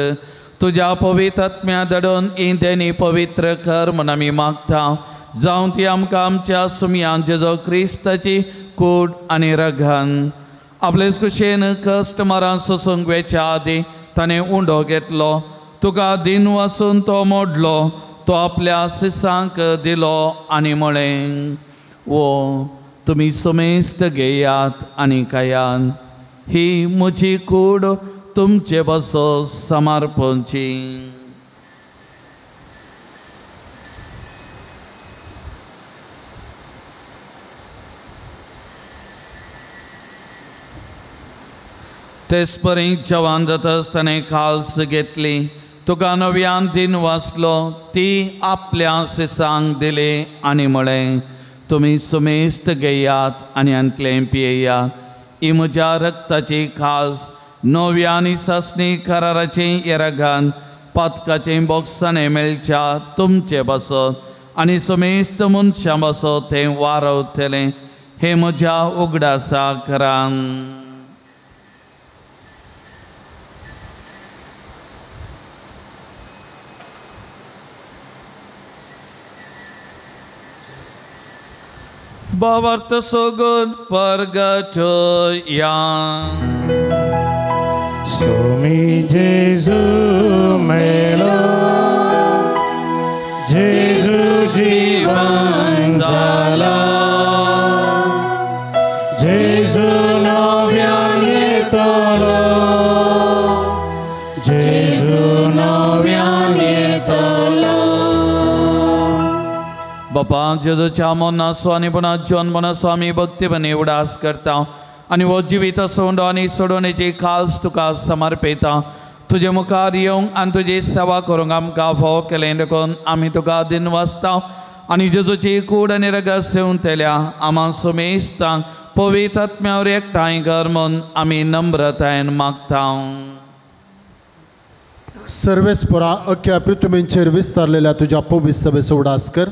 तुज्या पवित्र आत्म्या धाडून इंद्यांनी पवित्र कर म्हूण आमी मागता जावं ती आमकां आमच्या सुमयान जेजो क्रिस्ताची कूड आनी रगन आपलेच कुशेन कश्ट मारान सोसूंक वेच्या आदीं ताणें उंडो घेतलो तुका दिन वासून तो मोडलो तो आपल्या सिसांक दिलो आनी म्हळें वो तुमी समेस्त घेयात आनी खायात ही म्हजी कूड तुमचे बसो समर्पणची. तेच परी जवान जाताच ताणें काल्स घेतली तुका नव्यान दिन वाचलो ती आपल्या सिसांक दिली आनी म्हळें तुमी सुमेस्त घेयात आनी हांतलें पियेयात ही म्हज्या रक्ताची खास नव्या आनी सासणी कराराची येरागान पातकाचें बोगसाणें मेळच्या तुमचे पासत आनी सुमेस्त मनशां पासत तें वारवतलें हें म्हज्या उगडासा करान. भावार्थ सगुण परगटया स्वामी जेजू मेलो जेजू जीवन जाला जेजू नव्यान येतलो जेजू नव्यान येतलो. बापा जेजूच्या मना स्वामीपणा जीवनपणा स्वामी भक्तीपणी उडास करता आनी हो जिवीत सोंडो आनी सोडोवणेची खास तुका समर्पिता तुजे मुखार येवंक आनी तुजी सेवा करूंक आमकां फावो केलें देखून आमी तुका दिन वाचता आनी जेजूची कूड आनी रगत सेवतल्या आमा सुमेस्तांक पवित्र आत्म्यावर एकठांय कर म्हूण आमी नम्रतायेन मागता. सर्वेस्परा अख्ख्या पृथ्वीचेर विस्तारलेल्या तुज्या पवित्र सभेचो उडास कर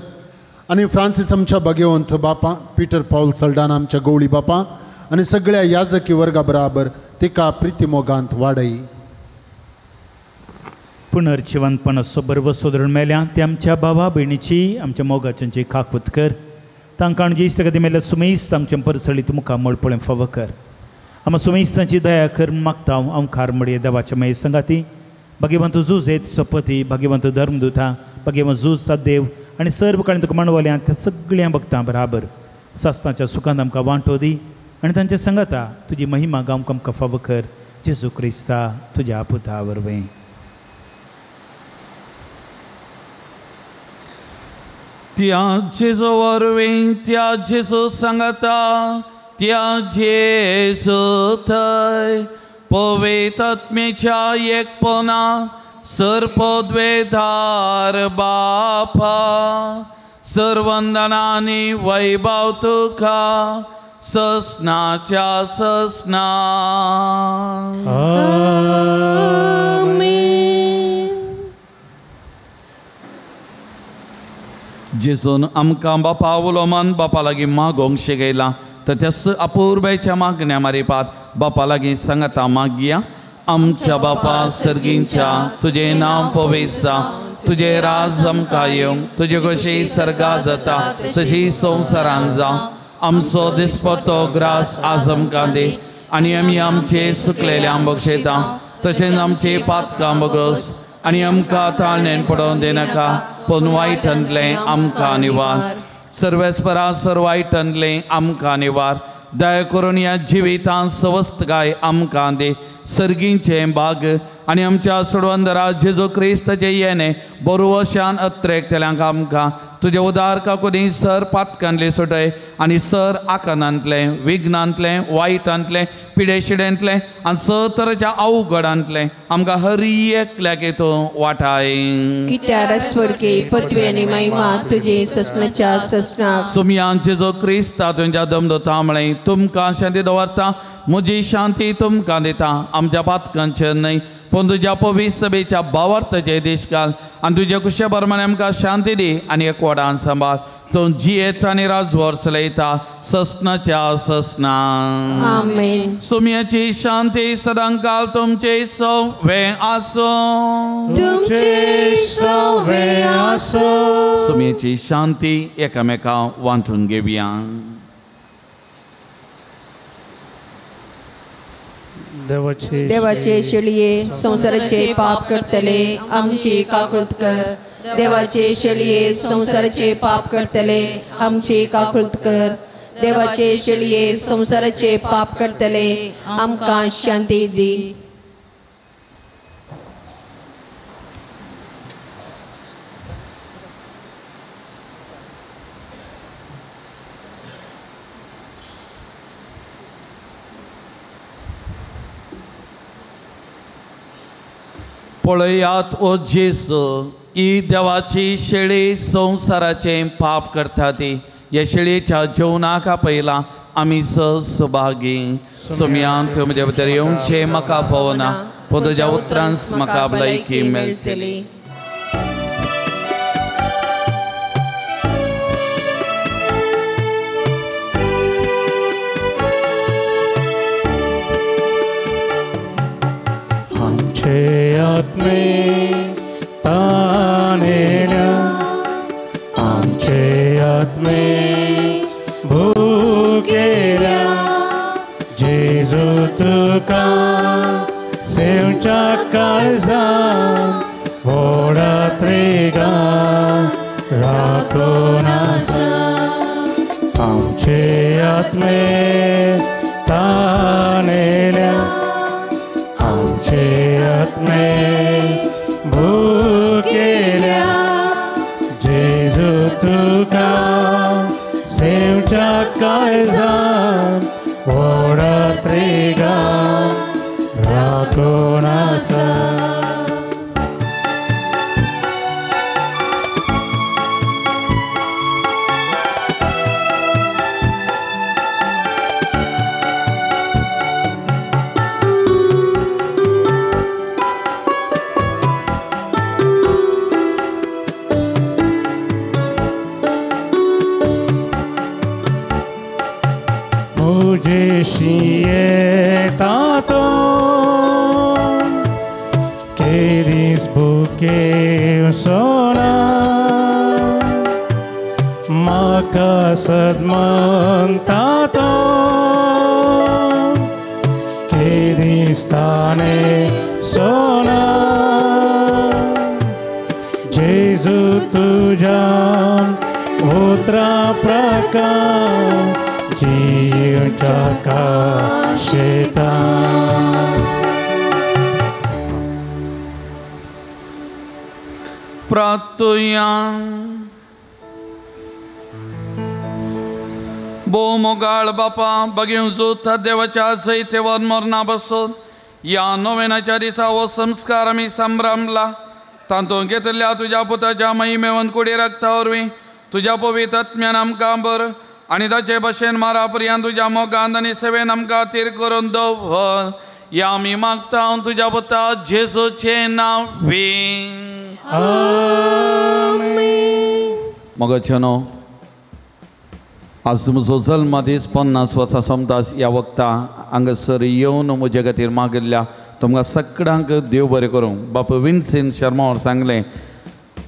आनी फ्रांसीस आमच्या भाग्यवंत बापा पीटर पावल सल्डान आमच्या गवळी बापा आनी सगळ्या याजकी वर्गा बराबर तिका प्रितीमोगांत वाडय. पुनर्जिवंतपणाचो बरवसो धरून मेल्या ते आमच्या बाबा भयणीची आमच्या मोगाच्यांची काकूत कर. तांकां आनी इश्ट कदी मेल्या सुमेस तांचे परसळीत मुखामळ पळय फावो कर. आमा सुमेस्तांची दया कर मागता हांव खार मडये देवाच्या मागीर संगाती भाग्यवंत झूज येत सपती भाग्यवंत धर्मदुता भाग्यवंत झूज सदेव आनी सर्व काळी तुका मांडवल्या त्या सगळ्या भक्तां बराबर सासनाच्या सुखान आमकां वांटो दी आनी तांच्या संगाता तुजी महिमा गावंक आमकां फावो कर. जेजू क्रिस्ता तुज्या पुता वरवीं. त्या जेजू वरवीं त्या जेजू सांगता त्या जेजू थंय पवित्र एकपणा सर्पद्वेधार बापा सर्वंदनानी वैभव तुका ससनाच्या ससना. जेजून आमकां बापा उलोमान बापा लागीं मागोंक शिकयलां तर त्या अपुर्बायेच्या मागण्या मारिपात बापा लागीं सांगता मागया. आमच्या बापा सर्गींच्या तुजें नांव पवित्र जावं, तुजें राज आमकां येवं, तुजे कशी सर्गा जाता तशी संवसारांत जावं. आमचो दिसपट्टो ग्रास आज आमकां दी आनी आमी आमचे सुकलेल्या बक्षयता तशेंच आमचे पातकां बगस आनी आमकां ताळणेन पडोवन दिनाका पूण वायटांतलें आमकां निवार. सर्वेस्परा सर वायटांतलें आमकां निवार. दया करून ह्या जिवितांत सवस्तकाय आमकां दी. सर्गींचें भाग आनी आमच्या सोडवंदरा जेजू क्रिस्ताचें येणें बरोवशान अत्रेकतल्यांक आमकां तुजे उदार काकुनी सर पातकांतलें सुटय आनी सर आकानांतलें विघ्नांतलें वायटांतलें पिडेशिडेंतलें आनी सर तरेच्या अवघडांतलें आमकां हर एकल्याक तूं वाटाय. कित्याक स्वर्गे पदवी आनी महिमा तुजे ससनाच्या ससनाक. सुमयान जेजू क्रिस्ता तुमच्या दमदोता म्हळें तुमकां शांती दवरता म्हजी शांती तुमकां दिता. आमच्या पातकांचेर न्हय पूण तुज्या पवित्र सभेच्या भावार्थाचे देश घाल आनी तुज्या कुशे प्रमाणे आमकां शांती दी आनी एकवटान सांबाळ. तूं जियेत आनी राजवर चलयता ससनाच्या ससना. आमेन. सुमयाची शांती सदांकाल तुमचे सवे आसूं. तुमचे सवे आसूं. सुमयाची शांती एकामेका वांटून घेवया. देवाचे शेळये संवसाराचे पाप करतले आमची काकूत कर. देवाचे शेळये संवसाराचे पाप करतले आमची काकूत कर. देवाचे शेळये संवसाराचे पाप करतले आमकां शांती दी. पळयात ओ जेजू ही देवाची शेळी संवसाराचें पाप करता ती. ह्या शेळयेच्या जेवणाक आपयला आमी सहभागी. सोमयान तुवें म्हज्या भितर येवचें म्हाका फावना पूण तुज्या उतरान म्हाका भलायकी मेळटली. आत्मे तानेल्या आमचे आत्मे भुकेल्या जेजू तुका सेवच्या काळजांत व्हडा त्रेगान राखून आसा. आमचे आत्मे तानेल्या आमचे आत्मे भुकेल्या जेजू तुका सेवच्या काळजांत व्हडा त्रेगान राखून आसा. मुझे शिये तातो तुका सदमंता तो किरिस्ताने सोना जेजू तुझ्या उतरा प्रकार जिवच्या काशेता. प्रार्थुया. भोव मोगाळ बापा बगेवचो देवाच्या सैतेवर मरणा बसून ह्या नोवेनाच्या दिसा हो संस्कार आमी संभ्रमला तातूंत घेतिल्ल्या तुज्या पुताच्या महिमेवन कुडी रक्ता वरवीं तुज्या पवित्र आत्म्यान आमकां बर आनी ताचे भशेन मारा पर्यंत तुज्या मोगान आनी सेवेन आमकां थीर करून दवर ह्या आमी मागता तुज्या पुता जेजूचें नांव. मोगाचे न्हू आज म्हजो जल्म दीस 50 वर्सां सोमता ह्या वखता हांगासर येवन म्हजे खातीर मागिल्ल्या तुमकां सगळ्यांक देव बरें करूं. बाप विन्सेंट शर्मा सांगलें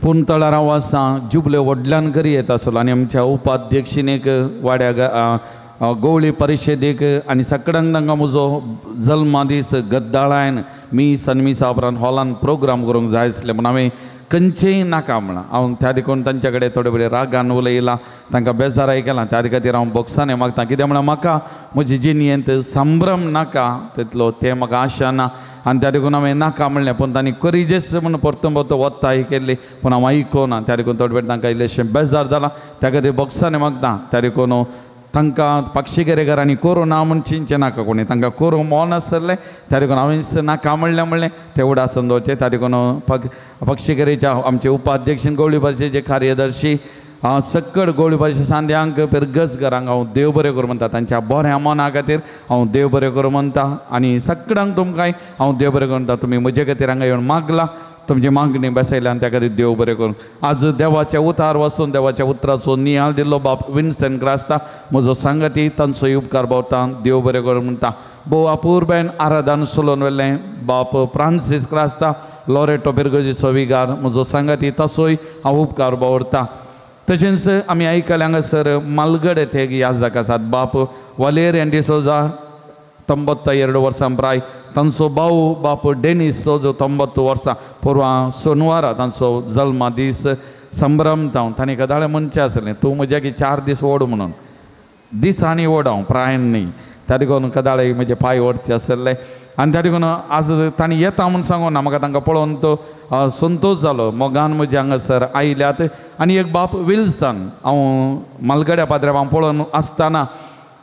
पूण तळार हांव आसा जुबले व्हडल्यान घरी येता आसलो आनी आमच्या उपाध्यक्षिणेक वाड्या गोवळी परिशदेक आनी सगळ्यांक तांकां म्हजो जल्मा दीस गद्दाळायन मीस आनी मिसा उपरांत हॉलान प्रोग्राम करूंक जाय आसलें म्हूण हांवें खंयचेंय नाका म्हळां. हांव त्या देखून तांच्या कडेन थोडे बरें रागान उलयलां तांकां बेजाराय केलां त्या खातीर हांव बोक्सांनी मागता कित्याक म्हळ्यार म्हाका म्हजी जिणेंत संभ्रम नाका तितलो तें म्हाका आशा ना आनी त्या देखून हांवें नाका म्हणलें. पूण तांणी करिजेस म्हणून परतून परतून वत्ताय केल्ली पूण हांव आयकोना त्या देखून थोडे वेळ तांकां इल्लेशें बेजार जालां त्या खातीर बोक्सांनी मागता. त्या देखून तांकां पक्षीगेरेकर आनी कोरोना म्हूण चिंतचें नाका कोणी तांकां कोरो मोन आसलें त्या देखून हांवें नाका म्हणलें म्हणलें तें उडासन दवरचें. त्या देखून पक्षीगेरेच्या आमचे उपाध्यक्ष गवळी परिशदेचे कार्यदर्शी सक्कड गवळी परिशद सांद्यांक पिरगजगरांक हांव देव बरें करूं म्हणटा तांच्या बऱ्या मना खातीर हांव देव बरें करूं म्हणटा आनी सगळ्यांक तुमकां हांव देव बरें करूं म्हणटा. तुमी म्हजे खातीर हांगा येवन मागला तुमची मागणी बसयल्या आनी त्या खातीर देव बरें करूं. आज देवाच्या उतार वचून देवाच्या उतराचो नियाळ दिल्लो बाप विन्सेंट क्रास्ता म्हजो सांगाती तांचो उपकार पावता देव बरें करूं म्हणटा. भोव अपुरबेन आराधन सोलोवन व्हेलें बाप फ्रांसीस क्रास्ता लॉरेटो पिरगोजीचो विगार म्हजो सांगाती ताचोय हांव उपकार बावरता. तशेंच आमी आयकलें हांगासर मालगडे ते याजक आसात बाप वालेरियन डिसोजा 92 वर्सां प्राय तांचो भाव बाप डेनीस जो 90 वर्सां पोरवां सोनवारा तांचो जल्मा दीस संभ्रमता तांणी कदाळे म्हणचें आसलें तूं म्हज्या की 4 दीस ओड म्हणून दिसांनी ओड हांव प्रायन न्ही त्या देखून कदाळे म्हजे पांय ओडचे आसले आनी त्या देखून आज तांणी येता म्हूण सांगूना म्हाका तांकां पळोवन तो संतोश जालो मोगान म्हजे हांगासर आयल्यात. आनी एक बाप विल्सन हांव मालगड्या पाद्र्याक हांव पळोवन आसतना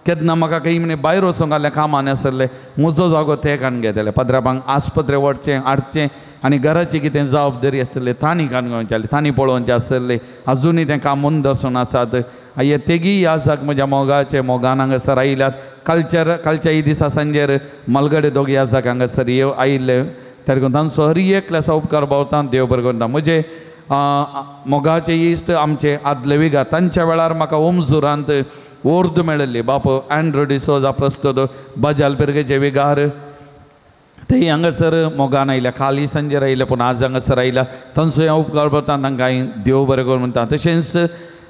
केन्ना म्हाका काही म्हणे भायर वचूंक घाल्लें कामान आसलें म्हजो जागो ते काडून घेतले पाद्र्याबांक आस्पत्रे वचचें हाडचें आनी घराची कितें जबाबदारी आसली तांणी काडून घेवचें तांणी पळोवचें आसलें आजुनूय तें काम मुंदसून आसात. हे तेगी याजक म्हज्या मोगाचे मोगान हांगासर आयल्यात. कालच्या ही दिसा सांजेर मालगडे दोग याजक हांगासर आयिल्ले त्या देखून तांचो हर एकल्याचो उपकार पावता देव बरें करता. म्हजे मोगाचे इश्ट आमचे आदले विगार तांच्या वेळार म्हाका ओमजुरांत ओर्द मेळिल्ली बाप अँड्रू डिसोजा प्रस्तुत बजाल पिरगेचे विगार तेय हांगासर मोगान आयल्या खाली सांजेर आयले पूण आज हांगासर आयल्या तांचो हांव उपकार करता तांकां देव बरें करूं म्हणटा. तशेंच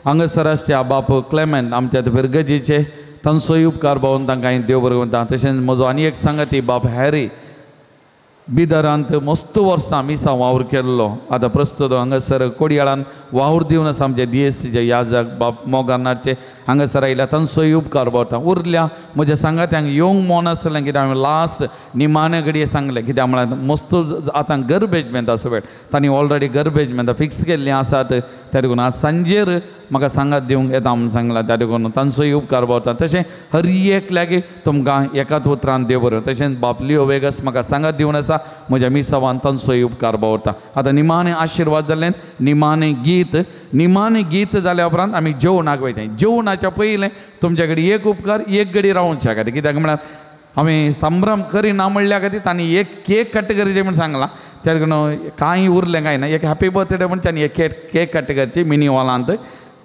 हांगासर आसच्या बाप क्लेमेंट आमच्या पिरगजीचे तांचोय उपकार पावून तांकां देव बरें म्हणटा. तशेंच म्हजो आनी एक सांगाती बाप हॅरी बिदरांत मस्त वर्सां मिसां वावर केल्लो आतां प्रस्तुत हांगासर कोडयाळान वावर दिवन आसा आमचे डी एस सीचे याजक बाप मोगानाचे हांगासर आयल्या तांचोय उपकार पावता. उरल्या म्हज्या सांगात्यांक येवंक मोन आसलें कित्याक हांवें लास्ट निमाणे घडये सांगलें कित्याक म्हळ्यार मस्त आतां गर्बेज मेळटा असो वेळ तांणी ऑलरेडी गर्बेज मेळटा फिक्स केल्लीं आसात त्या देखून आज सांजेर म्हाका सांगात दिवंक येता म्हूण सांगलां त्या देखून तांचोय उपकार पावता. तशें हर एकल्याक तुमकां एकाच उतरान देव बरें. तशेंच बाप लियो वेगस म्हाका सांगात दिवन आसा म्हज्या मिसावान तांचोय उपकार पावता. आतां निमाणें आशिर्वाद जालें निमाणें गीत निमाणें गीत जाल्या उपरांत आमी जेवणाक वयता. जेवणाच्या पयलें तुमच्या कडेन एक उपकार एक घडी रावच्या खातीर कित्याक म्हळ्यार आमी संभ्रम करिना म्हणल्या खातीर तांणी एक केक कट करचें म्हूण सांगलां त्या देखून कांय उरलें कांय ना एक हॅपी बर्थडे म्हणचे आनी एक केक कट करची मिनी हॉलांत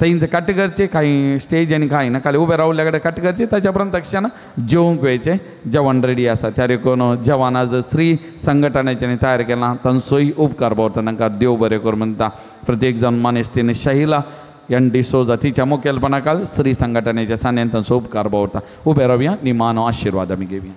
थंय कट करचे कांय स्टेज आनी कांय ना खाली उबे रावल्या कडेन कट करचे ताच्या उपरांत तक्षण जेवंक वयचें जेवण रेडी आसा. त्या देखून जेवण आज स्त्री संघटनेच्यानी तयार केलां तांचोय उपकार पावता तांकां देव बरें करूं म्हणटा. प्रत्येक जाण मानेस्तीन शहिला एन डिसोजा तिच्या मुखेलपणाखाल स्त्री संघटनेच्या सान्यान तांचो उपकार बावता. उबे रावया निमानो आशिर्वाद आमी घेवया.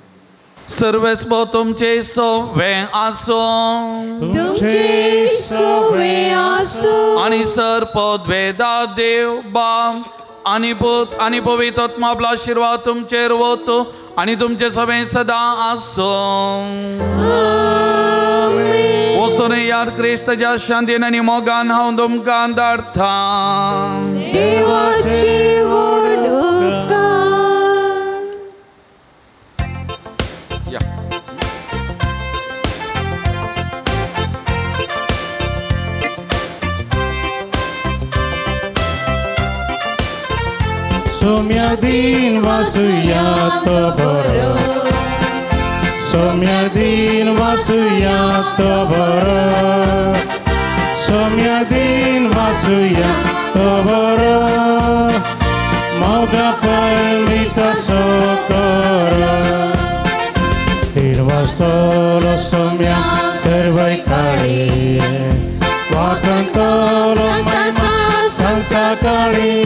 सर्वेस्पो तुमचे सोवे आसूं, तुमचे सोवे आसूं, आनी सर पदवेदा देव बाप आनी पूत आनी पवित्र आत्मा आपलो आशिर्वाद तुमचेर वतो आनी तुमचे सवे सदां आसूं. वचून याद क्रिस्ताच्या शांतीन आनी मोगान हांव तुमकां धाडटा. देवाची व्हड उपकार. सोम्या दिन वासुया तो बरो, सोम्या दिन वासुया तो बरो, सोम्या दिन वासुया तो बरो, मोगा परमिता सो करो. तीन वाजतलो सोम्या सर्वय काळी, वाकंतलो महिमा संसाकाळी,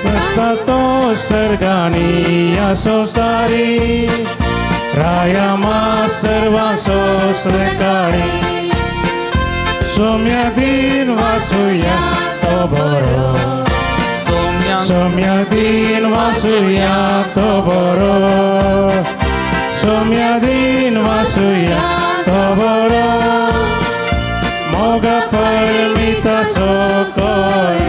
सस्ता तो सर्गानी या संसारी, राया मा सर्वांसो स्वीकाळी. सोम्या दिन वासुया तो बरो, सोम्या दिन वासुया तो बरो, सोम्या दिन वासुया तो बरो, मोगा परमिता सो करो.